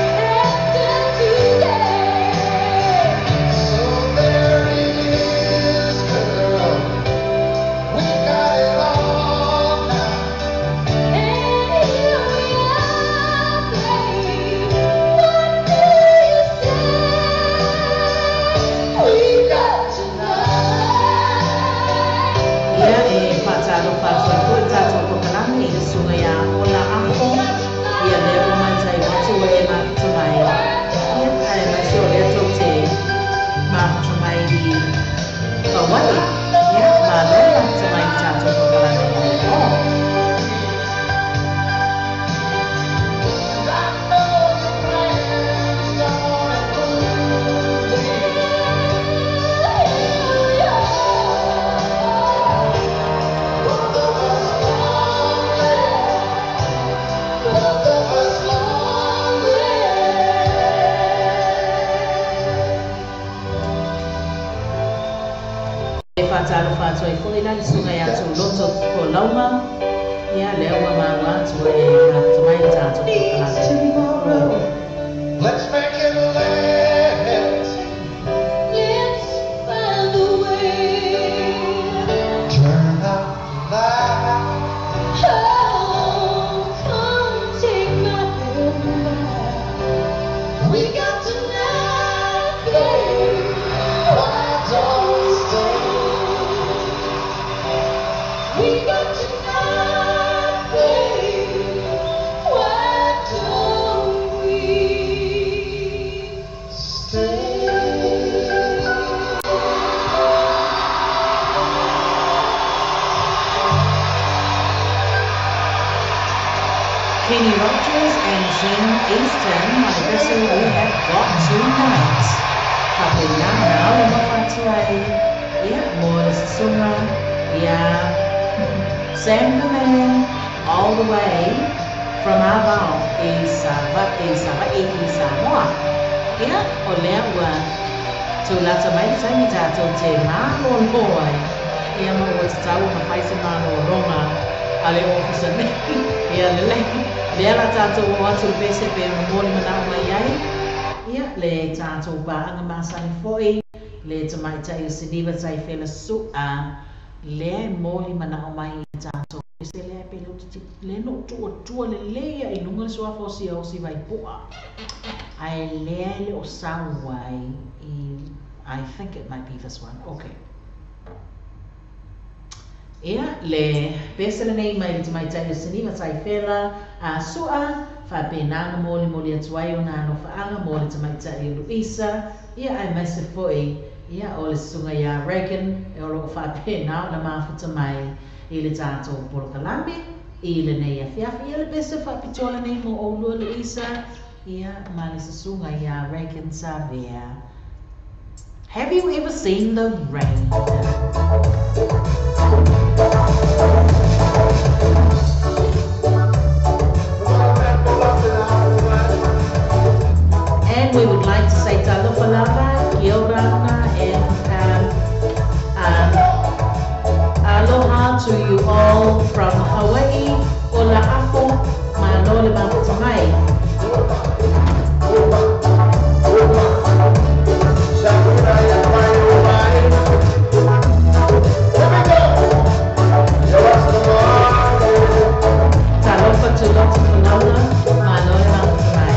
is after today? So there it is, girl. We got it all now. And here we are, babe. What do you say? We got tonight. Ia e faatalofa atu ai foi le tatou polokalame i le susuga ia Ola Apo ia lea ua matau atu ua e mafuta mai ia aemaise o lea tou te mafuta mai i Kauai ia malo le mafuta mai i le tatou polokalame lenei po. And I know your plans don't include me. Both of us lonely. Both of us lonely. E faatalofa atu ai foi la le susuga ia Tuloto Kolauma ia lea ua maua atu ua e mafuta mai i le tatou Needs polokalame. tomorrow? Let's make it last. Let's find a way. Turn Kenny Rogers and Zen Easton ma le pese We Have Got Tonight. Faapena ona alolofa atu ai, ia, mo le susuga iā Sam the Man all the way from Avao i Savaii i Samoa. Ia, o lea ua tulata mai le taimi tatou te malōlō ai, ia ma ua tatau ona fai se malōlōga a le ofisa nei. Ia lelei, lea la tatou oo atu i le pese pe ona moli manao mai ai, ia le tatou paaga masani foi, le tamaitai o Siniva Taifela Su'a, lea e moli manao mai i le tatou pese lea pe le lea na ou tuuatua lelei lava i luga le suafa o Siaosi Vaipu'a, ae lea e le o sau ai i I think it might be this one. Okay. Ia, le pese lenei mai le tamaitai o Siniva Taifela a Su'a, faapena ona molimoli atu ai ona alofaaga mo le tamaitai o Luisa, ia aemaise foi ia o le susuga ia Reagan o lo o faapena ona mafuta mai i le tatou polokalame i lenei afiafi. Ia le pese faapitoa lenei mo oulua Luisa, ia ma le susuga ia Reagan Savea. Have you ever seen the rain? And we would like to say talofa lava, kia ora and aloha to you all from Hawaii. Ola ako, malo le mafuta mai. Talofa to Dr. Falaula, malo le mafuta mai.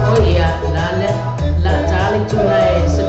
Oh ia, la le, la tali tula e se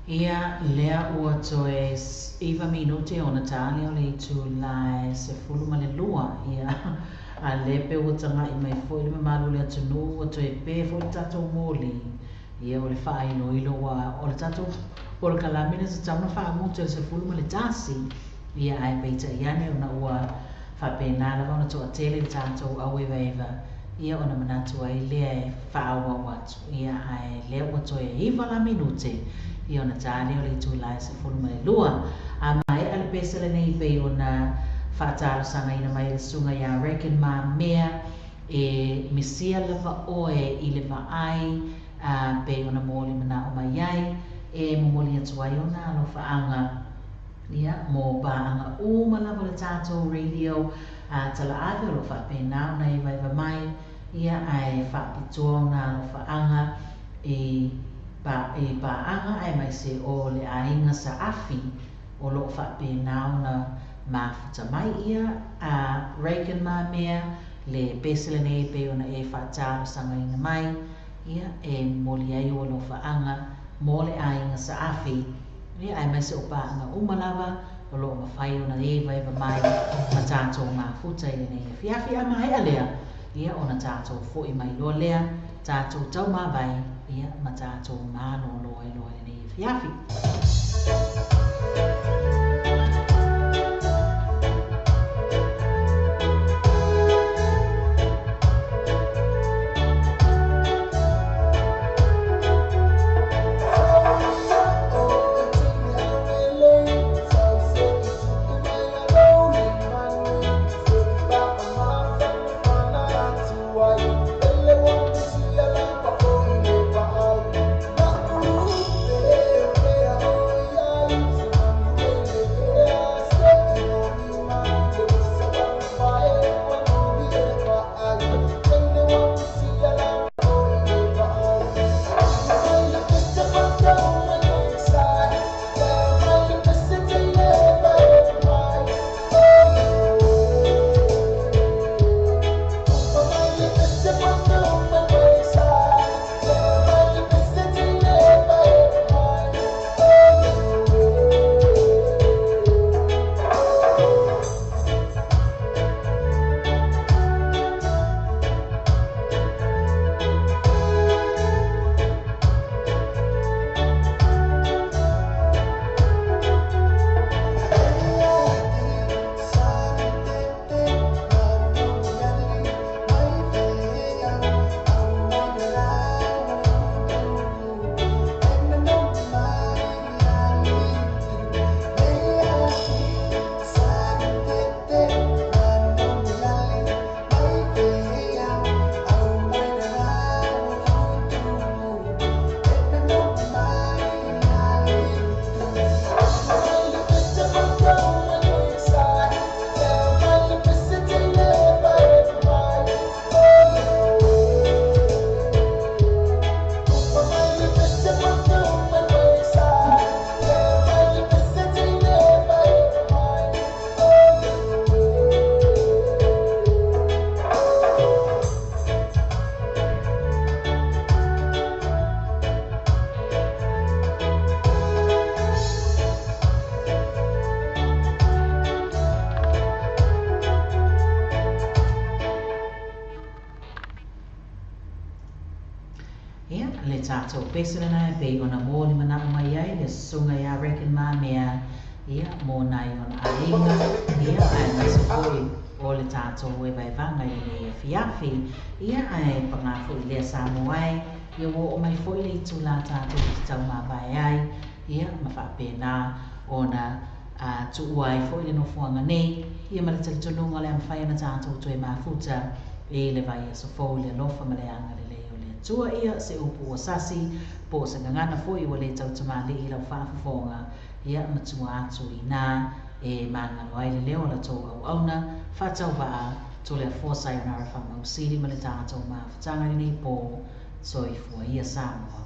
Ia lea ua toe 9 minute ona tā lea o le itulā e 12, ia a lea pe ua taga'i mai foi le mamalu o le atunuu ua toe pē foi le tatou moli. Ia o le faailoilo ua o le tatou polokalame na tatau ona faamuta i le 11, ia ae peitai ane ona ua faapena lava ona toatele le tatou auevaeva, ia ona manatu ai lea e faaauau atu. Ia ae lea ua toe 9 la minute ia ona tā lea o le itulā e 12. A maea le pese lenei pei ona faatalosagaina mai e le susuga ia Regan Mamea e misia lava oe i le vaai a pei ona moli manao mai ai e momoli atu ai ona alofaaga ia mo paaga uma lava o le tatou radio a talaave o lo o faapena ona evaeva mai ia ae faapitoa ona alofaaga i pa i paaga aemaise o le aiga saafi o lo o faapena ona mafuta mai ia a Reagan Mamea le pese lenei pei ona e faatalosagaina mai ia e momoli ai ou alofaaga mo le aiga saafi ia aemaise o paaga uma lava o lo o mafai ona evaeva mai ma tatou mafuta i lenei afiafi. A maea lea ia ona tatou foi mai loa lea tatou taumavae ia ma tatou malolo ai loa i lenei afiafi. Ia, le tatou pese lena e pei ona moli manao mai ai le susuga ia Regan Mamea ia mo nai ona aiga ia aemaise foi o le tatou evaevaga i lenei afiafi. Ia ae paga foi lea Samoa ai ia ua oo mai foi le itulā tatou te taumavae ai ia ma faapena ona tuua ai foi le nofoaga nei ia ma le talitonuga o le a mafai ona tatou toe mafuta i le vaiaso fou i le alofa ma le agalelei o le Atua. Ia se upu ua sasi po o se gagana foi ua le tautamalii i lau faafofoga ia matua atu inā e magalo ai le leo o la tou auauna faatauvaa Toleafoa Sayonara Faamausili ma le tatou mafutaga i lenei pō. Soifua ia Samoa.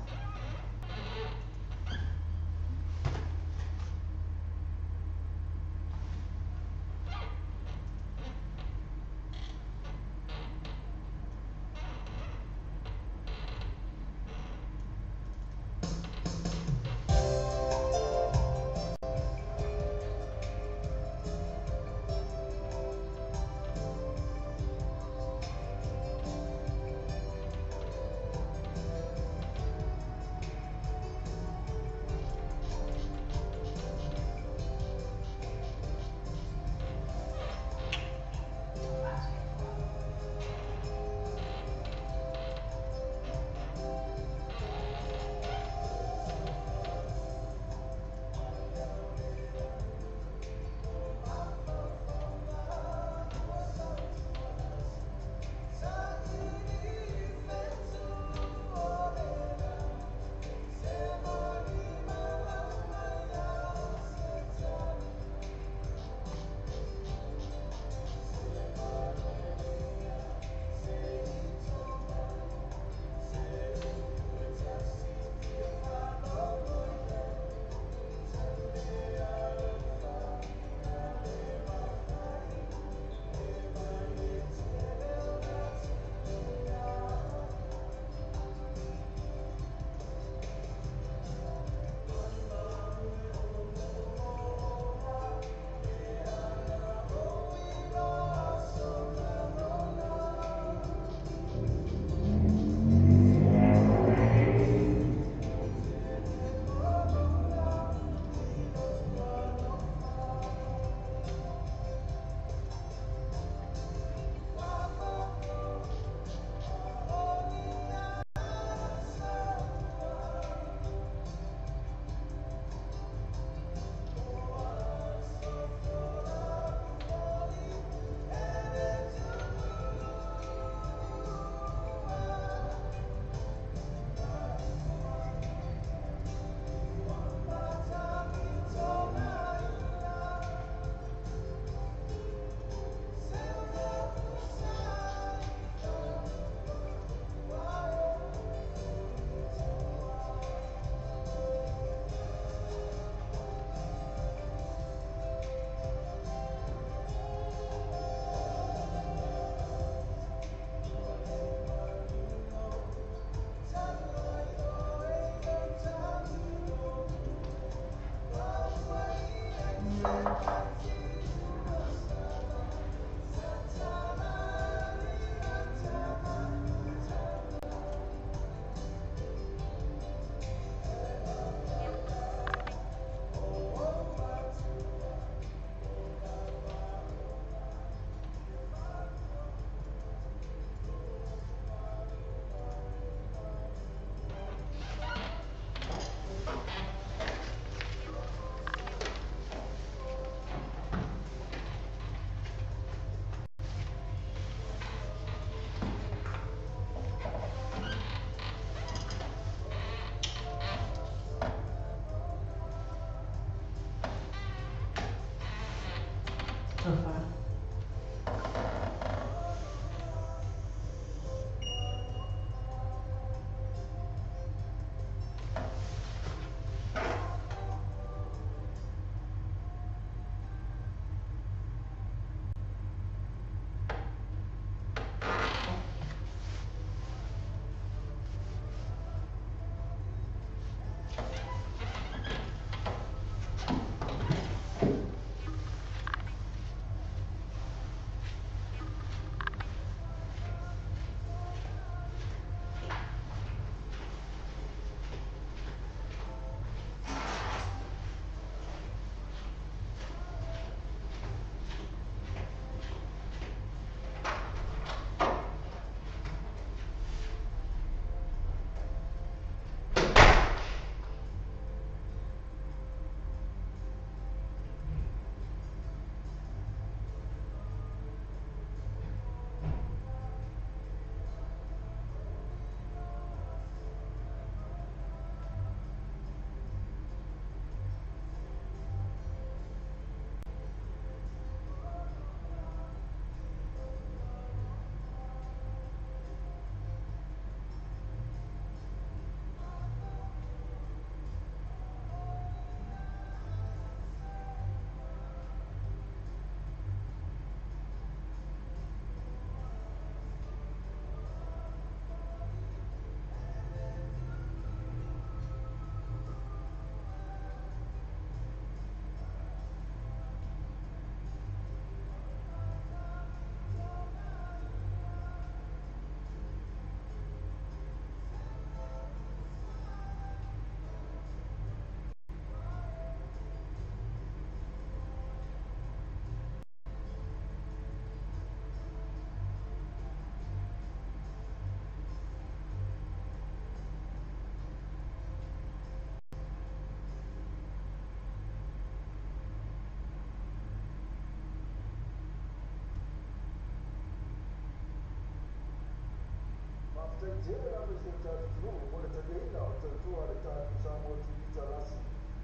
Faafetai tele lava i si o tatou atunuu mo le taliaina o le tautua a le tatou Samoa TV Talasi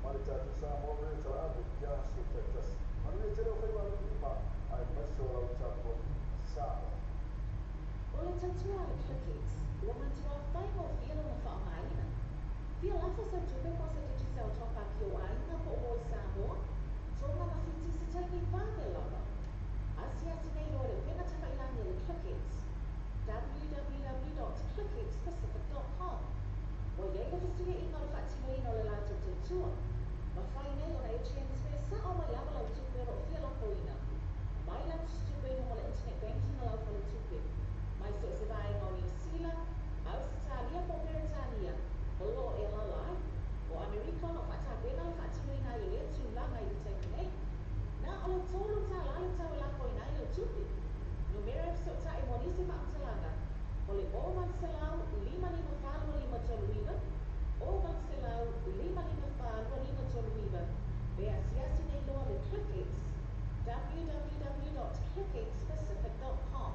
ma le tatou Samoa Radio Talaave i aso taitasi. Manuia tele o faiva alofilima aemaise o lau tapuaiga Samoa. O le tautua a le Clickx, ua matua faigofie lona faaaogaina. Fia lafo sau tupe mo se Digicel top-up i ou aiga po o i Samoa, Tonga ma Fiti i se taimi vave lava. Asiasi nei loa i le upega tafailagi a le Clickx, www.clickxpacific.com. Ua i ai le fesuiaiga o le faatinoina o le latou tautua. Mafai nei ona e transfer sa'o mai lava lau tupe o lo o fia lafoina mai lau tusitupe i luga o le internet banking a lau faletupe, mai so o se vaega o Niu Sila, Ausetalia po o Peretania o lo o e alaala ai. O Amerika o lo o faatapena le faatinoina ai o lea tulaga i le taimi nei. Na o le $3 le tau e lafoina ai lau tupe. Numera e fesootai mo nisi faamatalaga o le 0800 554 2539, 0800 554 2539, pe asiasi nei loa le Clickx, www.clickxpacific.com.